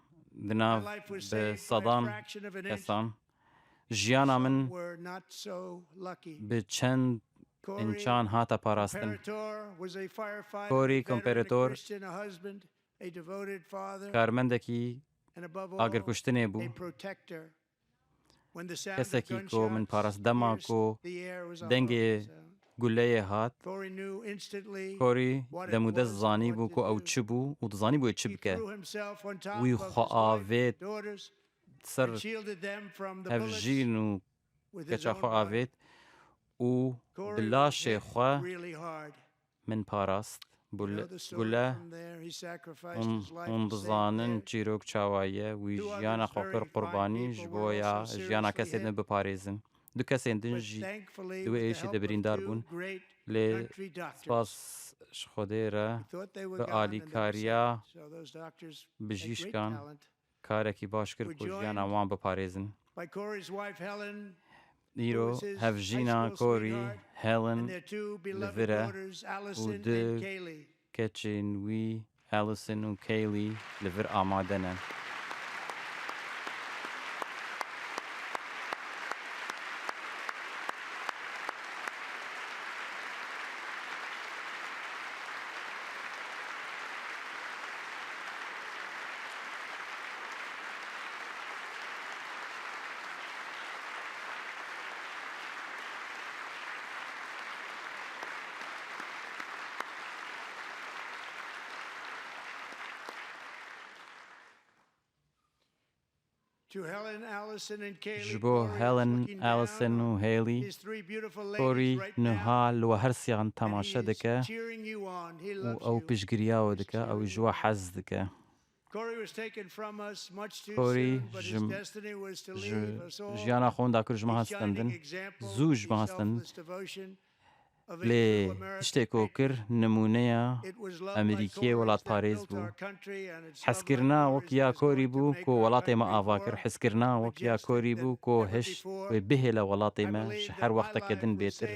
di nav bi sedan kesan Jiyana min bi çend înçan hate parastin. Corey Comparator karmendekî agirkuştinê bû. Kesekî ku min parast dema ku dengê guleyê hat, Corey demûdest zanîbû ku ew çi bû û dizanîbû wê çi bike. Wî xwe avêt ser hevjîn û keça xwe avêt û bi laşê xwe min parast. Bul-, Gule, hûn, hûn dizanin çîrok çawa ye, wî jiyana xwe kir qurbanî ji bo ya jiyana kesên din biparêzin. Du kesên din jî di wê êrişî de birîndar bûn. Lê spas ji Xwedê re bi alîkariya bijîşkan karekî baş kir ku jiyana wan biparêzin. Îro hevjîna Corey, Helen, li vir e û du keçên wî, Allison û Kaylee, li vir amade ne. Ji bo Helen, Allison û Haley, Corey niha li we her siyan temaşe dike û ew piştgiriya we dike, ew ji we hez dike. Corey ji, ji jiyana xwe da kir ji me hat stendin, zû ji me hat stendin. Lê tiştê ku kir, nimûneya Amerîkiyê welatparêz bû. Hezkirina wek ya Corey bû ku welatê me ava kir. Hezkirina wek ya Corey bû ku hişt wê bihêle welatê me ji her wexteke din bêtir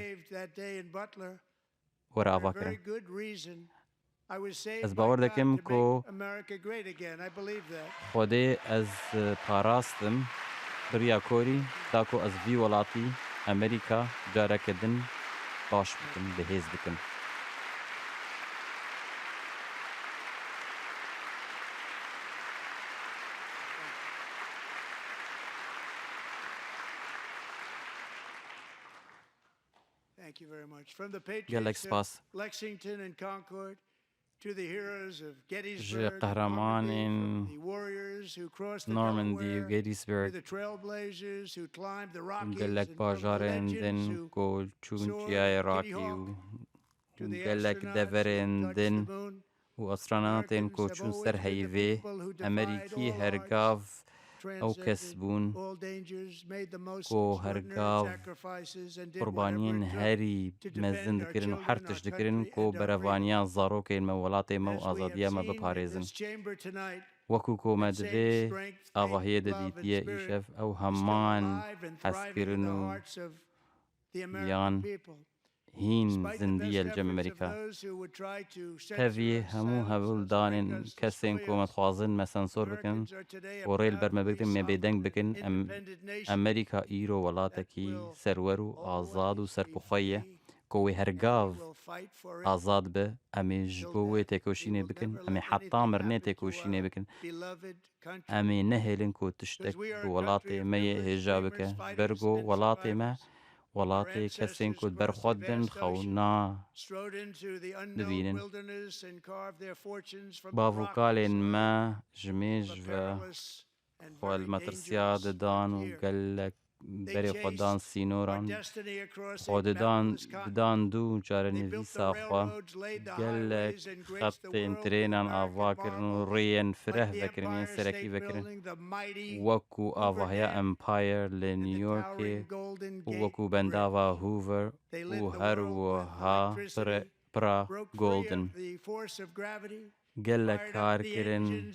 were avakirin. Ez bawer dikim ku Xwedê ez parastim bi riya Corey da ku ez vî welatî Amerîka careke din baş bikim, bi hêz bikim. Gelek spas. Ji qehremanên Normandy û Gettysburg, gelek bajarên din ku çûn Çiyayê Rakî û gelek deverên din û astronotên ku çûn ser heyvê, Amerîkî hergav ew kes bûn ku hergav qurbaniyên herî mezin dikirin û her tişt dikirin ku berevaniya zarokên me, welatê me û azadiya me biparêzin. Wekû ku me di vê avahiyê de dîtiye îşev, ew heman hezkirin û yan hîn zindî ye li cem Amerîka. Tevî hemû hewldanên kesên ku me dixwazin me sensor bikin û rê li ber me bigrin, me bêdeng bikin, em, Amerîka îro welatekî serwer û azad û serpixwe ye ku wê hergav azad be. Em ê ji bo wê têkoşînê bikin, em ê heta mirinê têkoşînê bikin. Em ê nehêlin ku tiştek bi welatê me yê hêja bike. Ber ku welatê me, welatê kesên ku ber xwe didin, xew na dibînin. Bav û kalên me ji mêj ve xwe li metirsiya didan û gelek berê xwe dan sînoran. Xwe didan, didan dû çarenivîsa xwe. Gelek xetên trênan ava kirin û rêyên fireh vekirin, yên serekî vekirin. Wekû avahiya Empire li New Yorkê û wekû bendava Hoover û her wiha pire, pira gold in. Gelek kar kirin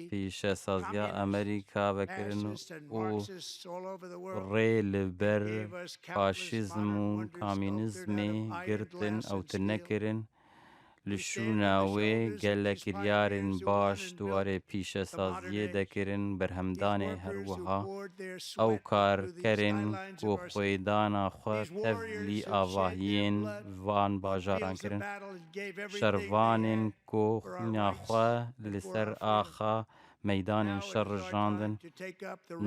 pîşesaziya Amerîka vekirin û rê li ber faşîzm û komînîzmê girtin, ew tune kirin. Li şûna wê gelek kiryarên baş di warê pîşesaziyê de kirin, berhemdanê her wiha ew karkerên ku xwêdana xwe tevlî avahiyên van bajaran kirin, şervanên ku xwîna xwe li ser axa meydanên şer rijandin.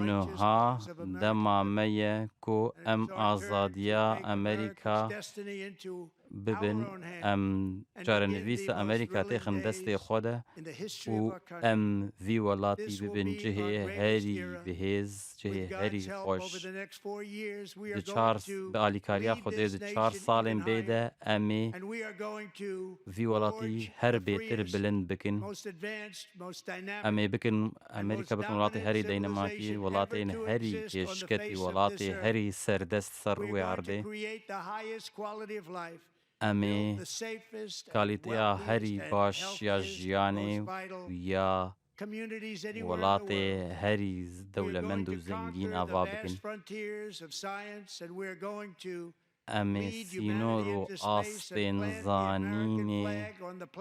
Niha dema me ye ku em azadiya Amerîka bibin, em çarenivîsa Amerîka têxin destê xwe de û em vî welatî bibin cihê herî bihêz, cihê herî xweş. Di çar, bi alîkariya Xwedê di çar salên bê de em ê vî welatî her bêtir bilind bikin. Em ê bikin, Amerîka bikin welatê herî dînamîkî, welatên herî pêşketî, welatê herî serdest ser rûyê erdê. Em ê kalîteya herî baş ya jiyanê û ya welatê herî dewlemend û zengîn ava bikin. Em ê sînor û astên zanînê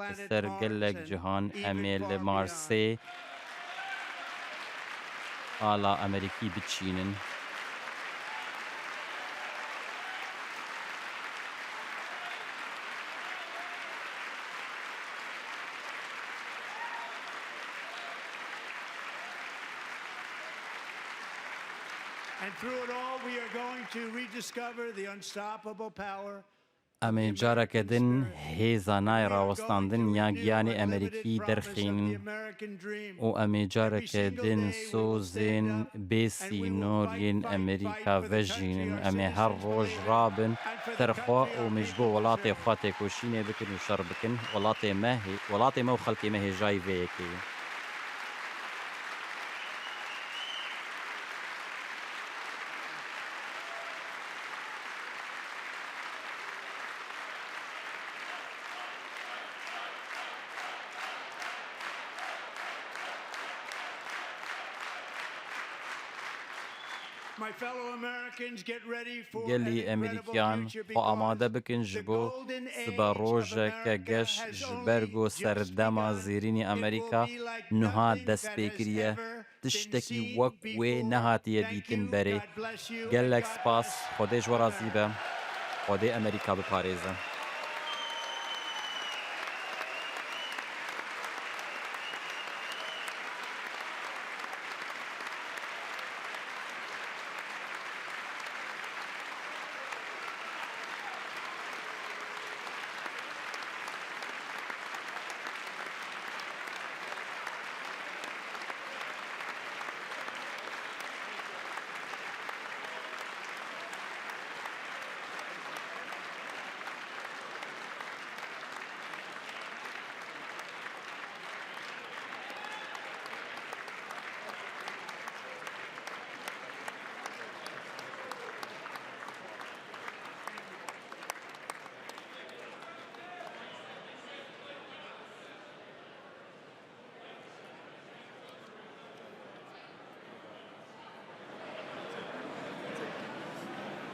li ser gelek cihan, em ê li Marsê ala Amerîkî biçînin. And through it all, we are going to rediscover the unstoppable power Em ê careke din hêza nayê rawestandin ya giyanê Amerîkî derxînin û em ê careke din sozên bê sînor yên Amerîka vejînin. Em ê her roj rabin ser xwe û em ê ji bo welatê xwe têkoşînê bikin û şer bikin. Welatê me hê-, welatê me û xelkê me hêjayî vê yekê ye. My fellow Americans, get ready for an Gelî incredible Amerîkiyan, future xwe amade because bikin ji the bo golden age sibe of rojeke America geş has ji only ber ku just serdema begun. Zêrînî It will Amerîka be like niha nothing dest that pê has kiriye. Ever Tiştekî wek wê nehatiye dîtin berê. Gelek spas, Xwedê ji we razî be. Xwedê Amerîka biparêze.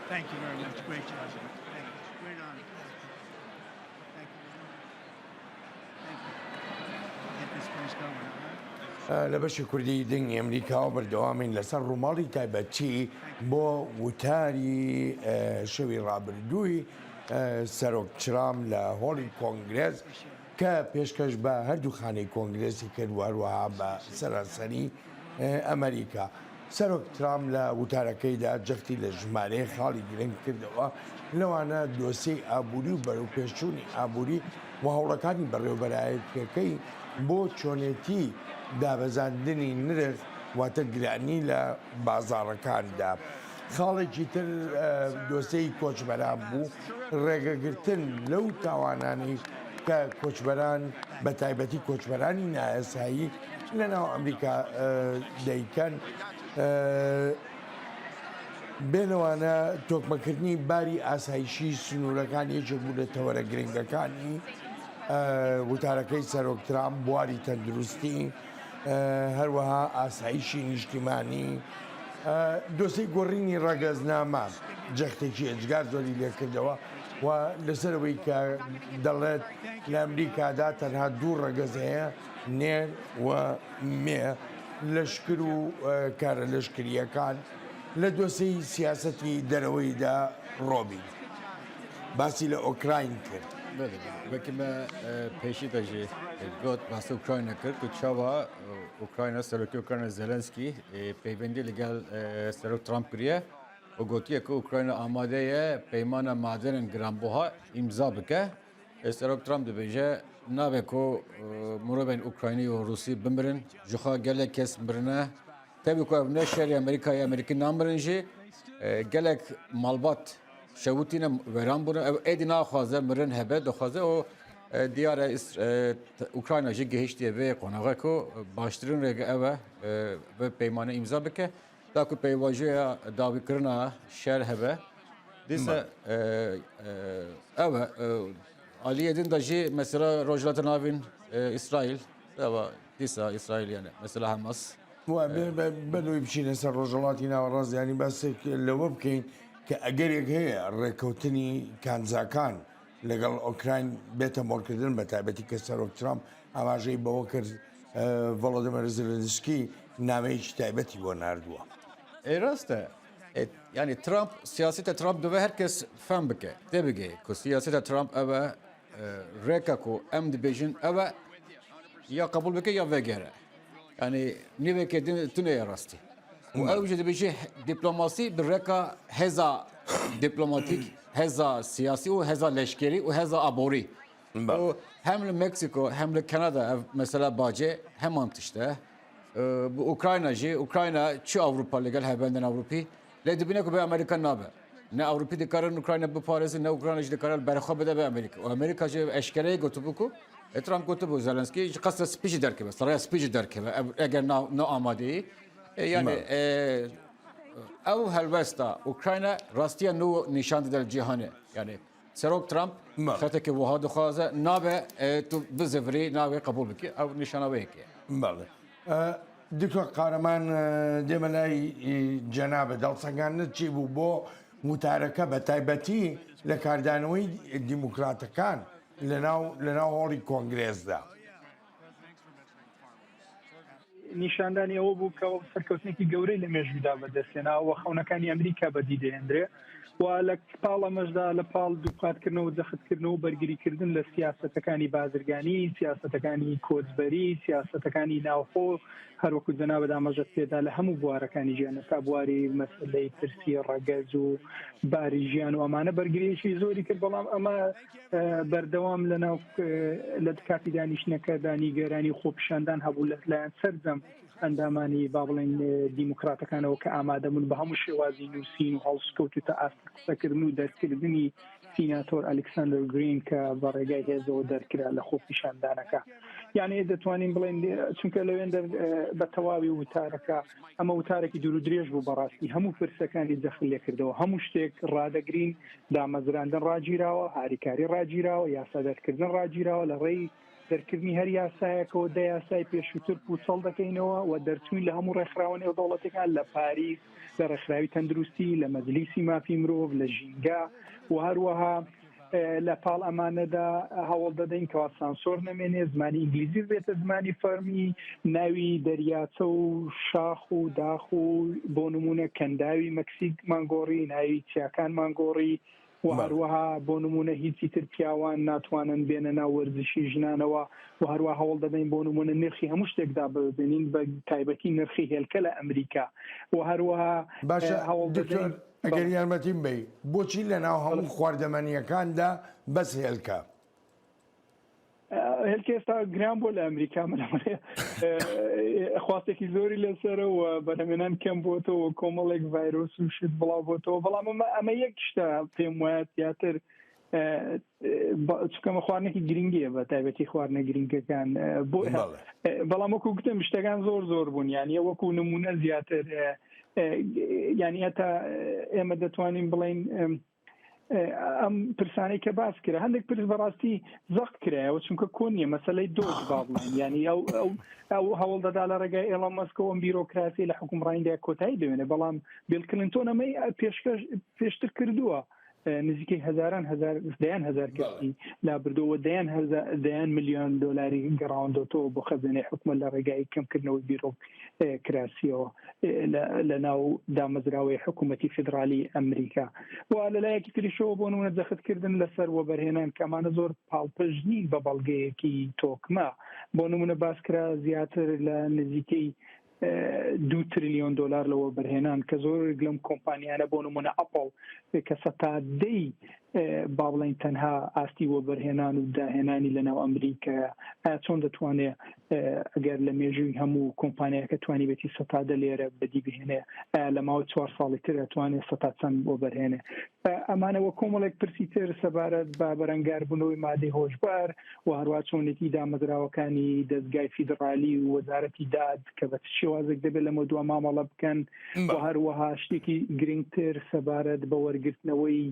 Thank you very much. Great job. Thank you. Great honor. Thank you. Thank you. Get this place going, all right? لە بەشی کوردی دەنگی ئەمریکا بەردەوامین لەسەر ڕووماڵی تایبەتی بۆ وتاری، ئە، شەوی ڕابردووی، ئە، سەرۆک ترامپ لە هۆڵی کۆنگرێس کە پێشکەش بە هەردوو خانەی کۆنگرێسی کرد و هەروەها بە سەرانسەری، ئە، ئەمریکا. سەرۆک ترامپ لە وتارەکەیدا جەختی لە ژمارەیە خاڵی گرنگ کردەوە، لەوانە دۆسیەی ئابووری و بەرەوپێشچوونی ئابووری و هەوڵەکانی بەڕێوەبەرایەتیەکەی بۆ چۆنێتی دابەزاندنی نرخ، واتە گرانی لە بازاڕەکاندا. خاڵێکی تر، ئە، دۆسیەی کۆچبەران بوو، ڕێگەگرتن لەو تاوانانەی کە کۆچبەران، بە تایبەتی کۆچبەرانی نایاسایی لە ناو ئەمریکا، ئە، دەیکەن. ئە، بێ لەوانە تۆکمەکردنی باری ئاسایشی سنوورەکان یەکێک بوو لە تەوەرە گرنگەکانی، ئە، وتارەکەی سەرۆک ترامپ، بواری تەندروستی، ئە، هەروەها ئاسایشی نیشتیمانی، ئە، دۆستی گۆڕینی ڕەگەزنامە جەختێکی ئێجگار زۆری لێکردەوە. و لەسەر ئەوەی کە دەڵێت لە ئەمریکادا تەنها دوو ڕەگەز هەیە، نێر و مێ، لەشکر و، ئە، کارە لەشکریەکان لە دۆسەی سیاسەتی دەرەوەیدا. ڕۆبین باسی لە ئۆکراین کرد. Belê, belê. Wekî me, e, pêşî de jî, e, got, behsê Ukrayna kir, ku çawa, e, Ukrayna, serokê Ukrayna Zelenskî, e, peywendî li gel, e, Serok Trump kiriye û gotiye ku Ukrayna amade ye peymana madenên giranbuha îmza bike. E, Serok Trump dibêje, nabe ku, e, mirovên Ukraynî û Rûsî bimirin, jixwe gelek kes mirine. Tevî ku ev ne şerê Amerîkayê, Amerîkî namirin jî, e, gelek malbat şewitîne, weran bûne. Ev êdî naxwaze mirin hebe, dixwaze û, e, diyar e, Îs-, e, t-, Ukrayna jî gihiştiye vê qonaxa ku baştirin rêge ev e, e, vê peymane îmza bike. Da ku pêvajoya dawîkirina şer hebe, dîsa, Belê. e, e, ev e, e, aliyê din de jî mesela Rojhilata Navîn, e, Îsraîl, eva dîsa Îsraîl yani mesela Hamas. Wa, e, be, be, belê wî biçîne ser Rojhilatî Nawerast, yani بەس لەوە بکەین کە ئەگەرێک هەیە ڕێکەوتنی کانزاکان لەگەڵ ئۆکراین بێتە مۆرکردن، بە تایبەتی کە سەرۆک ترامپ ئاماژەی بەوە کرد، ئە، ڤۆلۆدیمیر زێلێنسکی نامەیەکی تایبەتی بۆ ناردووە. E, rast e. E, yani Trump, siyaseta Trump dove herkes fem bike, tê bigê ku siyaseta Trump ev e, e, rêka ku em dibêjin ev e, ya qebûl bike ya vegere. Yani nîveke din tune ye rastî. Û Belê. ew jî dibêje diplomasî bi rêka hêza diplomatîk, hêza siyasî û hêza leşkerî û hêza aborî. Belê. Û hem li Meksîko hem li Kanada ev mesela bacê heman tişt e. Ee, bi Ukrayna jî, Ukrayna çi Ewropa li gel hebendên Ewropî, lê dibîne ku bê Amerîka nabe. Ne Ewropî dikarin Ukrayna biparêzin, ne Ukrayna jî dikare li berxwe bide bê Amerîka. Û Amerîka jî eşkereyê gotibû ku, e, Trump gotibû Zelenskî ji qesra spî jî derkeve, saraya spî jî derkeve, ev, eger na, na amadeyî. E, yani, Belê. e, ew helwesta Ukrayna rastiya nû nîşan dide li cîhanê. Yani, Serok Trump Belê. xeteke wiha dixwaze, nabe, e, tu bizivirî, nabe qebûl bikî. Ew nîşana wê yekê. Belê. E, Doktor Kahraman, e, dême lay, e, cenabê. Dawsangandina çi bû bo witêreke, bi taybetî lêkardanî demokratekan li nav, li nav holê kongrê de. نیشاندانی ئەوە بوو کە سەرکەوتنێکی گەورەی لە مێژوودا بەدەستهێنا و خەونەکانی ئەمریکا بەدی دەهێنرێ و لە پاڵ ئەمەشدا، لە پاڵ دووپاتکردنەوە، جەختکردنەوە، بەرگریکردن لە سیاسەتەکانی بازرگانی، سیاسەتەکانی کۆچبەری، سیاسەتەکانی ناوخۆ، هەروەکو جەنابت ئاماژەت پێدا، لە هەموو بوارەکانی ژیان، هەتا بواری مەسلەی پرسی ڕەگەز و باری ژیان و ئەمانە بەرگریەکی زۆری کرد، بەڵام ئەمە بەردەوام لە ناو، لە کاتی دانیشتنەکەدا نیگەرانی خۆپیشاندان هەبوو لە لایەن سەرجەم ئەندامانی، با بڵێن، دیموکراتەکانەوە کە ئامادەبوون بە هەموو شێوازی نووسین و هەڵسکەوت و تا ئاستی قسەکردن و دەرکردنی سیناتۆر ئەلکساندەر گرین کە بە ڕێگای هێزەوە دەرکرا لە خۆپیشاندانەکە. یعنی دەتوانین بڵێن، چونکە لەوێن دەر بە تەواوی وتارەکە، ئەمە وتارێکی دوور و درێژ بوو بەڕاستی، هەموو پرسەکانی جەخت لێکردەوە، هەموو شتێک ڕادەگرین، دامەزراندن ڕاگیراوە، هاریکاری ڕاگیراوە، یاسا دەرکردن ڕاگیراوە، لە ڕێی دەرکردنی هەر یاسایەکەوە دە یاسای پێشووتر پوچەڵ دەکەینەوە و دەرچووین لە هەموو ڕێکخراوە نێودەوڵەتیەکان لە پاریس، لە ڕێکخراوی تەندروستی، لە مەجلیسی مافی مرۆڤ، لە ژینگە و هەروەها لە پاڵ ئەمانەدا هەوڵ دەدەین کەوا سانسۆر نەمێنێ، زمانی ئینگلیزی ببێتە زمانی فەرمی، ناوی دەریاچە و شاخ و داخ و بۆ نمونە کەنداوی مەکسیکمان گۆڕی، ناوی چیاکانمان گۆڕی و هەروەها بۆ نمونە هیچی تر پیاوان ناتوانن بێنە ناو وەرزشی ژنانەوە و هەروەها هەوڵ دەدەین بۆ نمونە نرخی هەموو شتێک دابەزێنین، بە تایبەتی نرخی هێلکە لە ئەمریکا و هەروەها باشە هەوڵ دەدەین. ئەگەر یارمەتیم بەی، بۆچی لە ناو هەموو خواردەمەنیەکاندا بەس هێلکە؟ هێلکە ئێستا گران بۆ لە ئەمریکا، مەلەمەلێ خواستێکی زۆری لەسەرە و بەرهەمێنان کەم بۆتەوە و کۆمەڵێک ڤایرۆس و شت بڵاو بۆتەوە، بەڵام ئەمە ئەمە یەک شتە پێم وایە زیاتر چکەمە خواردنێکی گرنگیە، بە تایبەتی خواردنە گرنگەکان بۆ بەڵام وەکو گوتم شتەکان زۆر زۆر بوون، یانە وەکو نمونە زیاتر یانی هەتا ئێمە دەتوانین بڵین ئەم پرسانەی کە باس کرا، هەندێک پرس بەڕاستی زەق کرایەوە، چونکە کۆن نیە، مەسەلەی دۆج با بڵێن، یانی ئەو ئەو ئەو هەوڵ دەدا لە ڕێگای ئێڵۆن مەسکەوە ئەم بیرۆکراسی لە حکومڕانیدا کۆتایی دەوێنێ، بەڵام بیل کلینتۆن ئەمەی پێشکەش پێشتر کردووە. نزیکەی هەزاران هەزار، دەیان هەزار کەسی لابردووە، دەیان هەزار، دەیان ملیۆن دۆلاری گەڕاوەندۆتەوە بۆ خەزێنەی حکومە لە ڕێگای کەمکردنەوەی بیرۆک کراسیەوە لە ناو دامەزراوەی حکوومەتی فیدرالی ئەمریکا. و لە لایەکی تریشەوە بۆ نمونە جەختکردن لەسەر وەبەرهێنان کەمانە زۆر پاڵپشت نین بە بەڵگەیەکی تۆکمە. بۆ نمونە باس کرا زیاتر لە نزیکەی دو تریلیۆن دۆلار لە وەبەرهێنان کە زۆر لەم کۆمپانیانە بۆ نمونە ئەپڵ کە سەتا دەی با بڵین تەنها ئاستی وەبەرهێنان و داهێنانی لە ناو ئەمریکایە. ئایا چۆن دەتوانێت ئەگەر لە مێژووی هەموو کۆمپانیاکە توانی بێتی سەتا دە لێرە بەدی بهێنێ؟ ئایا لە ماوەی چوار ساڵی تر ئەتوانێت سەتا چەند وەبەرهێنێ؟ ئەمانە وە کۆمەڵێک پرسی تر سەبارەت بە بەرەنگاربوونەوەی مادەی هۆشبار و هەروە چۆنێتی دامەزراوەکانی دەستگای فیدرالی و وەزارەتی داد کە بە چ شێوازێک دەبێت لەمە دوا مامەڵە بکەن و هەروەها شتێکی گرنگتر سەبارەت بە وەرگرتنەوەی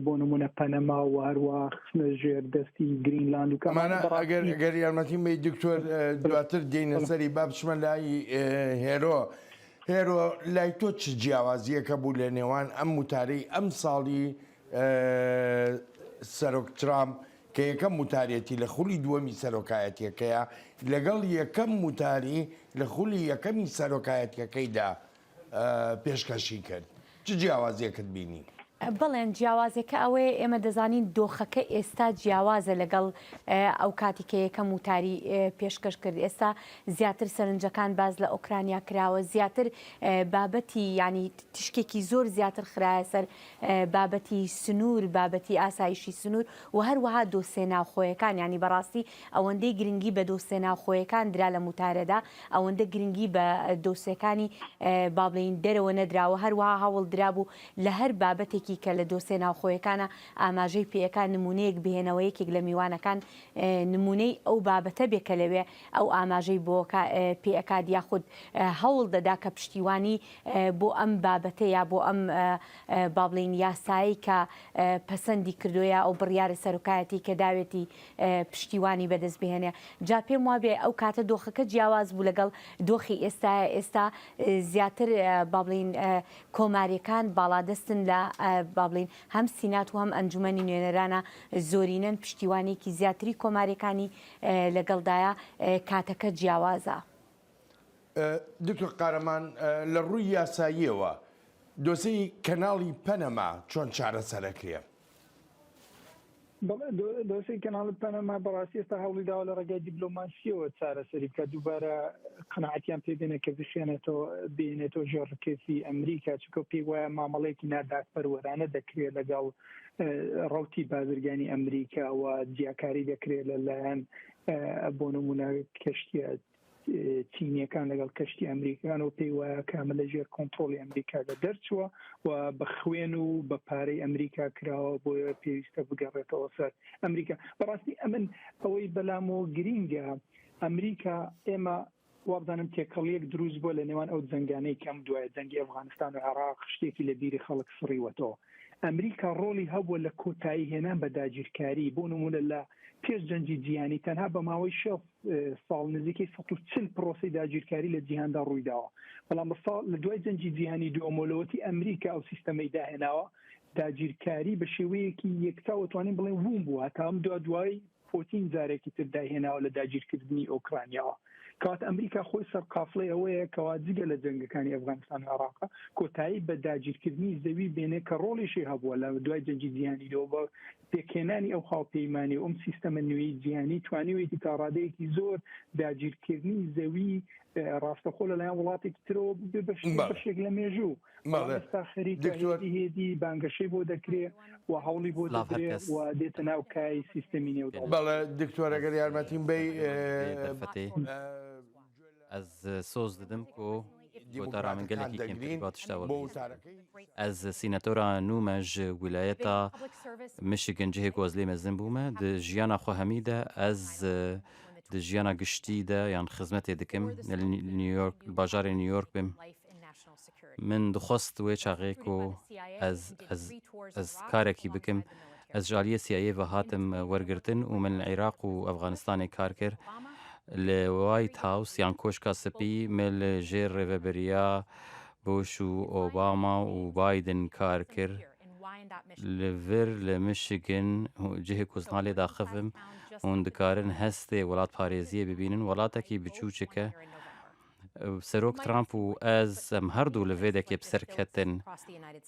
بۆ نمونە پەنەما و هەروە خستنە ژێر دەستی گرینلاند و کەمانە مانە ئەگەر بەڕاستی ئەگەر یارمەتیم بی دکتۆر، دواتر دێنە سەری با بچمە لای هێرۆ. هێرۆ، لای تۆ چ جیاوازیەکە بوو لە نێوان ئەم وتارەی ئەم ساڵی سەرۆک ترامپ کە یەکەم وتارێتی لە خولی دووەمی سەرۆکایەتیەکەیە لەگەڵ یەکەم وتاری لە خولی یەکەمی سەرۆکایەتیەکەیدا پێشکەشی کرد؟ چ جیاوازیەکەت بینی؟ بەڵێن جیاوازێکە ئەوەیە، ئێمە دەزانین دۆخەکە ئێستا جیاوازە لەگەڵ ئەو کاتی کە یەکەم وتاری پێشکەش کرد. ئێستا زیاتر سەرنجەکان باز لە ئۆکرانیا کراوە، زیاتر بابەتی، یعنی تشکێکی زۆر زیاتر خرایە سەر بابەتی سنوور، بابەتی ئاسایشی سنوور و هەروەها دۆسێ ناوخۆیەکان. یعنی بەڕاستی ئەوەندەی گرنگی بە دۆسێ ناوخۆیەکان درا لە موتارەدا، ئەوەندە گرنگی بە دۆسێکانی بابلین دەرەوە نەدراوە. هەروەها هەوڵ درابوو لە هەر بابەتێکی کە لە دۆسێ ناوخۆیەکانە ئاماژەی پێەکان نمونەیەک بهێنەوە، یەکێک لە میوانەکان نمونەی ئەو بابەتە بێ کە لەوێ ئەو ئاماژەی بۆ پێکات یاخود هەوڵ دەدا کە پشتیوانی بۆ ئەم بابەتەیە، بۆ ئەم بابلین یاسایی کە پەسەندی کردویە ئەو بڕیارە سەرۆکایەتی کە داوێتی پشتیوانی بەدەست بهێنێ. جا پێم وابێ ئەو کاتە دۆخەکە جیاواز بوو لەگەڵ دۆخی ئێستا. ئێستا زیاتر بابلین کۆماریەکان باڵادەستن لە بابلین هەم سینات و هەم ئەنجومەنی نوێنەرانە زۆرینەن، پشتیوانێکی زیاتری کۆماریەکانی لەگەڵدایە. کاتەکە جیاوازە. دکتۆر قارەمان، لە ڕووی یاساییەوە دۆسەی کەناڵی پەنەما چۆن چارەسەرەکرێ؟ بەڵێ، دۆ-، دۆسەی کەناڵی پەنەما بەڕاستی ئێستا هەوڵی داوە لە ڕێگای دیبلۆماسیەوە چارەسەری بکات. دووبارە قەناعەتیان پێ بێنێ کە بخێنێتەوە، بێنێتەوە ژێر ڕکێفی ئەمریکا، چونکە پێی وایە مامەڵەیەکی نادادپەروەرانە دەکرێت لەگەڵ ڕەوتی بازرگانی ئەمریکا و جیاکاری دەکرێت لەلایەن بۆ نمونە کەشتیە چینیەکان لەگەڵ کەشتی ئەمریکیەکان و پێی وایە کامە لە ژێر کۆنتترۆلی ئەمریکادا دەرچووە و بە خوێن و بە پارەی ئەمریکا کراوە، بۆیە پێویستە بگەڕێتەوە سەر ئەمریکا. بەڕاستی ئەمن ئەوەی بەلامەوە گرینگە، ئەمریکا، ئێمە وابزانم تێکەڵیەک دروست بووە لە نێوان ئەو جەنگانەی کەم دوایە جەنگی ئەفغانستان و عێراق، شتێکی لە بیری خەڵک سڕیوەتەوە. ئەمریکا ڕۆڵی هەبووە لە کۆتایی هێنان بە داگیرکاری، بۆ نمونە لە پێش جەنگی جیهانی تەنها بە ماوەی شەست ساڵ نزیکەی سەد و چل پرۆسی داگیرکاری لە جیهاندا ڕوویداوە، بەڵام بە ساڵ لە دوای جەنگی جیهانی دووەمەوە لەوەتی ئەمریکا ئەو سیستەمەی داهێناوە، داگیرکاری بە شێوەیەکی یەکتا وتوانین بڵێن وون بووە تا ئەم دوا دوای پۆتین جارێکی تر داهێناوە لە داگیرکردنی ئۆکرانیاوە. کەوات ئەمریکا خۆی سەرقافڵەی ئەوەیە کەوا جگە لە جەنگەکانی ئەفغانستان و عێراقە کۆتایی بە داگیرکردنی زەوی بێنێ کە ڕۆڵیشی هەبووە لە دوای جەنگی جیهانی دۆ بە پێکهێنانی ئەو هاوپەیمانی و ئەم سیستەمە نوێی جیهانی توانیوێتی تا ڕادەیەکی زۆر داگیرکردنی زەوی ڕاستەخۆ لەلایەن وڵاتێکی ترەوە ببێ بە شێ-، بەڵێ. بەشێک لە مێژوو. بەڵێ. ئێستا خەریکە دکتۆر هێدی هێدی بانگەشەی بۆ دەکرێ و هەوڵی بۆ سڵاو هەر دەدرێ کەس. و دێتە ناو کای سیستەمی نێودەوڵەتی. بەڵێ، دکتۆر، ئەگەر یارمەتیم بی، ئێ، دەرفەتەی. ئێ، ئەز سۆز دەدم کو گۆتارا من گەلێکی کێمتر با تشتا وەبیست. Ez sînetora nû me ji wîlayeta Michigan, cihê ku ez lê mezin bûme. Di jiyana xwe hemî de ez, e, di jiyana giştî de yan xizmetê dikim. Li New York, li bajarê New York bim. Min dixwest wê çaxê ku ez, ez, ez karekî bikim. Ez ji aliyê C I A ve hatim wergirtin û min li Iraq û Afganistanê kar kir. Li White House yan Koşka Spî min li jêr rêvebiriya Bush û Obama û Biden kar kir. Li vir li Michigan, cihê ku ez niha lê daxivim, hûn dikarin hestê welatparêziyê bibînin. Welatekî biçûçik e. Serok Trump û ez, em her du li vê dekê bi ser ketin.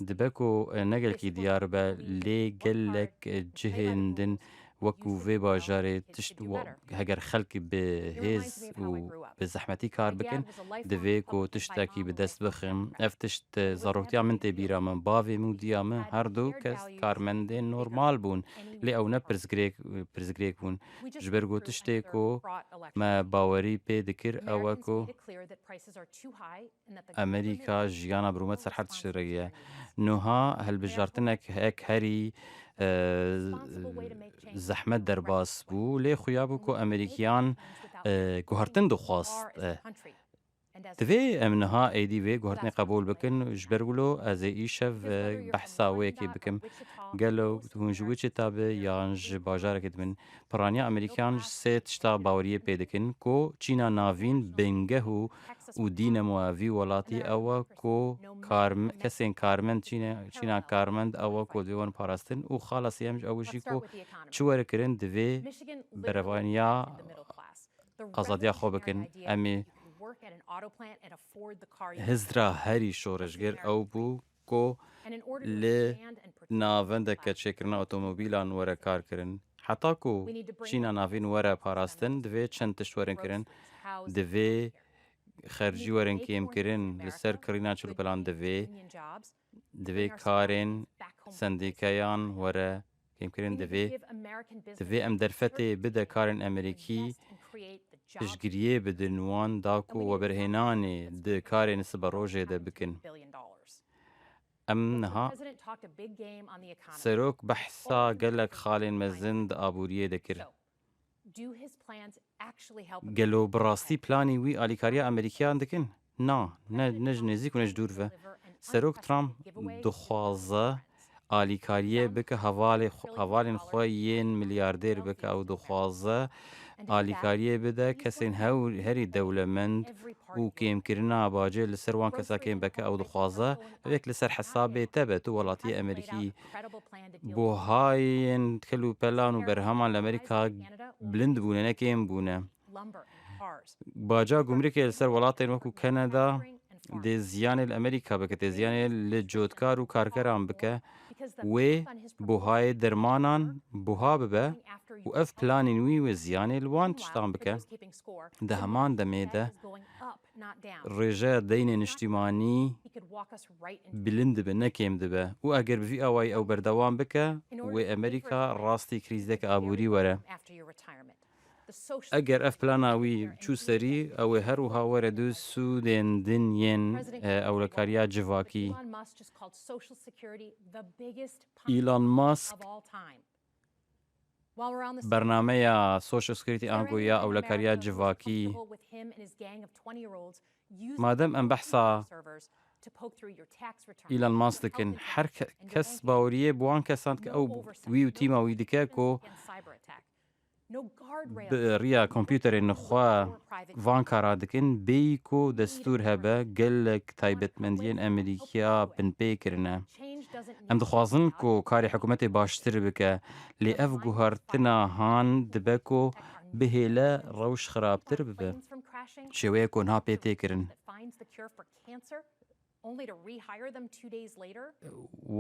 Dibe ku ne gelkî diyar be, lê gelek cihên din wekû vê bajarê tişt, heger xelk bi hêz û bi zehmetî kar bikin, divê ku tiştekî bi dest bixin. Ev tişt, e, zaroktiya min tê bîra min. Bavê min û diya min her du kes karmendên normal bûn. Lê ew ne pirsgirêk, pirsgirêk bûn. Ji ber ku tiştê ku me bawerî pê dikir, ew e ku Amerîka jiyana bi rûmet ser her tiştî re ye. Niha hilbijartinek hek herî, e, zehmet derbas bû, lê xuya bû ku Amerîkiyan, e, guhertin dixwast. E, divê em niha êdî vê guhertinê qebûl bikin. Ji ber wilo ez ê îşev, e, behsa wê yekê bikim. Gelo hûn ji Wichita bi yan ji bajarekê dibin? Piraniya Amerîkiyan ji sê tişta baweriyê pê dikin ku Çîna Navîn bingeh û û dînemo vî welatî ew e ku karm-, kesên karmend Çîne-, Çîna karmend ew e ku divê wan parastin û xala sêyem ji ew jî ku çi were kirin divê berevaniya azadiya xwe bikin. Em ê hizdra herî şoreşger ew bû ku li navendeke çêkirina otomobîlan were kar kirin. Heta ku Çîna Navîn were parastin, divê çend tişt werin kirin. Divê xercî werin kêmkirin li ser kirîna çilûkelan divê, divê karên sendîkeyan were kêmkirin, divê, divê em derfetê bide karên Amerîkî piştgiriyê bidin wan da ku weberhênanê di karên siberojê de bikin. Em niha serok behsa gelek xalên mezin di aboriyê de kir. Gelo bi rastî planî wî alîkariya Amerîkiyan dikin? Na, ne, ne ji nêzîk û ne ji dûr ve. Serok Trump dixwaze alîkariyê bike hevalê xwe, hevalên xwe yên milyardêr bike. Ew dixwaze alîkariyê bide kesên hew-, herî dewlemend û kêmkirina bacê li ser wan kesa kêm bike. Ew dixwaze vêk li ser hesabê te be, tu welatiyê Amerîkî. Buhayên kel û pelan û berheman li Amerîka bilind bûne, ne kêm bûne. Baca gumrikê li ser welatên wekû Kanada dê ziyanê li Amerîka bike, dê ziyanê li cotkar û karkeran bike. Wê buhayê dermanan buha bibe û ev planên wî wê ziyanê li wan tiştan bike. Di heman demê de rêjeya deynê niştîmanî bilind dibe, ne kêm dibe. Û eger bi vî awayî ew berdewam bike, wê Amerîka rastî krîzeke aborî were. Eger ev plana wî çû serî, ew ê her wiha were du sûdên din yên, e, ewlekariya civakî. Elon Musk bernameya Social Security ango ya ewlekariya civakî. Madem em behsa Elon Musk dikin, her ke-, kes baweriyê bi wan kesan dike, ew wî û tîma wî dike ku bi riya kompûterên xwe van kara dikin, bêyî ku destûr hebe, gelek taybetmendiyên Amerîkiya binpê kirine. Em dixwazin ku karê hikûmetê baştir bike, lê ev guhertina han dibe ku bihêle rewş xirabtir bibe. Şêweyê ku niha pê tê kirin.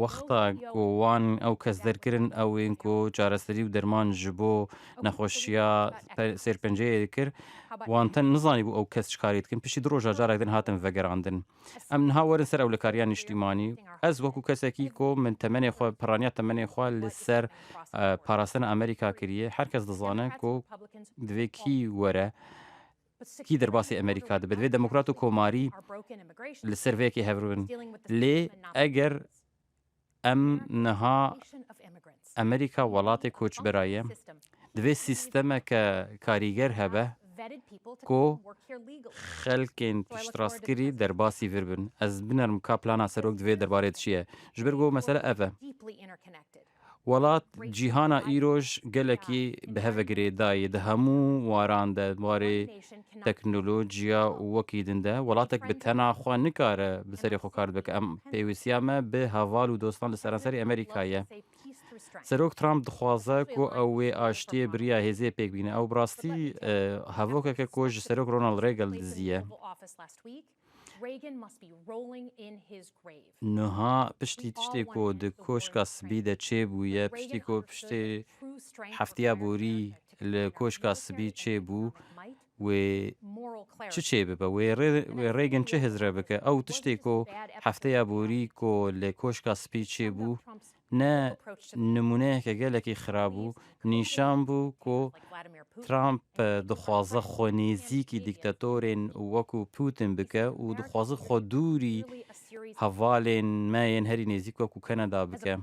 Wexta ku wan ew kes derkirin, ew ên ku çareserî û derman ji bo nexweşiya pe-, sêrpenceyê dikir, wan ten nizanîbû ew kes çi karî dikin. Piştî du roja carek din hatin vegerandin. Em niha werin ser ewlekariya niştîmanî. Ez wekû kesekî ku min temenê xwe, piraniya temenê xwe li ser, e, parastina Amerîka kiriye, her kes dizane ku divê kî were, kî derbasî Amerîka dibe. Divê demokrat û komarî li ser vê yekê hev bin. Lê eger em niha Amerîka welatê koçbera ye, divê sîstemeke karîger hebe ku xelkên piştrastkirî derbasî vir bin. Ez binerim ka plana serok divê derbarê de çi ye. Ji ber ku mesele ev e. Welat cîhana îroj gelekî bi hev ve girêdayî. Di hemû waran de, warê teknolojiya û wekî din de, welatek bi tena xwe nikare bi serê xwe kar bike. Em pêwîstiya me bi heval û dostan li seranserê Amerîkayê ye. Serok Trump dixwaze ku ew wê aştiyê bi riya hêzê pêk bîne. Ew bi rastî, e, hevokeke ku ji Serok Ronald Reagan diziye. Niha piştî tiştê ku di Koşka Spî de çêbûye, piştî ku piştê heftiya borî li Koşka Spî çêbû, wê çi çê bibe? Wê Re-, wê Reagan çi hizre bike? Ew tiştê ku hefteya borî ku li Koşka Spî çêbû, ne nimûneyeke gelekî xirab bû, nîşan bû ku Trump, e, dixwaze xwe nêzîkî dîktatorên wekû Putin bike û dixwaze xwe dûrî hevalên me yên herî nêzîk wekû Kanada bike.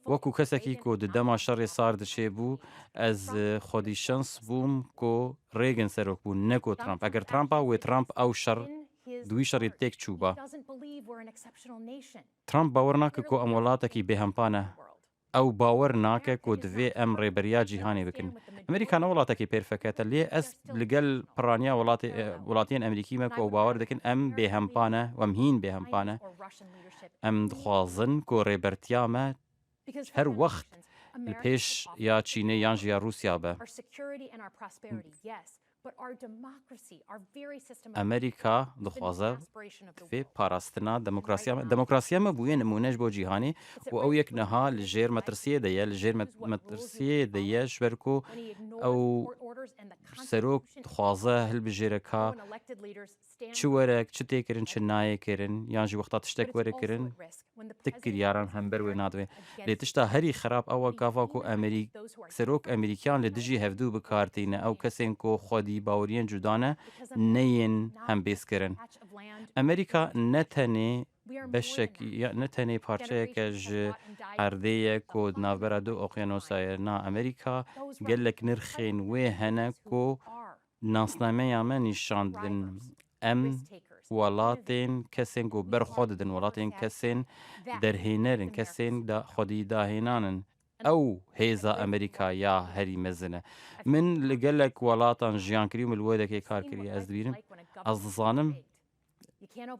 Wekû kesekî ku di dema şerê sar dişê bû, ez, e, xwedî şans bûm ku Reagan serok bû, ne ku Trump. Eger Trump a, wê Trump ew şer, di wî şerî têk çûba. Trump bawer nake ku em welatekî bêhempa ne. Ew bawer nake ku divê em rêberiya cîhanê bikin. Amerîka ne welatekî pêrfeket e, lê ez li gel piraniya welatê-, e, welatiyên Amerîkî me ku ew bawer dikin em bêhempa ne, em hîn bêhempa ne. Em dixwazin ku rêbertiya me her wext li pêş ya Çînê yan jî ya Rûsya be. Amerîka dixwaze divê parastina demokrasiya me. Demokrasiya me bûye nimûne ji bo cîhanê û ew yek niha li jêr metirsiyê de ye, li jêr met-, metirsiyê de ye, ji ber ku ew serok dixwaze hilbijêre ka çi were, çi tê kirin, çi nayê kirin, yan jî wexta tiştek were kirin, tik kiryaran hember wê nadivê. Lê tişta herî xirab ew e gava ku Amerî-, serok Amerîkiyan li dijî hevdû bi kar tîne. Ew kesên ku xwedî baweriyên cuda ne, neyên hembêzkirin. Amerîka ne tenê beşek, ya, ne tenê parçeyeke ji erdê ye ku di navbera du oqyanosa ye. Na, Amerîka gelek nirxên wê hene ku nasnameya me nîşan didin. Em welatên kesên ku ber xwe didin, welatên kesên derhêner in, kesên da-, xwedî dahênan in. Ew hêza Amerîka ya herî mezin e. Min li gelek welatan jiyan kiriye û min li wê dekê kar kiriye. Ez dibînim, ez dizanim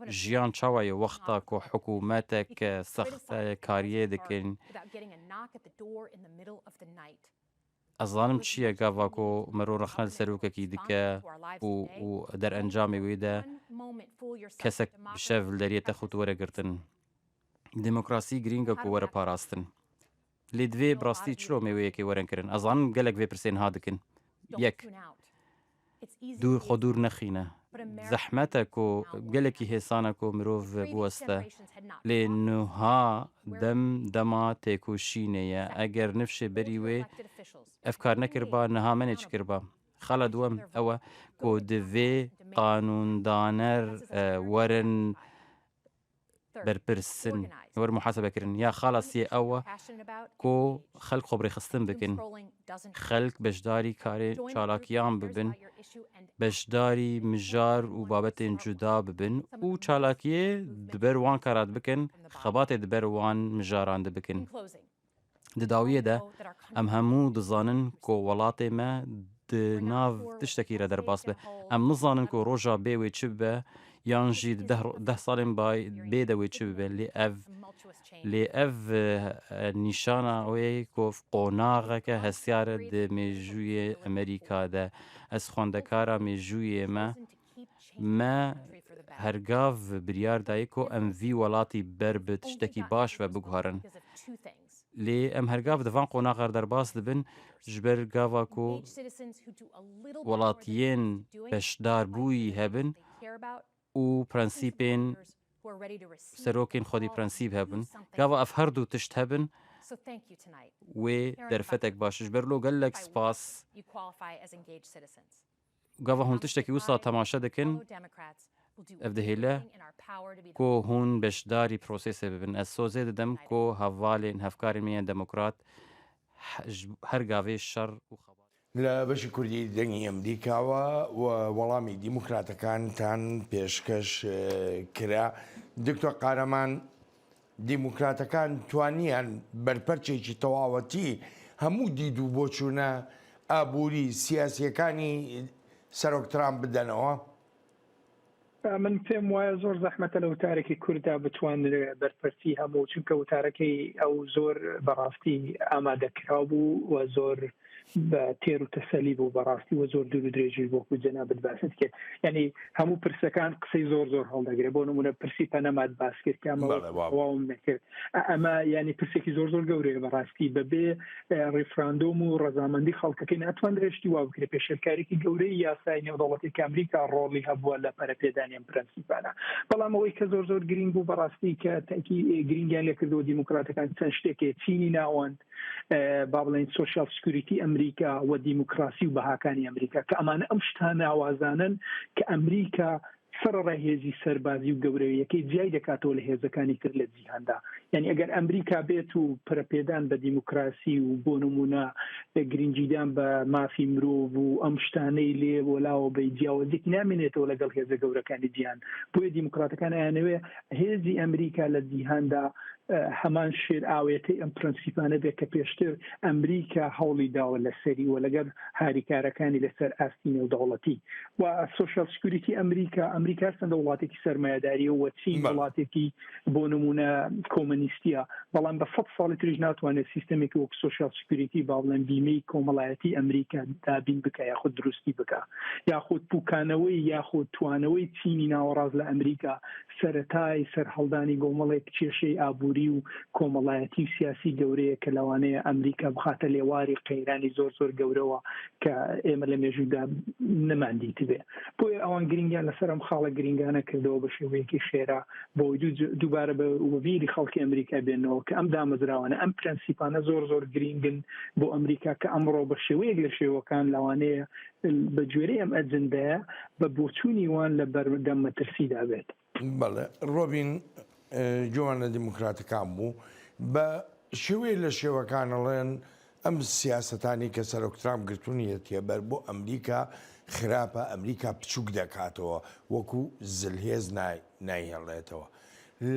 jiyan çawa ye wexta ku hikûmetek sextekariyê dikin. Ez zanim çi ye gava ku mero rexne li serokekî dike û, û derencamê wê de kesek bi şev li deriyê tex û tu were girtin. Demokrasî girîng e ku were parastin. Lê divê bi rastî çilo me wê yekê werin kirin? Ez zanim gelek vê pirsê niha dikin. Yek, dûr, xwe dûr nexîne. Zehmet e ku, gelekî hêsan e ku mirov biweste. Lê niha dem dema têkoşînê ye. Eger nifşê berî wê ev kar nekiriba, niha me nê çi kiriba? Xala duwem ew e ku divê qanûndaner, e, werin berpirsin, wer muhasebe kirin. Ya xala sê ew e ku xelk xwe bi rêxistin bikin. Xelk beşdarî karê çalakiyan bibin, beşdarî mijar û babetên cuda bibin û çalakiyê di ber wan kara dibikin, xebatê di ber wan mijaran dibikin. Di dawiyê de, em hemû dizanin ku welatê me di nav tiştekî re derbas be. Em nizanin ku roja bê wê çi bibe, yan jî di deh ro-, deh salên bay-, bê de wê çi bibe. Lê ev, lê ev, e, nîşana wê ku qonaxeke hestiyar e di mêjûyê Amerîka de. Ez xwendekara mêjûyê me, me hergav biryar dayî ku em vî welatî ber bi tiştekî baş ve biguherin. Lê em hergav di van qonaxa re derbas dibin, ji ber gava ku welatiyên beşdarbûyî hebin û prensîpên serokên xwedî prensîp hebin. Gava ev her du tişt hebin, wê derfetek baş. Ji ber lo gelek spas. Gava hûn tiştekî wisa temaşe dikin, ev dihêle ku hûn beşdarî prosesê bibin. Ez sozê didim ku hevalên, hevkarên me yên demokrat he-, ji her gavê şer û xebat. لە بەشی کوردی دەنگی ئەمریکاوە و وەڵامی دیموکراتەکانتان پێشکەش، ئە، کرا. دکتۆر قارەمان، دیموکراتەکان توانیان بەرپەرچێکی تەواوەتی هەموو دید و بۆچوونە ئابووری سیاسیەکانی سەرۆک ترامپ بدەنەوە؟ من پێم وایە زۆر زەحمەتە لە وتارێکی کوردا بتوان بەرپەرچی هەموو، چونکە وتارەکەی ئەو زۆر بەڕاستی ئامادەکراو بوو و زۆر بە تێر و تەسەلی بوو بەڕاستی و زۆر دوور و درێژی بۆ کو جەنابەت باست کرد، یعنی هەموو پرسەکان قسەی زۆر زۆر هەڵدەگرێ، بۆ نمونە پرسی پەنەمات باس کرد کە ئەمە تەواوم نەکرد. ئەمە یعنی پرسێکی زۆر زۆر گەورەیە بەڕاستی، بەبێ ریفراندۆم و ڕەزامەندی خەڵکەکەی ناتوان درێژتی وا بکرێت. پێشێلکارێکی گەورەی یاسای نێودەوڵەتی کە ئەمریکا ڕۆڵی هەبووە لە پەرەپێدانی ئەم پرەنسیپانە. بەڵام ئەوەی کە زۆر زۆر گرنگ بوو بەڕاستی کە تاکی گرنگیان لێکردەوە دیموکراتەکان چەند شتێکێ چینی ناوەند با بڵێن سوشیال سکیوریتی ئەمریکا و دیموکراسی و بەهاکانی ئەمریکا، کە ئەمانە ئەم شتانە ئاوازانن کە ئەمریکا سەرڕای هێزی سەربازی و گەورەیەکەی جیای دەکاتەوە لە هێزەکانی تر لە جیهاندا. یعنی ئەگەر ئەمریکا بێت و پرەپێدان بە دیموکراسی و بۆ نمونە گرنگیدان بە مافی مرۆڤ و ئەم شتانەی لێ وەلاوە بە جیاوازێکی نامێنێتەوە لەگەڵ هێزە گەورەکانی جیهان. بۆیە دیموکراتەکان ئەیانەوێ هێزی ئەمریکا لە جیهاندا هەمان شێر ئاوێتەی ئەم پرەنسیپانە بێت کە پێشتر ئەمریکا هەوڵی داوە لەسەری و لەگەڵ هاریکارەکانی لەسەر ئاستی نێودەوڵەتی و سوشیال سکیوریتی ئەمریکا. ئەمریکا هەرچەندە وڵاتێکی سەرمایەداریە و چین وڵاتێکی بۆ نمونە کۆمەنیستیە، بەڵام بە سەد ساڵی تریش ناتوانێت سیستەمێکی وەک سوشیال سکیوریتی با بڵێن بیمەی کۆمەڵایەتی ئەمریکا دابین بکە یاخود دروستی بکە، یاخود پوکانەوەی یاخود توانەوەی چینی ناوەڕاست لە ئەمریکا سەرەتای سەرهەڵدانی گۆمەڵێک کێشەی ئابووری و کۆمەڵایەتی و سیاسی گەورەیە کە لەوانەیە ئەمریکا بخاتە لێواری قەیرانی زۆر زۆر گەورەوە کە ئێمە لە مێژوودا نەمان دیتبێ. بۆیە ئەوان گرنگیان لەسەر ئەم خاڵە گرنگانە کردەوە بە شێوەیەکی خێرا بۆ دووبارە بە وەبیری خەڵکی ئەمریکا بێنەوە کە ئەم دامەزراوانە، ئەم پرەنسیپانە زۆر زۆر گرنگن بۆ ئەمریکا کە ئەمڕۆ بە شێوەیەک لە شێوەکان لەوانەیە بە گوێرەی ئەم ئەجندەیە بە بۆچوونی وان لە بەردەم مەترسیدا بێت. بەڵێ، ڕۆبین جوانە دیموکراتەکان بوو بە شێوەیە لە شێوەکان ئەڵێن ئەم سیاسەتانی کە سەرۆک ترامپ گرتوونیەتیە بەر بۆ ئەمریکا خراپە، ئەمریکا بچووک دەکاتەوە، وەکو زلهێز نایهێڵێتەوە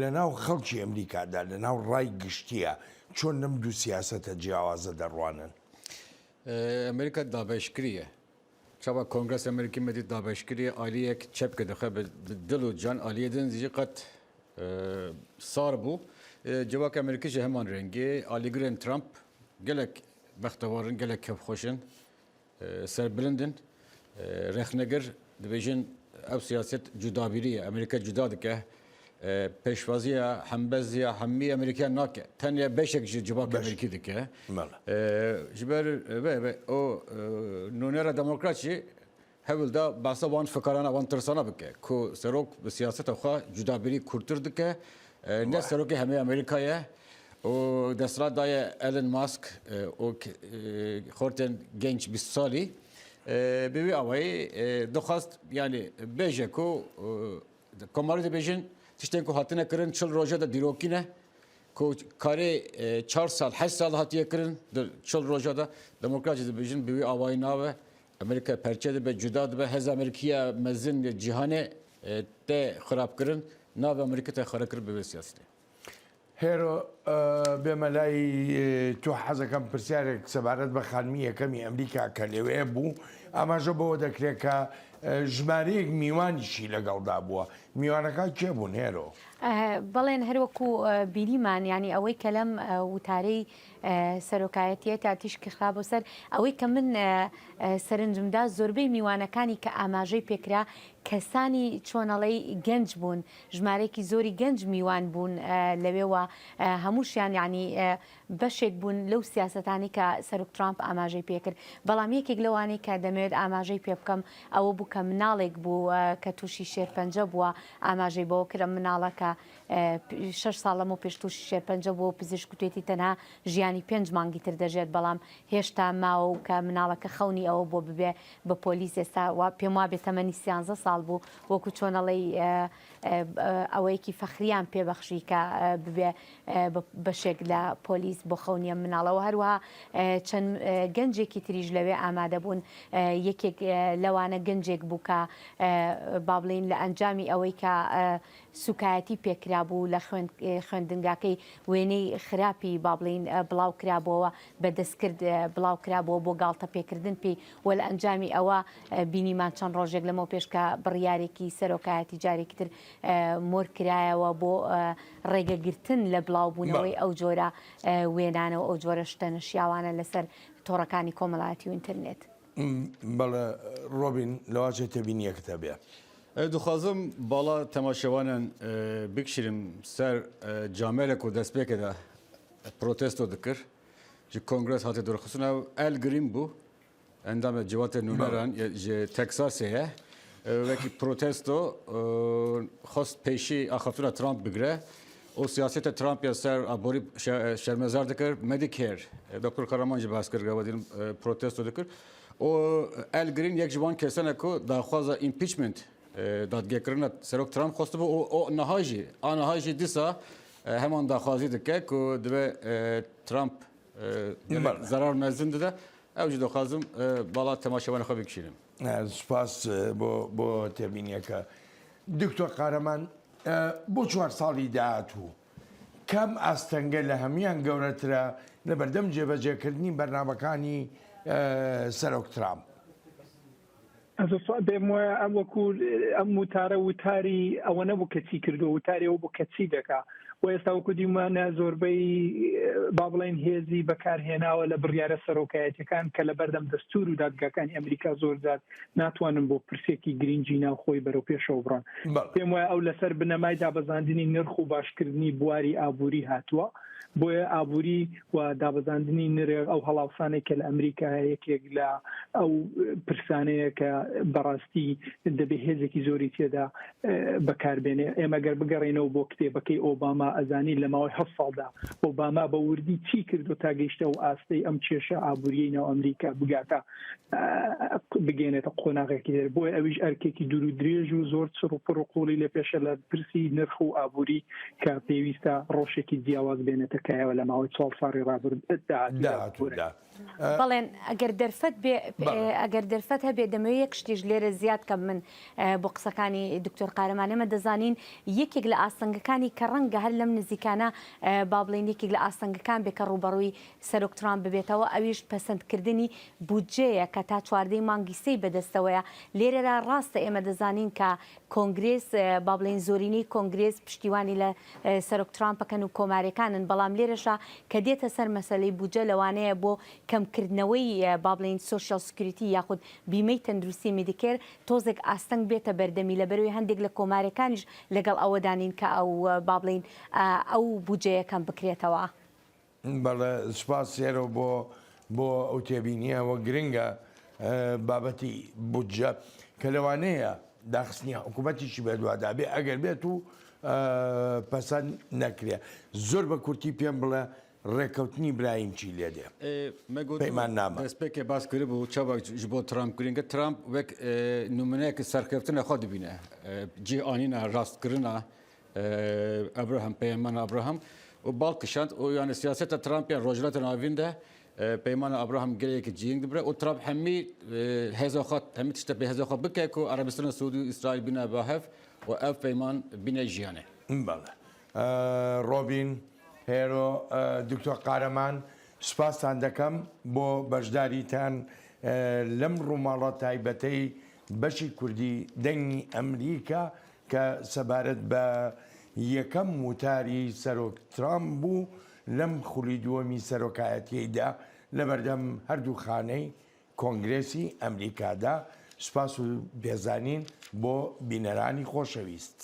لە ناو خەڵکی ئەمریکادا، لە ناو ڕای گشتیە. چۆن لەم دوو سیاسەتە جیاوازە دەڕوانن؟ ئەمریکا دابەشکریە. چاوا کۆنگرس ئەمریکی مەدی دابەشکریە، ئالیەک چەپکە دەخە بە دڵ و جان، ئالیە دن زیجی قەت سار بوو. Civaka Amerîkî jî heman rengê. Alîgirên Trump gelek bextewar in, gelek kevxweş in, serbilind in. Rexnegir dibêjin ev siyaset cudabîrî ye, Amerîka cuda dike. Pêşwaziya, hembeziya, hemî Amerîka nake. Tenê beşek ji civaka Amerîkî dike. Ji ber vê, vê o nûnera demokrat jî Hewl da behsa wan fikarana, wan tirsana bike ku serok bi siyaseta xwe cudabirî kûrtir dike, ne serokê hemê Amerîka ye û desthilat daye Elon Musk û xortên genç bîst salî. Bi vî awayî dixwest, yanî bêje ku komarî dibêjin tiştên ku hatine kirin çil roja de dîrokî ne. Ku karê çar sal, heşt sal hatiye kirin, di çil roja de demokrat jî dibêjin bi wî awayî nabe. Amerîka perçe dibe, cuda dibe, heza Amerîkiya mezin li cîhanê tê xirabkirin, navê Amerîka tê xwerekirin bi vê siyasetê. Hêro, bême lay tu, hezekam pirsiyarek sebaret be xanimî yekemî Amerîka ke lêwê bû, amaje bo dekre ke jimareyek mîwanî şî legelda bû. Mîwaneka kê bûn hêro? بەڵێن، هەروەکو بیریمان، یانی ئەوەی کە لەم وتارەی سەرۆکایەتیە تا تیشکی خرابۆ سەر، ئەوەی کە من سەرنجمدا زۆربەی میوانەکانی کە ئاماژەی پێکرا کەسانی چۆنەڵەی گەنج بوون، ژمارەیەکی زۆری گەنج میوان بوون لەوێوە، هەمووشیان یانی بەشێک بوون لەو سیاسەتانی کە سەرۆک ترامپ ئاماژەی پێکرد. بەڵام یەکێک لەوانەی کە دەمەوێت ئاماژەی پێ بکەم ئەوە بوو کە مناڵێک بوو کە تووشی شێرپەنجە بووە، ئاماژەی بەوە کرد ئەم مناڵە کە شەش ساڵ لەمەو پێش تووشی شێرپەنجە بووە و پزیشک گوتوێتی تەنها ژیانی پێنج مانگی تر دەژێت، بەڵام هێشتا ماوە و کە مناڵەکە خەونی ئەوە بووە ببێ بە پۆلیس. ئێستا پێم وابێت تەمەنی سیانزە ساڵ بوو، وەکو چۆنەڵی ئەوەیەکی فەخریان پێبەخشی کە ببێ بەشێک لە پۆلیس بۆ خەونیە مناڵەوە. هەروەها چەند گەنجێکی تریش لەوێ ئامادە بوون، یەکێک لەوانە گەنجێک بوو کە با بڵین لە ئەنجامی ئەوەی کە سوکایەتی پێکرا بوو لە خوێن-، خوێندنگاکەی وێنەی خراپی با بڵین بڵاو کرابووەوە، بە دەستکرد بڵاو کرابووە بۆ گاڵتە پێکردن پێی و لە ئەنجامی ئەوە بینیمان چەند ڕۆژێک لەمەو پێش کە بڕیارێکی سەرۆکایەتی جارێکی تر مۆر کرایەوە بۆ ڕێگەگرتن لە بڵاوبوونەوەی ئەو جۆرە وێنانەوە، ئەو جۆرە شتە نەشیاوانە لەسەر تۆڕەکانی کۆمەڵایەتی و ئینتەرنێت. بەڵێ، ڕۆبین، لەواچێ تێبینیەکت هەبێ. Ez dixwazim bala temaşevanên, e, bikişînim ser, e, camêrek ku destpêkê de protesto dikir. Ji kongres hate dorxistin ew Al Green bû. Endamê Civatê Nûneran ye, ji Texasê ye. E, wekî protesto, e, xwest pêşî axaftina Trump bigire. Û siyaseta Trump ya ser aborî şe-, şermezar dikir. Medicare, e, Doktor Kahraman jî behs kir, gava dînim, e, protesto dikir. Û Al Green yek ji wan kesan e ku daxwaza impeachment, e, dadgehkirina Serok Trump xwestibû û o niha jî, a niha jî dîsa, e, heman daxwazî dike ku divê, e, Trump, e, gelek zerar mezin dide. Ew jî dixwazim, e, bala temaşevanê xwe bikişînim. E, spas, e, bo, bo têbîniyeke. Doktor Kahraman, e, bo çar salî dahatû, کام ئاستەنگە لە هەموویان گەورەترە لە بەردەم جێبەجێکردنی بەرنامەکانی، ئە، سەرۆک ترامپ؟ Ez pêm waya em wekû em witare witarî ewe nebû keçî kirdo, witarê ew bû keçî deka. Û êsta wekû dîmane zorbey, e, ba bilên hêzî bekarhênawe le biryare serokayetîkan ke le berdem destûr û dadgakani Amerîka zor zad natwanin bo pirsêkî girîng jî nav xwe yî berewpêşewe biron. Pêm waya ew leser binemay dabezandinî nirx û başkirdinî buwarî aborî hatiwa. Boye aborî û dabezandinî nirê ew helawsanê ke li Amerîka heye yekek le ew pirsane ye ke berastî dibê hêzekî zorî tê de, e, bekar bêne. Ême ger bigerînenê bo kitêbekey Obama, ez zanî le mawê heft sal de Obama be wirdî çî kirdo ta gihişte ew astey em kêşa aboriyê nav Amerîka bigata bigênete qonaxekî tê. Boye ew jî erkekî dûr û dirêj û zor çir û pir û qûlî lê pêşe le pirsî nirx û aborî ke pêwîst e rewşekî ciyawaz bênete kaya we le mawê çar salî rabir dahatû de. Belên, eger derfet bê, eger derfet hebê demê yek ştî ji lêre ziyad kem min, e, bo qisakani Doktor Kahraman. Eme dezanin yekek li astengekani ke renge her lem nizîkana, e, ba bilên yekek li astengekan bê ke rûberûyî Serok Trump bibêtewe, ew jî pesendkirdinî budceyeke ta çardeh mangî sey bedestewe ye. Lêre re rast e, ême dizanin ke Kongrês, e, ba bilên zorînî Kongrês piştîwanî le, e, Serok Trump ekin û komarêkan in, belam lêre şa ke dête ser meseleyê budce lewane ye bo kemkirdineweyî, e, ba bilên Social Security yaxud bîmey tenduristî Medicare tozek asteng bête berdemî. Le berwê hendek le komarêkan jî legel ewe danîn ke ew, e, ba bilên, e, ew budceye kem bikirêtewa. بەڵێ، سوپاس سێرۆ بۆ، بۆ ئەو تێبینیە وە گرنگە، ئە، بابەتی بودجە کە لەوانەیە داخستنی حکوومەتیشی بەدوادا بێ، ئەگەر بێت و، ئە، پەسەند نەکرێ. زۆر بە کورتی پێم بڵێ، ڕێکەوتنی برایم چی لێ دێ؟ Ê, me got, peyman nama. Destpêkê bas kiribû, çawa ji bo Trump girîng e. Trump wek, e, nûmuneyeke serkeftina xwe dibîne. E, cih anîna rastkirina, e, Abraham, Peymana Abraham û bal kişand û, yani, siyaseta Trump ya Rojhilata Navîn de, e, Peymana Abraham gelekî cihîng dibire û Trump hemî, e, heza xwe, hemî tişte pê heza xwe bike ku Erebistana Siûdî û Îsraîl bîne ba hev û ev peyman bîne jiyanê. Bele. E, Robîn, Hêro, e, Doktor Kahraman, سوپاستان دەکەم بۆ بەشداریتان، ئە، لەم ڕووماڵە تایبەتەی بەشی کوردی دەنگی ئەمریکا کە سەبارەت بە یەکەم وتاری سەرۆک ترامپ بوو لەم خولی دووەمی سەرۆکایەتیەیدا لە بەردەم هەردوو خانەی کۆنگرێسی ئەمریکادا. سوپاس و پێزانین بۆ بینەرانی خۆشەویست.